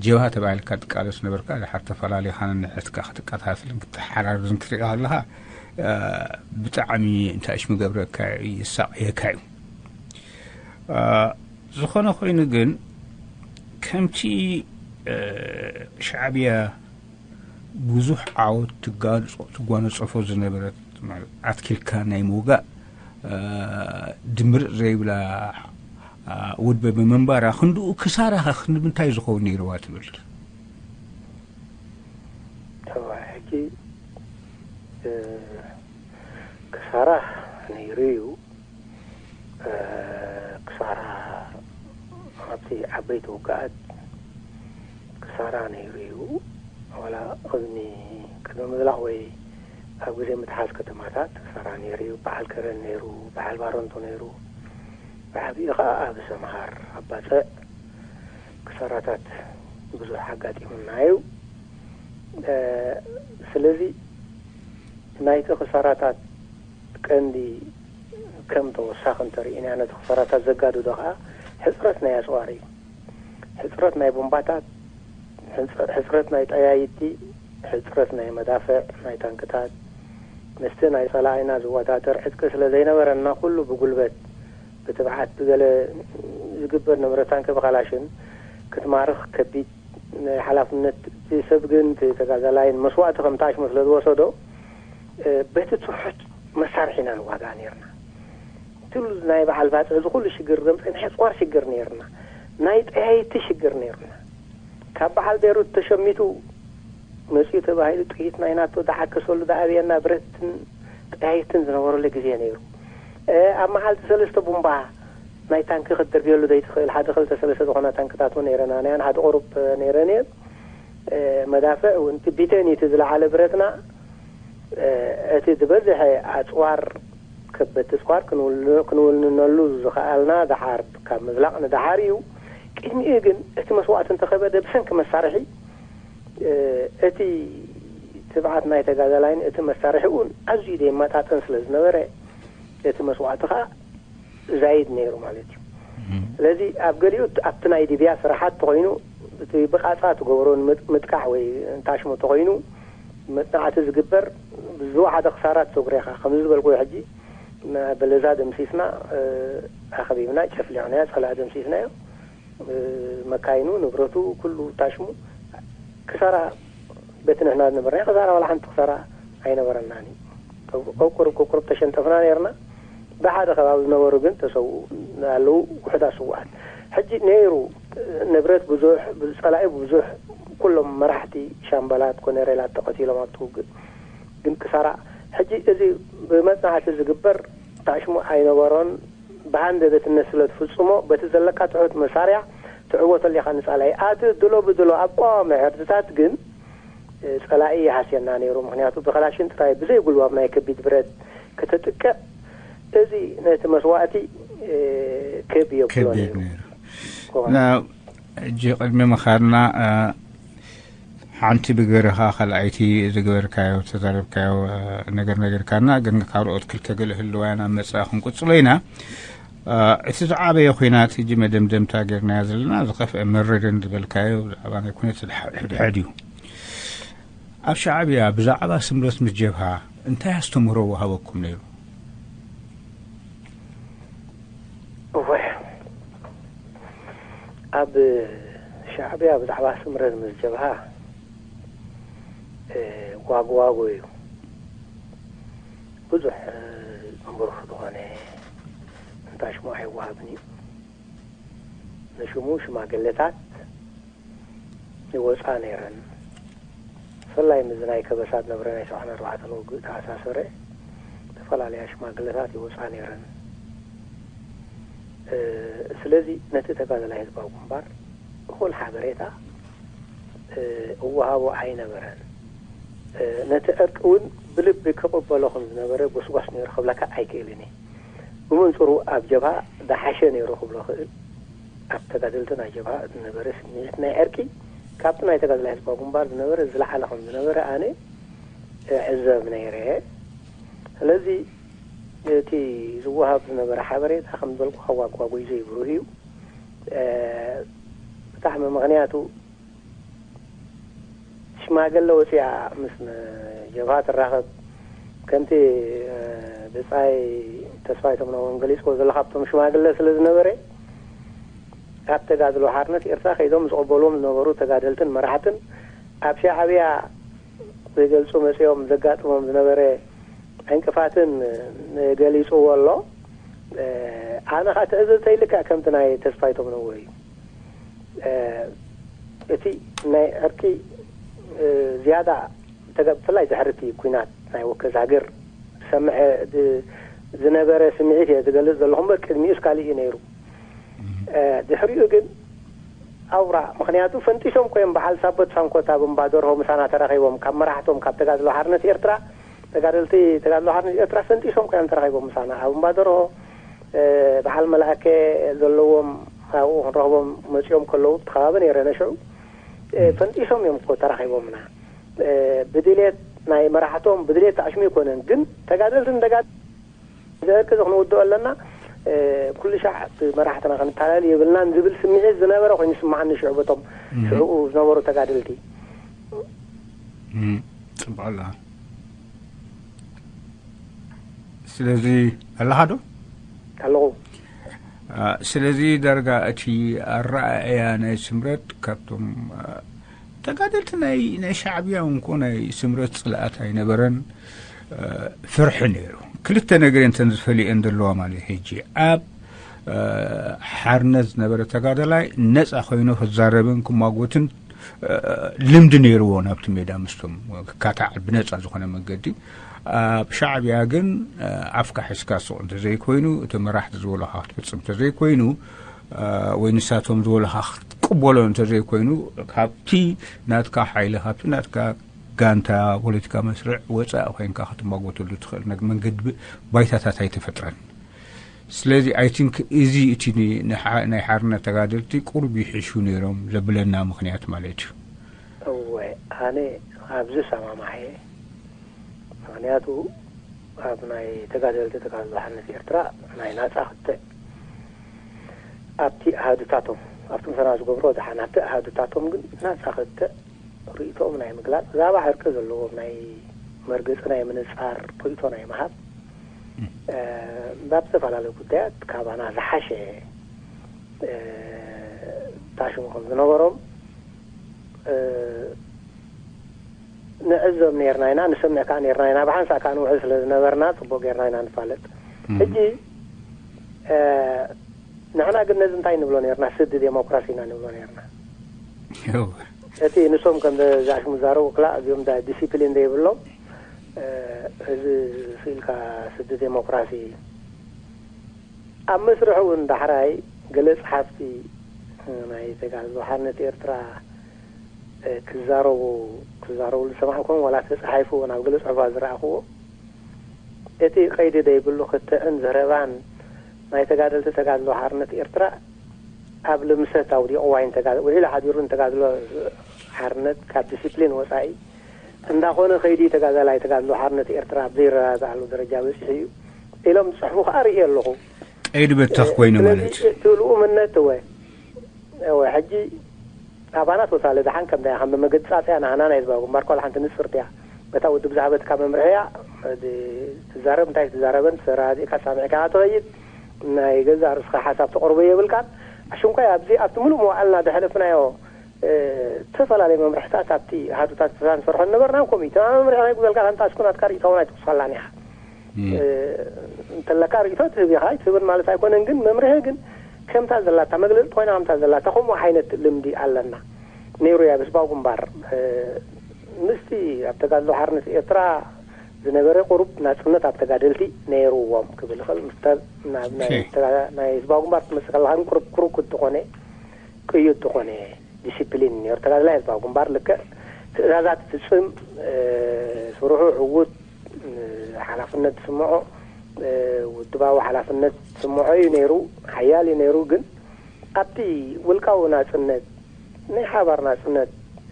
ጀብሃ ተባሂልካ ትቃለስ ነበርካ። ድሓር ተፈላሊኻ ነንሕትካ ክትቀታተልን ክትሓራርዝን ክትሪኦ ከለኻ ብጣዕሚ እንታይ ሽሙ ገብረካ ይሳቕየካ እዩ። ዝኾነ ኮይኑ ግን ከምቲ ሻዕብያ ብዙሕ ዓወት ትጓነፆፎ ዝነበረት፣ ኣትኪልካ ናይ ምውጋእ ድምርፅ ዘይብላ ውድበ ብምንባራ ክንድኡ ክሳራ ክንምንታይ ዝኸውን ነይርዋ ትብል? ሕጂ ክሳራ ነይሩ እዩ። ክሳራ ኣብቲ ዓበይቲ ውግኣት ክሳራ ነይሩ እዩ። ዋላ ቅድሚ ቅድሚ ምዝላቕ ወይ ኣብ ግዜ ምትሓዝ ከተማታት ክሳራ ነይሩ እዩ። በዓል ከረን ነይሩ፣ በዓል ባረንቱ ነይሩ። ብዓብዩ ከዓ ኣብ ሰምሃር ኣብ ባፅዕ ክሳራታት ብዙሕ ኣጋጢሙና እዩ። ስለዚ ናይቲ ክሳራታት ቀንዲ ከም ተወሳኺ እንተርኢና ነቲ ክሳራታት ዘጋድዶ ከዓ ሕፅረት ናይ ኣፅዋር እዩ። ሕፅረት ናይ ቦምባታት፣ ሕፅረት ናይ ጠያይቲ፣ ሕፅረት ናይ መዳፍዕ፣ ናይ ታንክታት፣ ምስቲ ናይ ፀላኢና ዝወዳደር ዕጥቂ ስለ ዘይነበረና ኩሉ ብጉልበት ብትብዓት ብገለ ዝግበር ንብረት ታንኪ ብካላሽን ክትማርኽ ከቢድ ናይ ሓላፍነት እቲ ሰብ ግን እቲ ተጋዳላይን መስዋእቲ ከም ታሽሙ ስለ ዝወሰዶ በቲ ትሑት መሳርሒ ኢና ንዋጋእ ነርና። ትሉ ናይ በዓል ባፅዕ ዝኩሉ ሽግር ዘምፀ ናይ ኣፅዋር ሽግር ነርና፣ ናይ ጠያይቲ ሽግር ነርና። ካብ በዓል ቤሩት ተሸሚቱ መፅኡ ተባሂሉ ጥይት ናይ ናቶ ዝዓከሰሉ ዝኣብየና ብረትን ጠያይትን ዝነበረሉ ግዜ ነይሩ። ኣብ መዓልቲ ሰለስተ ቡምባ ናይ ታንኪ ክትድርብየሉ ዘይትኽእል ሓደ ክልተ ሰለስተ ዝኾና ታንክታት እውን ነይረና ነያን ሓደ ቁሩብ ነይረን እየን። መዳፍዕ እውን እቲ ቢተን እቲ ዝለዓለ ብረትና እቲ ዝበዝሐ ኣፅዋር ከበድቲ ኣፅዋር ክንውንነሉ ዝኸኣልና ደሓር ካብ ምዝላቕ ንደሓር እዩ። ቅድሚኡ ግን እቲ መስዋእቲ እንተኸበደ ብሰንኪ መሳርሒ እቲ ትብዓት ናይ ተጋዳላይን እቲ መሳርሒ እውን ኣዝዩ ዘይመጣጠን ስለ ዝነበረ እቲ መስዋእቲ ከዓ ዛይድ ነይሩ ማለት እዩ። ስለዚ ኣብ ገሊኡ ኣብቲ ናይ ሊብያ ስራሓት ተኮይኑ እቲ ብቃፃ ትገብሮ ምጥቃዕ ወይ እንታሽሙ ተኮይኑ መፅናዕቲ ዝግበር ዝወሓደ ክሳራት ተጉሬኻ ከምዚ ዝበልኩ ሕጂ በለዛ ደምሲስና ኣኸቢብና ጨፍሊዕናዮ ፀላኢ ደምሲስናዮ መካይኑ ንብረቱ ኩሉ ታሽሙ ክሳራ በቲ ንሕና ዝነበርና ክሳራ ዋላ ሓንቲ ክሳራ ኣይነበረናን እዩ። ቁርብ ቁርብ ተሸንጠፍና ነርና። ብሓደ ከባቢ ዝነበሩ ግን ተሰውኡ ኣለዉ። ውሕዳት ስውኣት ሕጂ ነይሩ ንብረት ብዙሕ ጸላኢ ብዙሕ ኩሎም መራሕቲ ሻምበላት ኮነሬላት ተቐቲሎም ኣብቲ ውግእ ግን ክሳራ ሕጂ እዚ ብመጽናዕቲ ዝግበር ታሽሙ ኣይነበሮን። ብሃንደበትነት ስለ ትፍጽሞ በቲ ዘለካ ትሑት መሳርያ ትዕወተሉ ኢኻ ንጻላይ ኣቲ ድሎ ብድሎ ኣብ ቀዋሚ ዕርድታት ግን ጸላኢ ይሃስየና ነይሩ። ምኽንያቱ ብኸላሽን ጥራይ ብዘይ ጉልባብ ናይ ከቢድ ብረት ከተጥቅዕ እዚ ነቲ መስዋእቲ ክብ የብሎ ከቢድ ነይሩ። ነይሩ። ሕጂ ቅድሚ ምኻድና ሓንቲ ብግብርኻ ካልኣይቲ ዝገበርካዮ ተዛረብካዮ ነገር ነገርካና፣ ግን ካልኦት ክልተ ገለ ህልዋያን ኣብ መጻኢ ክንቅጽሎ ኢና። እቲ ዝዓበየ ኹናት ሕጂ መደምደምታ ጌርናዮ ዘለና ዝኸፍአ መረርን ዝበልካዮ ብዛዕባ ናይ ኩነት ሕድሕድ እዩ። ኣብ ሻዕብያ ብዛዕባ ስምረት ምስ ጀብሃ እንታይ ኣስተምህሮ ወሃበኩም ነይሩ? እወ፣ ኣብ ሻዕብያ ብዛዕባ ስምረት ምስ ጀብሃ ዋግዋጎ እዩ። ብዙሕ ብሩህ ዝኾነ እንታይ ሽሙ ኣይወሃብን እዩ። ንሽሙ ሽማግለታት ይወፃ ነይረን። ብፍላይ ምስዚ ናይ ከበሳ ዝነበረ ናይ ሰብዓን ኣርባዕተን ውግእ ተኣሳሰረ ዝተፈላለያ ሽማግለታት ይወፃ ነይረን። ስለዚ ነቲ ተጋዳላይ ህዝባዊ ግንባር እኹል ሓበሬታ እወሃቦ ኣይነበረን። ነቲ ዕርቂ እውን ብልቢ ክቕበሎ ከም ዝነበረ ጎስጓስ ነይሩ ክብለካ ኣይክእልን እየ። ብመንፅሩ ኣብ ጀብሃ ዝሓሸ ነይሩ ክብሎ ክእል። ኣብ ተጋደልቲ ናይ ጀብሃ ዝነበረ ስምዒት ናይ ዕርቂ ካብቲ ናይ ተጋዳላይ ህዝባዊ ግንባር ዝነበረ ዝለዓለ ከም ዝነበረ ኣነ እዕዘብ ነይረ። ስለዚ እቲ ዝወሃብ ዝነበረ ሓበሬታ ከም ዝበልኩ ከዋጓጉይ ዘይብሩህ እዩ። ብጣዕሚ ምኽንያቱ ሽማግለ ወፂኣ ምስ ጀብሃ ትራኸብ ከምቲ ብፃይ ተስፋይ ተምነዎም ገሊፅዎ ዘሎ ካብቶም ሽማግለ ስለ ዝነበረ ኣብ ተጋድሎ ሓርነት ኤርትራ ከይዶም ዝቕበልዎም ዝነበሩ ተጋደልትን መራሕትን ኣብ ሻዕብያ ክገልጹ መጺኦም ዘጋጥሞም ዝነበረ ዕንቅፋትን ገሊጽዎ ኣሎ። ኣነ ኸኣ ትዕዝብተይ ልክዕ ከምቲ ናይ ተስፋይቶም ነዎ እዩ። እቲ ናይ ዕርቂ ዝያዳ ተገ- ብፍላይ ድሕሪ እቲ ኲናት ናይ ወከዛግር ዝሰምዐ ዝነበረ ስምዒት እየ ዝገልጽ ዘለኹ እምበር ቅድሚኡስ ካልእ እዩ ነይሩ። ድሕሪኡ ግን ኣውራ ምኽንያቱ ፈንጢሶም ኮይም በዓል ሳቦት ሳንኮት ኣብ እምባደርሆ ምሳና ተራኺቦም ካብ መራሕቶም ካብ ተጋድሎ ሓርነት ኤርትራ ተጋደልቲ ተጋድሎ ሓርነት ኤርትራ ፈንጢሶም ኮይም ተራኺቦም ምሳና ኣብ እምባደርሆ በዓል መላእከ ዘለዎም ኣብኡ ክንረኽቦም መጺኦም ከለዉ እቲ ከባቢ ነይረ ነሽዑ ፈንጢሶም እዮም እኮ ተራኺቦምና። ብድሌት ናይ መራሕቶም ብድሌት ተኣሽሙ ኣይኮነን ግን ተጋደልቲ ንተጋ እዚ ዕርቂ እዚ ክንውድኦ ኣለና። ኩሉ ሻዕ መራሕትና ክንታለል የብልናን ዝብል ስምዒት ዝነበረ ኮይኑ ይስምዓኒ ሽዑ በቶም ሽዑኡ ዝነበሩ ተጋደልቲ። ጽቡቕ ኣላ። ስለዚ ኣለኻ ዶ? ኣለኹ። ስለዚ ዳርጋ እቲ ኣረኣእያ ናይ ስምረት ካብቶም ተጋደልቲ ናይ ናይ ሻዕብያ እውን ኮ ናይ ስምረት ጽልኣት ኣይነበረን። ፍርሒ ነይሩ። ክልተ ነገር እየን እተን ዝፈልየን ዘለዋ ማለት እዩ። ሕጂ ኣብ ሓርነት ዝነበረ ተጋደላይ ነፃ ኮይኑ ክዛረብን ክማጎትን ልምዲ ነይርዎ ናብቲ ሜዳ ምስቶም ክካታዕ ብነፃ ዝኾነ መንገዲ። ኣብ ሻዕብያ ግን ኣፍካ ሒዝካ ሱቕ እንተዘይኮይኑ እቲ መራሕቲ ዝበሉኻ ክትፍፅም እንተዘይኮይኑ ወይ ንሳቶም ዝበሉኻ ክትቅበሎ እንተዘይኮይኑ ካብቲ ናትካ ሓይሊ ካብቲ ናትካ ጋንታ ፖለቲካ መስርዕ ወፃኢ ኮይንካ ክትማጎተሉ ትኽእል መንገዲ ባይታታት ኣይተፈጥረን። ስለዚ I think እዚ እቲ ናይ ሓርነት ተጋደልቲ ቁሩብ ይሕሹ ነይሮም ዘብለና ምኽንያት ማለት እዩ። እወ ኣነ ኣብዚ ሰማማዕ እየ። ምኽንያቱ ኣብ ናይ ተጋደልቲ ተጋድሎ ሓርነት ኤርትራ ናይ ናፃ ክትዕ ኣብቲ ኣሃዱታቶም ኣብቲ ምሰና ዝገብሮ ደሓን ኣብቲ ኣሃዱታቶም ግን ናፃ ክትዕ ርእይቶኦም ናይ ምግላፅ ብዛዕባ ዕርቂ ዘለዎም ናይ መርገፂ ናይ ምንፃር ርእይቶ ናይ ምሃብ ናብ ዝተፈላለዩ ጉዳያት ካባና ዝሓሸ ታሽሙ ከም ዝነበሮም ንዕዘብ ነርና ኢና ንሰምዕ ከዓ ነርና ኢና ብሓንሳእ ከዓ ንውዕል ስለ ዝነበርና ፅቡቅ ገርና ኢና ንፋለጥ ሕጂ ንሕና ግን ነዚ እንታይ ንብሎ ነርና ስዲ ዴሞክራሲ ኢና ንብሎ ነርና እቲ ንሶም ከም ዛሽሙ ዛረቡ ክላ እዚኦም ዲሲፕሊን ዘይብሎም እዚ ስኢልካ ስዲ ዴሞክራሲ ኣብ መስርሑ እውን ዳሕራይ ገለ ጸሓፍቲ ናይ ተጋድሎ ሓርነት ኤርትራ ክዛረቡ ክዛረቡ ዝሰማዕኩም ዋላ ተጻሒፉ እውን ኣብ ገለ ጽሑፋት ዝረኣኽዎ እቲ ቀይዲ ደይብሉ ክትዕን ዘረባን ናይ ተጋደልቲ ተጋድሎ ሓርነት ኤርትራ ኣብ ልምሰት ኣውዲቕዋ እዩ ንተጋ- ውዒሉ ሓዲሩ ንተጋድሎ ሓርነት ካብ ዲሲፕሊን ወጻኢ እንዳኾነ ከይዲ ተጋዳላይ ተጋድሎ ሓርነት ኤርትራ ኣብ ዘይረዳድኣሉ ደረጃ በጺሑ እዩ ኢሎም ዝጽሕፉ ከዓ ርኢ ኣለኹ። ቀይዲ በተኽ ኮይኑ ማለት እዩ። እቲ ልኡምነት እወ እወ ሕጂ ኣባና ተወሳለ ደሓን ከም ናይ ከም መገጻጽያ ናህና ናይ ህዝባዊ ግንባር ኮል ሓንቲ ንጽርቲ እያ። በታ ውድብ ዝሃበትካ መምርሒ እያ። ትዛረብ እንታይ ትዛረበን ተራዲእካ ሳሚዕካ ትኸይድ ናይ ገዛእ ርእስኻ ሓሳብ ተቕርቦ የብልካን። ኣሽንኳይ ኣብዚ ኣብቲ ምሉእ መዋዕልና ዘሕለፍናዮ ዝተፈላለዩ መምርሕታት ኣብቲ ኣሃዱታት ስሳ ንሰርሖ ነበርና ኮሚቴ መምርሒ ናይ ጉዘልካ ከንታ ሽኩናትካ ርእይቶ እውን ኣይትወስኸላን ኢኻ። እንተለካ ርእይቶ ትህብ ኢኻ ኣይትህብን ማለት ኣይኮነን ግን መምርሒ ግን ከምታ ዘላታ መግለፂ ኮይና ከምታ ዘላታ ከምኡ ዓይነት ልምዲ ኣለና ነይሩ እያ ብስባው ግንባር ምስቲ ኣብ ተጋድሎ ሓርነት ኤርትራ ዝነበረ ቁሩብ ናጽነት ኣብ ተጋደልቲ ነይርዎም ክብል ይኽእል ምስታ ናብ ናይ ናይ ህዝባዊ ግንባር ትመስል ከለኻ ግን ቁሩብ ክሩክድ ዝኾነ ቅዩድ ዝኾነ ዲሲፕሊን ነይሩ ተጋዳላይ ህዝባዊ ግንባር ልክዕ ትእዛዛት ትፍጽም ስርሑ ዕዉት ሓላፍነት ዝስምዖ ውድባዊ ሓላፍነት ዝስምዖ እዩ ነይሩ ሓያል እዩ ነይሩ ግን ኣብቲ ውልቃዊ ናጽነት ናይ ሓባር ናጽነት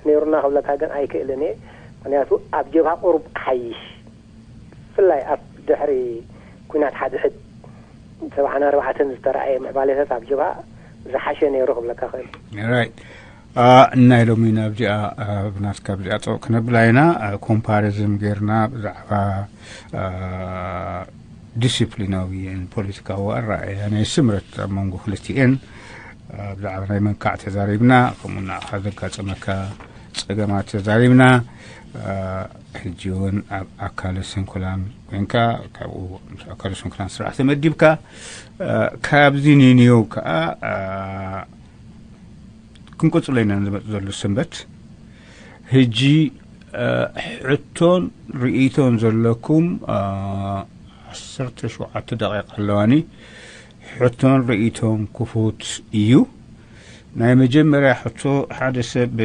ነይሩና ክብለካ ግን ኣይክእልን እየ ምክንያቱ ኣብ ጀብሃ ቁሩብ ሓይሽ ብፍላይ ኣብ ድሕሪ ኩናት ሓድሕድ ሰብዓን ኣርባዕተን ዝተረኣየ ምዕባሌታት ኣብ ጀብሃ ዝሓሸ ነይሩ ክብለካ ክእል። ራይት። ናይ ሎሚ ናብዚኣ ብናትካ ብዚኣ ፀው ክነብላ ኢና። ኮምፓሪዝን ጌርና ብዛዕባ ዲስፕሊናዊ ፖለቲካዊ ኣረኣእያ ናይ ስምረት ኣብ መንጎ ክልቲኤን ብዛዕባ ናይ መንካዕ ተዛሪብና፣ ከምኡ ንዓኻ ዘጋጠመካ ጸገማት ተዛሪብና። ሕጂ እውን ኣብ ኣካለ ስንኩላን ኮይንካ፣ ካብኡ ምስ ኣካለ ስንኩላን ስራሕ ተመዲብካ፣ ካብዚ ንንየው ከኣ ክንቅጽሎ ኢና ንዝመጽእ ዘሎ ሰንበት። ሕጂ ሕቶን ርእይቶን ዘለኩም ዓሰርተ ሸውዓተ ደቂቕ ኣለዋኒ። ሕቶን ርእይቶን ክፉት እዩ። ናይ መጀመርያ ሕቶ ሓደ ሰብ፣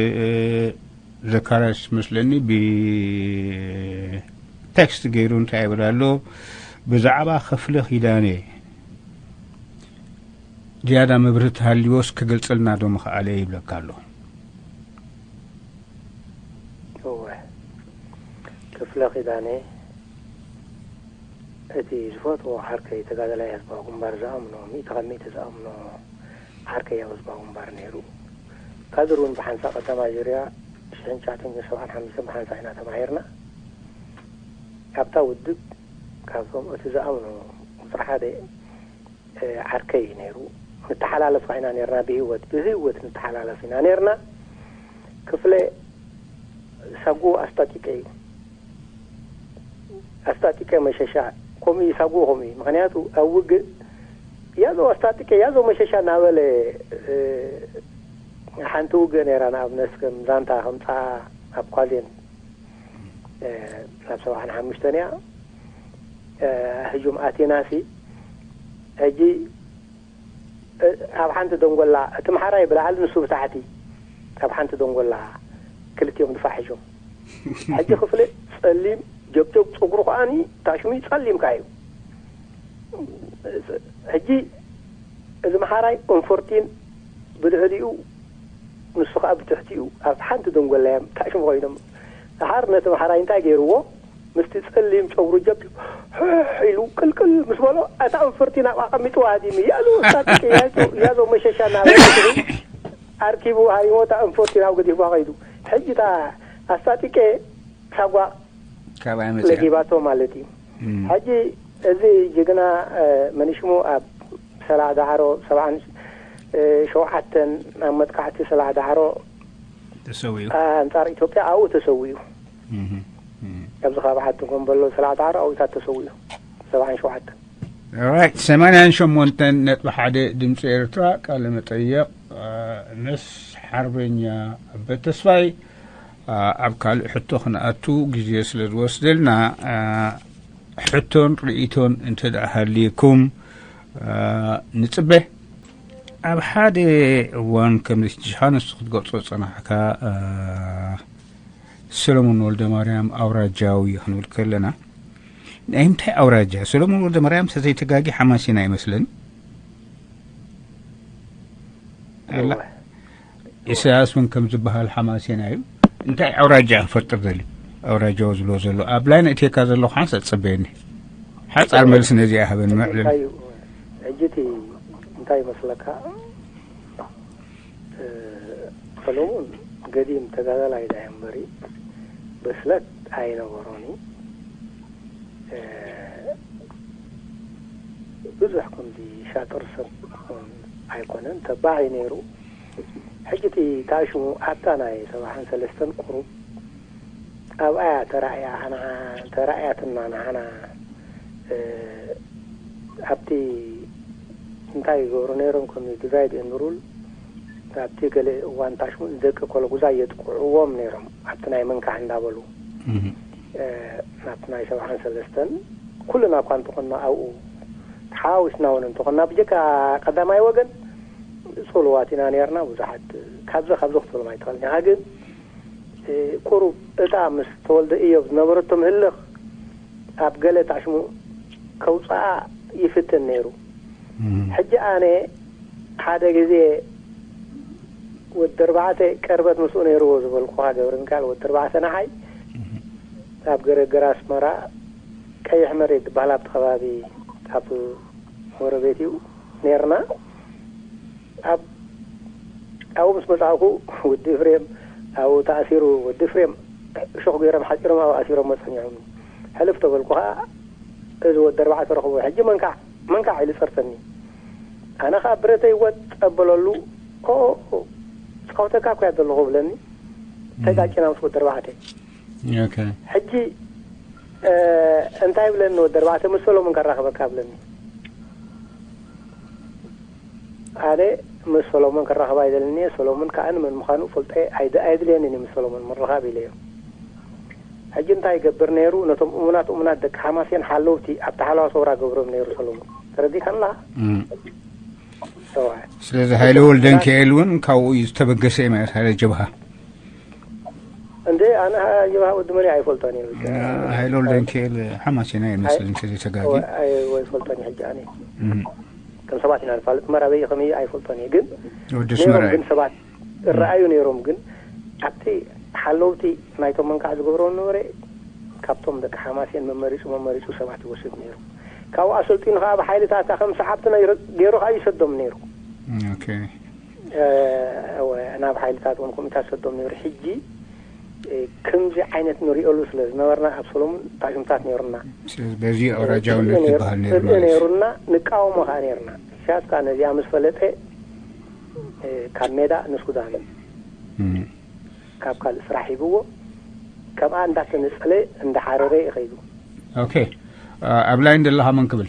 ዘካርያስ መስለኒ፣ ብቴክስት ገይሩ እንታይ ይብል ኣሎ? ብዛዕባ ክፍለ ኪዳነ ዝያዳ መብርሂ ተሃልዩዎስ ክገልጸልና ዶ ምኽኣለ ይብለካ ኣሎ። እወ፣ ክፍለ ኪዳነ እቲ ዝፈትዎ ዓርከይ ተጋዳላይ ህዝባዊ ግንባር ዝኣምኖ፣ ሚእቲ ካብ ሚእቲ ዝኣምኖ ዓርከይ ኣብ ህዝባዊ ግንባር ነይሩ። ካድር እውን ብሓንሳእ ቀዳማይ ዙርያ ሽሕን ትሽዓተ ሚእትን ሰብዓን ሓሙሽተን ብሓንሳእ ኢና ተማሂርና። ኣብታ ውድብ ካብቶም እቲ ዝኣምኖ ቁፅሪ ሓደ ዓርከይ እዩ ነይሩ። ንተሓላለፍ ከዓ ኢና ነይርና ብህይወት፣ ብህይወት ንተሓላለፍ ኢና ነይርና። ክፍለ ሳጉ ኣስታጢቀ እዩ። ኣስታጢቀ መሸሻ ከምኡ እዩ፣ ሳጉ ከምኡ እዩ። ምክንያቱ ኣብ ውግእ ያዞ ኣስታጢቀ፣ ያዞ መሸሻ እናበለ ሓንቲ ውግእ ነይራ ንኣብነት ከም ዛንታ ከምፃ ኣብ ኳዜን ናብ ሰብዓን ሓሙሽተን እያ ህጁም ኣቲናሲ። ሕጂ ኣብ ሓንቲ ደንጎላ እቲ ምሓራይ ብላዕሊ ንሱ ብታሕቲ ኣብ ሓንቲ ደንጎላ ክልቲኦም ድፋዕ ሒዞም። ሕጂ ክፍለ ጸሊም ጀብጀብ ጸጉሩ ከዓኒ ታሽሙ ጸሊም ከኣ እዩ። ሕጂ እዚ ምሓራይ እንፎርቲን ብልዕሊኡ ንሱ ከኣ ብትሕቲኡ ኣብ ሓንቲ ደንጎላ እዮም ታሽሙ ኮይኖም። ድሓር ነቲ ምሓራይ እንታይ ገይርዎ? ምስቲ ጸሊም ጨጉሩ ጀብጀብ ሕሕ ኢሉ ቅልቅል ምስ በሎ እታ እንፍርቲ ናብኣ ቀሚጥዋ ሃዲሙ። ያሉ ኣስታጢቀ ያዞ መሸሻ እናበለ ኣርኪቡ ሃሪሞ እታ እንፍርቲ ናብ ገዲፍዋ ከይዱ። ሕጂ እታ ኣስታጢቀ ሳጓ ካብኣ መጺኣ። ለጊባቶ ማለት እዩ። ሕጂ እዚ ጅግና መን ሽሙ ኣብ ሰላዕ ዳዕሮ ሰብዓን ሸውዓተን ኣብ መጥቃዕቲ ሰላዕ ዳዕሮ ተሰዊኡ። ኣንጻር ኢትዮጵያ ኣብኡ ተሰዊኡ። ኣብዚ ከባቢ ሓድጎምበሎ ሰላዕ ዳዕሮ ኣብኡታት ተሰዊኡ ሰብዓን ሸውዓተን። ራይት ሰማንያን ሸሞንተን ነጥቢ ሓደ ድምፂ ኤርትራ ቃለ መጠየቕ ምስ ሓርበኛ ኣበ ተስፋይ። ኣብ ካልእ ሕቶ ክንኣቱ ግዜ ስለ ዝወስደልና ሕቶን ርእይቶን እንተ ደኣ ሃልየኩም ንጽበ። ኣብ ሓደ እዋን ከም ዮሃንስ ክትገልጾ ዝጸናሕካ ሰለሙን ወልደማርያም ኣውራጃዊ ክንብል ከለና ናይ ምንታይ ኣውራጃ? ሰለሙን ወልደማርያም ተዘይተጋጊ ሓማሴና ይመስለኒ። ኣላ ኢሳያስ እውን ከም ዝበሃል ሓማሴና እዩ። እንታይ ኣውራጃ ክፈጥር ደልዩ? ኣውራጃ ዝብሎ ዘሎ ኣብ ላይን እቴካ ዘለኹ ሓንሳእ ትጸበየኒ። ሓጻር መልሲ ነዚኣ ሃበኒ መዕለል። ሕጂ እቲ እንታይ ይመስለካ? ሰለሙን ገዲም ተጋዳላይ ዳያ እምበሪ ብስለት ኣይነበሮን እዩ። ብዙሕ ከምዚ ሻጥር ሰብ ኣይኮነን፣ ተባዕ እዩ ነይሩ። ሕጂ እቲ ታሽሙ ኣብታ ናይ ሰብዓን ሰለስተን ቁሩብ ኣብኣያ ተራእያ ንዓ ተራእያትና ንዓና ኣብቲ እንታይ ይገብሩ ነይሮም ከም ዲቫይድ ኤንድ ሩል ኣብቲ ገለ እዋን ታሽሙ ንደቂ ኮለጉዛ የጥቅዕዎም ነይሮም ኣብቲ ናይ መንካዕ እንዳበሉ ናብቲ ናይ ሰብዓን ሰለስተን ኩልና እኳ እንተኾንና ኣብኡ ተሓዋዊስና እውን እንተኾንና ብጀካ ቀዳማይ ወገን ጽሉዋት ኢና ነርና ብዙሓት ካብዚ ካብዚ ክትብሎም ኣይትኽእልን ኢኻ ግን ቁሩብ እታ ምስ ተወልደ እዮብ ዝነበረቶም ህልኽ ኣብ ገለ ታሽሙ ከውፅኣ ይፍትን ነይሩ። ሕጂ ኣነ ሓደ ግዜ ወዲ ኣርባዕተ ቀርበት ምስኡ ነይርዎ ዝበልኩኻ ገብረ ሚካኤል ወዲ ኣርባዕተ ንዓይ ኣብ ገረገር ኣስመራ ቀይሕ መሬት ዝበሃል ኣብቲ ከባቢ ካብ ጎረቤት እዩ ነርና ኣብ ኣብኡ ምስ መጻእኩ ወዲ ኤፍሬም ኣብኡ ተኣሲሩ ወዲ ኤፍሬም እሾኽ ገይሮም ሓጺሮም ኣብኡ ኣሲሮም መጸኒዖም ሕልፍ ተበልኩ ከኣ እዚ ወዲ ኣርባዕተ ረኽቦ ሕጂ መንካዕ መንካዕ ኢሉ ጸርፈኒ ኣነ ከኣ ብረተይ ወጥ ኣበለሉ ኦ፣ ኦ፣ ኦ፣ ጻውተካ እኮ እያ ዘለኹ ብለኒ። ተጋጭና ምስ ወዲ ኣርባዕተ። ኦኬ። ሕጂ፣ እ፣ እንታይ ብለኒ ወዲ ኣርባዕተ፣ "ምስ ሰሎሞን ከራኽበካ" ብለኒ። ኣነ ምስ ሰሎሞን ከራኽባ ኣይደልን እየ። ሰሎሞን ከኣ ንመን ምዃኑ ፈልጦ እየ። ኣይድ-፣ ኣየድልየንን እዩ ምስ ሰሎሞን ምርኻብ ኢለዮ። ሕጂ እንታይ ይገብር ነይሩ? ነቶም እሙናት እሙናት ደቂ ሓማሴን ሓለውቲ ኣብቲ ሓለዋ ሰውራ ገብሮም ነይሩ ሰሎሞን። ተረዲእካኒ ኣለኻ? እም። እወ። ስለዚ ሃይለ ወልደንኪኤል እውን ካብኡ እዩ ዝተበገሰ እዩ ማለት፣ ሃይለ ጀብሃ። እንዴ፣ ኣነ ሃ-፣ ጀብሃ ወዲ መን ኣይፈልጦን እየ። ሃይለ ወልደንኪኤል ሓማሴና እዩ መሰለኝ፣ እንተዘይተጋግየ። እወ፣ ኣይ-፣ ኣይፈልጦን እየ ሕጂ ኣነ። እም። ከም ሰባት ኢና ንፋለጥ፣ እምበር ኣበይ ከመይ ኣይፈልጦን እየ። ግን ወዲ ነይሮም ኣስመራ እዩ። ግን ሰባት እረኣዩ ነይሮም፣ ግን ኣብቲ ሓለውቲ ናይቶም መንካዕ ዝገብሮ ነበረ፣ ካብቶም ደቂ ሓማሴን መመሪጹ፣ መመሪጹ ሰባት ይወስድ ነይሩ። ካብኡ ኣሰልጢኑ ከኣ ብሓይልታት ከም ሰዓብቲ ናይ ረ-፣ ገይሩ ከኣ ይሰዶም ነይሩ። ኦኬ። እ፣ እወ፣ ናብ ሓይልታት እውን ከምኡታት ሰዶም ነይሩ። ሕጂ፣ እ፣ ከምዚ ዓይነት ንሪኦሉ ስለ ዝነበርና ኣብ ሰሎሙን ታሽምታት ነይሩና። ስለዚ በዚ እ፣ ኣውራጃውነት ጽልኢ ነይሩ፣ ዝበሃል ነይሩ ጽልኢ ማለት እዩ። ነይሩና፣ ንቃወሞ ከኣ ነይርና። ኢሳያስ ከኣ ነዚኣ ምስ ፈለጠ፣ እ፣ ካብ ሜዳ ንሱዳን፣ እም። ካብ ካልእ ስራሕ ሂብዎ፣ ከምኣ እንዳተነጸለ እንዳሓረረ እዩ ከይዱ። ኦኬ። እ፣ ኣብ ላይን ዘለኻ መን ክብል?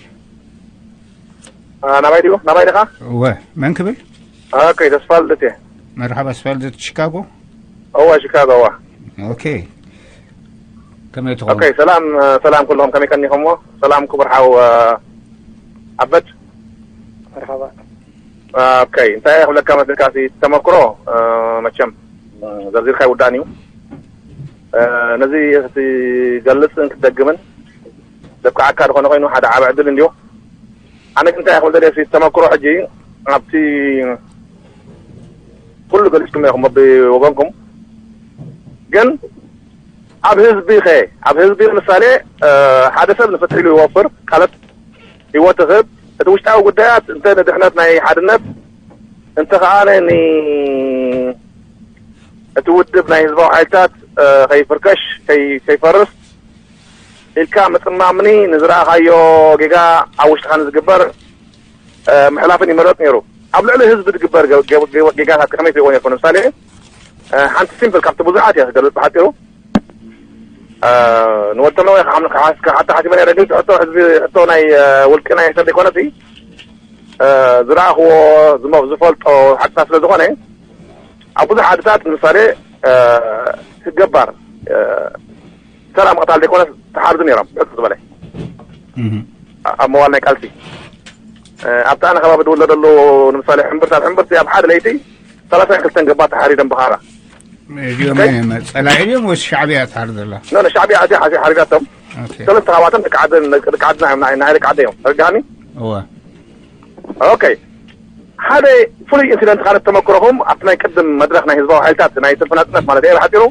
እ፣ ናባይ ድዩ? ናባይ ዲኻ? እወ፣ መን ክብል? ኦኬ፣ ተስፋ ልደት እየ። መርሓባ፣ ተስፋ ልደት፣ ሺካጎ? እወ፣ ሺካጎ፣ እወ። ኦኬ። ከመይ ትኸውን? ኦኬ፣ ሰላም፣ እ፣ ሰላም ኩልኹም፣ ከመይ ቀኒኹምዎ? ሰላም ክቡር ሓው፣ እ፣ ኣበት። መርሓባ። ኦኬ፣ እንታይ እየ ክብለካ መስልካ፣ እቲ ተመክሮ፣ እ፣ መቸም፣ እ፣ ዘርዚርካ ይውዳእን እዩ። እ፣ ነዚ ክትገልጽን ክትደግምን ዘብቅዓካ ዝኾነ ኮይኑ ሓደ ዓቢ ዕድል እንድዩ። ኣነ ግን እንታይ እየ ክብል ደልየ፣ እቲ ተመክሮ ሕጂ ኣብቲ ኩሉ ገሊጽኩም ኢኹም በብወገንኩም። ግን ኣብ ህዝቢ ኸ፣ ኣብ ህዝቢ ንምሳሌ፣ እ፣ ሓደ ሰብ ንፍትሒ ኢሉ ይወፍር፣ ካልእ ህይወት ይህብ። እቲ ውሽጣዊ ጉዳያት እንተ ንድሕነት ናይ ሓድነት፣ እንተ ኸኣ ን-፣ እቲ ውድብ ናይ ህዝባዊ ሓይልታት፣ እ፣ ከይፍርከሽ፣ ከይ-፣ ከይፈርስ ኢልካ ምጽማምኒ ንዝረኣኻዮ ጌጋ ኣብ ውሽጥኻ ንዝግበር፣ እ፣ ምሕላፍን ይመረጽ ነይሩ። ኣብ ልዕሊ ህዝቢ ዝግበር ገ-፣ ገ-፣ ገ-፣ ጌጋታት ከመይ ትሪእዎ ነርኩም? ንምሳሌ፣ እ፣ ሓንቲ ሲምፕል ካብቲ ብዙሓት እየ ክገልጽ ብሓጺሩ። እ፣ ንወዲ ተምነዋይ ክሓም-፣ ክሓ-፣ ክሓታ ሓሲበ ነይረ፣ ግን ሕቶ ህዝቢ፣ ሕቶ ናይ፣ እ፣ ውልቂ ናይ ሰብ ዘይኮነሲ፣ እ፣ ዝረኣኽዎ፣ ዝመ-፣ ዝፈልጦ ሓቅታት ስለ ዝኾነ፣ ኣብ ብዙሕ ዓድታት ንምሳሌ፣ እ፣ ገባር፣ እ፣ ተራ ምቕታል ዘይኮነስ ተሓርዱ ነይሮም፣ ብሕጽር ዝበለ። እህ። ኣ-፣ ኣብ መዋል ናይ ቃልሲ። እ፣ ኣብቲ ኣነ ከባቢ ዝውለደሉ ንምሳሌ ሕምብርቲ፣ ኣብ ሕምብርቲ ኣብ ሓደ ለይቲ ሰላሳን ክልተን ገባር ተሓሪዶም ብኻራ። እዚኦም ኦኬ? እዮም ጸላኢ ድዮም ወይስ ሻዕብያ ትሓርድ ዘላ? ኖ፣ ኖ፣ ሻዕብያ ኣትያ ሓሲ-፣ ሓሪዳቶም። ኦኬ። ሰለስተ ካብኣቶም ደቂ ዓዲ፣ ደቂ ዓድና እዮም፣ ናይ፣ ናይ ደቂ ዓዲ እዮም። ተረዳእኒ? እወ። ኦኬ። ሓደ ፍሉይ ኢንሲደንት፣ ካልእ ተመክሮኹም ኣብቲ ናይ ቅድም መድረኽ ናይ ህዝባዊ ሓይልታት ናይ ሰልፊ ናጽነት ማለት እየ ብሓጺሩ፣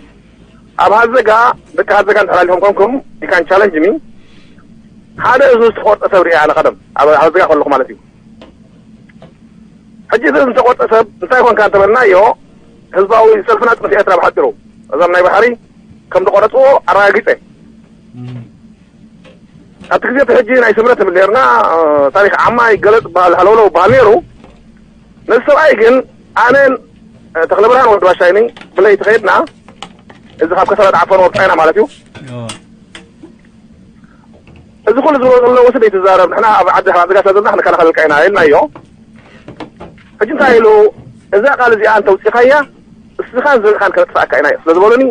ኣብ ሃዘጋ፣ ደቂ ሃዘጋ እንድሕር ኣሊኹም ኮንኩም፣ you can challenge me። ሓደ እዝኑ ዝተቖርጠ ሰብ ሪአ ኣነ ቀደም፣ ኣብ ሃዘጋ ከለኹ ማለት እዩ። ሕጂ እዚ ዝተቖርጠ ሰብ እንታይ ኮንካ እንተበልናዮ፣ ህዝባዊ ሰልፊ ናጽነት ኤርትራ ብሓጺሩ፣ እዞም ናይ ባሕሪ ከም ዝቖረጽዎ ኣረጋጊጸ። እም። ኣብቲ ግዜ እቲ ሕጂ ናይ ስምረት ንብል ነርና፣ እ፣ ታሪኽ ዓማ ይገለጽ በሃል፣ ሃለውለው በሃል ነይሩ። ነዚ ሰብኣይ ግን ኣነን፣ እ፣ ተኽለብርሃን ወዲ ባሻይኒ ብለይቲ ከይድና፣ እዚ ካብ ከሰላ ጣዕፈን ወጻኢና ማለት እዩ። ኦ። እዚ ኩሉ ዝብሎ ዘሎ ወስድ ይትዛረብ፣ ንሕና ኣብ ዓዲ ሓራ ዝጋ ስለ ዘለና ክንከላኸለልካ ኢና ኢልናዮ። ሕጂ እንታይ ኢሉ፣ እዛ ቃል እዚኣ እንተውጺኻያ፣ እስኻን ዝርኢኻን ከነጥፍኣካ ኢና ስለ ዝበሉኒ፣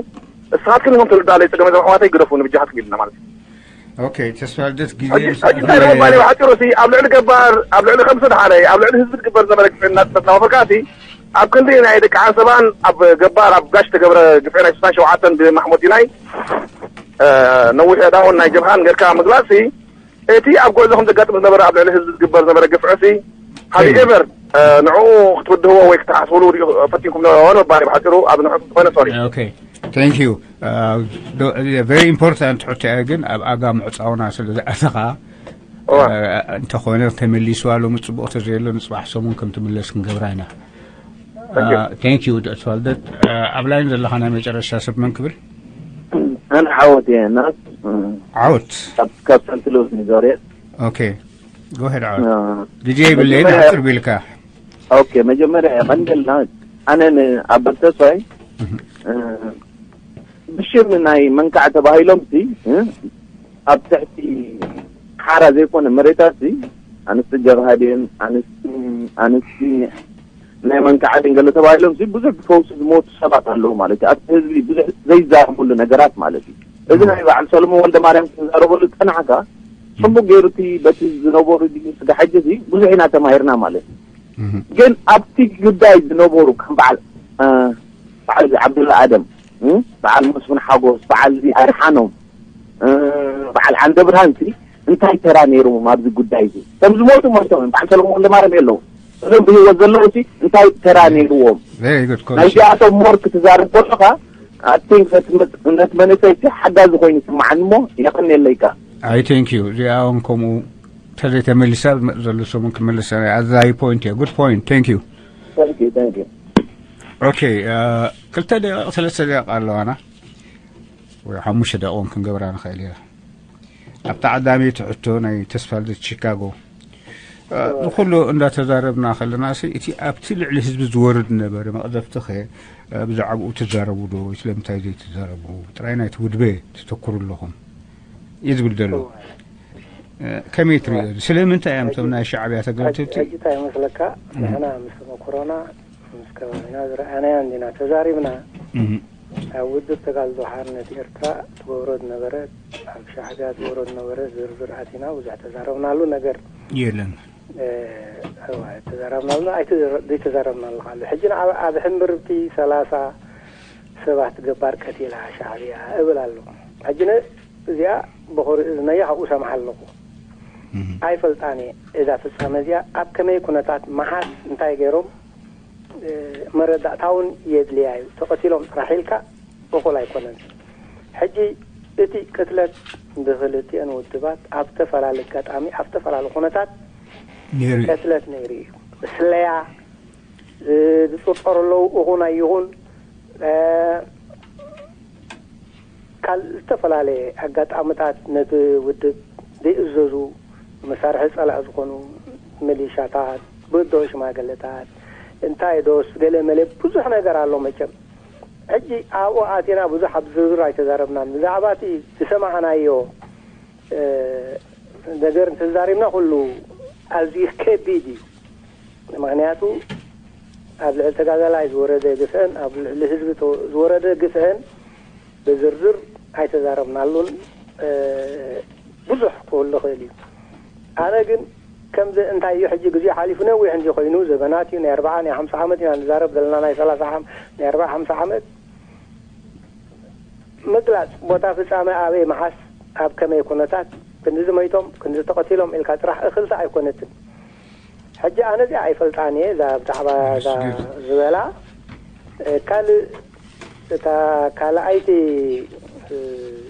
እስኻትክን ኢኹም ትውልዳ ኣለይ ጸገመ ዘም ኣሕዋተይ ግደፉ ንብጃኻትኩም ኢልና ማለት እዩ። ኦኬ፣ ተስፋ ልደት ግዜ ሕጂ፣ ምስ ሕጂ እንታይ ኣኽለየ ንምባል እዩ ሓፂሩ፣ እቲ ኣብ ልዕሊ ገባር፣ ኣብ ልዕሊ ከምዚ ደሓረ፣ ኣብ ልዕሊ ህዝቢ ዝግበር ዝነበረ ግፍዒ እናፅፈት እናወፈርካ፣ እቲ ኣብ ክንዲ ናይ ደቂ ዓንሰባን ኣብ ገባር፣ ኣብ ጋሽ ተገብረ ግፍዒ ናይ ስሳን ሸውዓተን ብማሕሙድ ዲናይ፣ እ፣ ነዊሕ ኣእዳውን ናይ ጀብሃን ጌርካ ምግላፅ፣ እቲ ኣብ ጉዕዞኹም ዘጋጥም ዝነበረ ኣብ ልዕሊ ህዝቢ ዝግበር ዝነበረ ግፍዒ፣ ሲ፣ ሃቭ ዩ ኤቨር፣ እ፣ ንዕኡ ክትብድህዎ ወይ ክትሓስብሉ ሪኡ-፣ ፈቲንኩም ዶ? ነበረ ብሓፂሩ ኣብ ንዕኡ ዝኾነ፣ ሶሪ። ኦኬ። Thank you። አ፣ ዶ-፣ very important ሕቶ እያ፣ ግን ኣብ ኣጋ ምዕጻውና ስለ ዝኣተኻ፣ እዋ። አ፣ እንተኾነ ተመሊስዋ ሎሚ ጽቡቕ ተዘየሎ ንጽባሕ ሰሙን ከም ትምለስ ክንገብራ ኢና። Thank you። አ፣ thank you፣ ተስፋልደት። አ፣ ኣብ ላይን ዘለኻ ናይ መጨረሻ ሰብ መን ክብል? ኣነ ዓወት እየ፣ ናስ፣ ዓወት። ካብ፣ ካብ ሰልቲ ሉዝ ንዞር እየ። ኦኬ። Go ahead፣ ዓወት። አ፣ ግዜ የብለይን፣ መጀመርያ ሓጽር ቢልካ። ኦኬ፣ መጀመርያ የቐንደልና። ኣነ ንኣበል ተስፋይ ብሽም ናይ መንካዕ ተባሂሎም ሲ ኣብ ትሕቲ ሓራ ዘይኮነ መሬታት ሲ ኣንስቲ ጀብሃድን ኣንስቲ ኣንስቲ ናይ መንካዕ ድንገሎ ተባሂሎም ሲ ብዙሕ ብፈውሲ ዝሞቱ ሰባት ኣለዉ ማለት እዩ። ኣብቲ ህዝቢ ብዙሕ ዘይዛረበሉ ነገራት ማለት እዩ። እዚ ናይ በዓል ሰሎሞን ወልደ ማርያም ክዛረበሉ ዝጸናሕካ ጽቡቅ ገይሩ እቲ በቲ ዝነበሩ ዲግሪ ስጋ ሕጂ ሲ ብዙሕ ኢና ተማሂርና ማለት እዩ። ግን ኣብቲ ጉዳይ ዝነበሩ ከም በዓል በዓል ዓብዱላ ኣደም፣ በዓል መስፍን ሓጎስ፣ በዓል ኣድሓኖም፣ በዓል ዓንደ ብርሃን ሲ እንታይ ተራ ነይርዎም ኣብዚ ጉዳይ እዚ? ከም ዝሞቱ ሞይቶም እዮም። በዓል ሰለሞን ወልደማርያም የለዉ። እዞም ብህይወት ዘለዉ ሲ እንታይ ተራ ነይርዎም? ናይዚኣቶም ሞር ክትዛረብ ከለኻ ኣቲንክ ነቲ መንእሰይ ሲ ሓጋዚ ኮይኑ ይስምዓኒ እሞ የቐንየለይካ። ኣይ ቴንክ ዩ። እዚኣ እውን ከምኡ ተዘይተመሊሳ ዝመፅ ዘሎ ሰሙን ክመልሰ ኣዛይ ፖይንት እየ። ጉድ ፖይንት። ቴንክ ዩ። ኦኬ። ክልተ ደቂቕ ሰለስተ ደቂቕ ኣለዋና ወይ ሓሙሽተ ደቂቕ እውን ክንገብራ ንኽእል ኢና። ኣብታ ቀዳመይቲ ሕቶ ናይ ተስፋ ልደት ቺካጎ፣ እዚ ኩሉ እንዳተዛረብና ከለና ሲ እቲ ኣብቲ ልዕሊ ህዝቢ ዝወርድ ነበረ መቕዘፍቲ ኸ ብዛዕባኡ ትዛረቡ ዶ? ስለምንታይ ዘይትዛረቡ? ጥራይ ናይቲ ውድበ ትተኩሩ ኣለኹም እዩ ዝብል ዘሎ። ከመይ ትሪኦ? ስለምንታይ እዮም እቶም ናይ ሻዕብያ ተጋደልቲ? ሕጂ እንታይ ይመስለካ? ንሕና ምስ ተመኩሮና ምስ ከባቢና ዝረኣናዮ እንዲና ተዛሪብና። ኣብ ውድብ ተጋድሎ ሓርነት ኤርትራ ትገብሮ ዝነበረት፣ ኣብ ሻዕብያ ትገብሮ ዝነበረት ዝርዝር ኣቲና ብዙሕ ተዛረብናሉ ነገር የለን። ተዛረብናሉ ኣይተዘረብናሉ ካሉ ሕጂ ኣብ ሕምብርቲ ሰላሳ ሰባት ገባር ቀቲላ ሻዕብያ እብል ኣለኹ። ሕጂ እዚኣ ብኹሪ እዝነያ ካብኡ ሰምዓ ኣለኹ። ኣይፈልጣን እየ እዛ ፍጻመ እዚኣ ኣብ ከመይ ኩነታት መሓዝ እንታይ ገይሮም መረዳእታ እውን የድልያ እዩ። ተቐቲሎም ጥራሕ ኢልካ እኹል ኣይኮነን። ሕጂ እቲ ቅትለት ብክልቲአን ውድባት ኣብ ዝተፈላለየ ኣጋጣሚ ኣብ ዝተፈላለየ ኩነታት ነይሩ እዩ። ቅትለት ነይሩ እዩ። ስለያ ዝጥርጠሩ ኣለዉ። እኹን ኣይኹን ካብ ዝተፈላለየ ኣጋጣምታት ነቲ ውድብ ዘይእዘዙ መሳርሒ ጸላእ ዝኾኑ ሚሊሻታት፣ ብእዶ ሽማግለታት እንታይ ዶስ ገለ መለ ብዙሕ ነገር ኣሎ መቸም። ሕጂ ኣብኡ ኣቲና ብዙሕ ኣብ ዝርዝር ኣይተዛረብናን። ብዛዕባ እቲ ዝሰማዕናዮ ነገር እንተዛሪብና ኩሉ ኣዝዩ ከቢድ እዩ። ምኽንያቱ ኣብ ልዕሊ ተጋዳላይ ዝወረደ ግፍዕን ኣብ ልዕሊ ህዝቢ ዝወረደ ግፍዕን ብዝርዝር ኣይተዛረብናሉን። ብዙሕ ክህሉ ይኽእል እዩ። ኣነ ግን ከምዚ እንታይ እዩ ሕጂ ግዜ ሓሊፉ ነዊሕ እንዲ ኮይኑ ዘበናት እዩ። ናይ ኣርባዓ ናይ ሓምሳ ዓመት ኢና ንዛረብ ዘለና ናይ ሰላሳ ናይ ኣርባዓ ሓምሳ ዓመት ምግላጽ ቦታ ፍጻመ ኣበይ መዓስ ኣብ ከመይ ኩነታት ክንዲ ዝመይቶም ክንዲ ተቐቲሎም ኢልካ ጥራሕ እኽልቲ ኣይኮነትን። ሕጂ ኣነ እዚኣ ኣይፈልጣን እየ እዛ ብዛዕባ እዛ ዝበላ ካልእ እታ ካልኣይቲ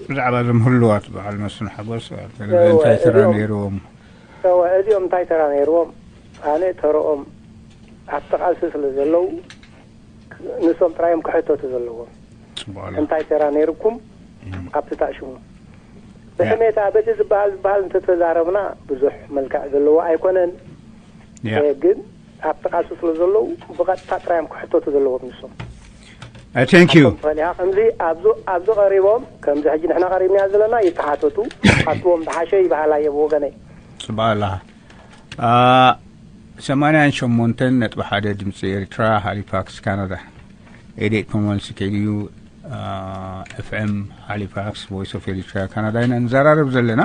ብዛዕባ እዞም ህልዋት በዓል መስፍን ሓጎስ እንታይ ተራ ነይርዎም? እዚኦም እንታይ ተራ ነይርዎም? ኣነ ተረኦም ኣብቲ ቃልሲ ስለ ዘለዉ ንሶም ጥራዮም ክሕተቱ ዘለዎም። እንታይ ተራ ነይርኩም ኣብቲ ታእሽሙ? ብሕሜታ በቲ ዝበሃል ዝበሃል እንተተዛረብና ብዙሕ መልክዕ ዘለዎ ኣይኮነን። ግን ኣብቲ ቃልሲ ስለ ዘለዉ ብቐጥታ ጥራዮም ክሕተቱ ዘለዎም ንሶም። ቴንክ ዩ። ፈሊኻ ከምዚ ኣብዚ ቀሪቦም ከምዚ ሕጂ ንሕና ቀሪብና ዘለና ይተሓተቱ። ሓትዎም ዝሓሸ ይበሃል ኣየ ብወገነይ። ጽቡቕ ኣለኻ። ሰማንያን ሸሞንተን ነጥቢ ሓደ ድምፂ ኤርትራ ሃሊፋክስ ካናዳ ኤዴት ፖሞንስ ኬድዩ ኤፍኤም ሃሊፋክስ ቮይስ ኦፍ ኤሪትራ ካናዳ ኢና ንዘራረብ ዘለና።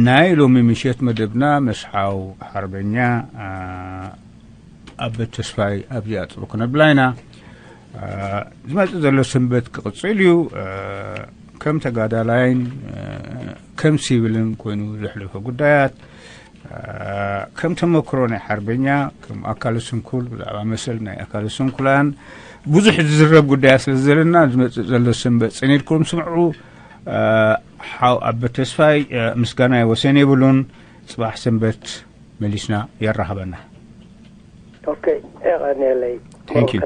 ናይ ሎሚ ምሸት መደብና መስሓው ሓርበኛ ኣበት ተስፋይ ኣብዚኣ ጥሩ ክነብላ ኢና። ዝመፅእ ዘሎ ሰንበት ክቕፅል እዩ። ከም ተጋዳላይን ከም ሲቪልን ኮይኑ ዘሕለፈ ጉዳያት ከም ተመክሮ ናይ ሓርበኛ ከም ኣካለ ስንኩል ብዛዕባ መሰል ናይ ኣካለ ስንኩላን ብዙሕ ዝዝረብ ጉዳያት ስለ ዘለና ዝመፅእ ዘሎ ሰንበት ፅን ኢልኩም ስምዑ። ሓው ኣበ ተስፋይ ምስጋናይ ወሰን የብሉን። ፅባሕ ሰንበት መሊስና የራኽበና። ኦኬ፣ የቐንየለይ። Thank you።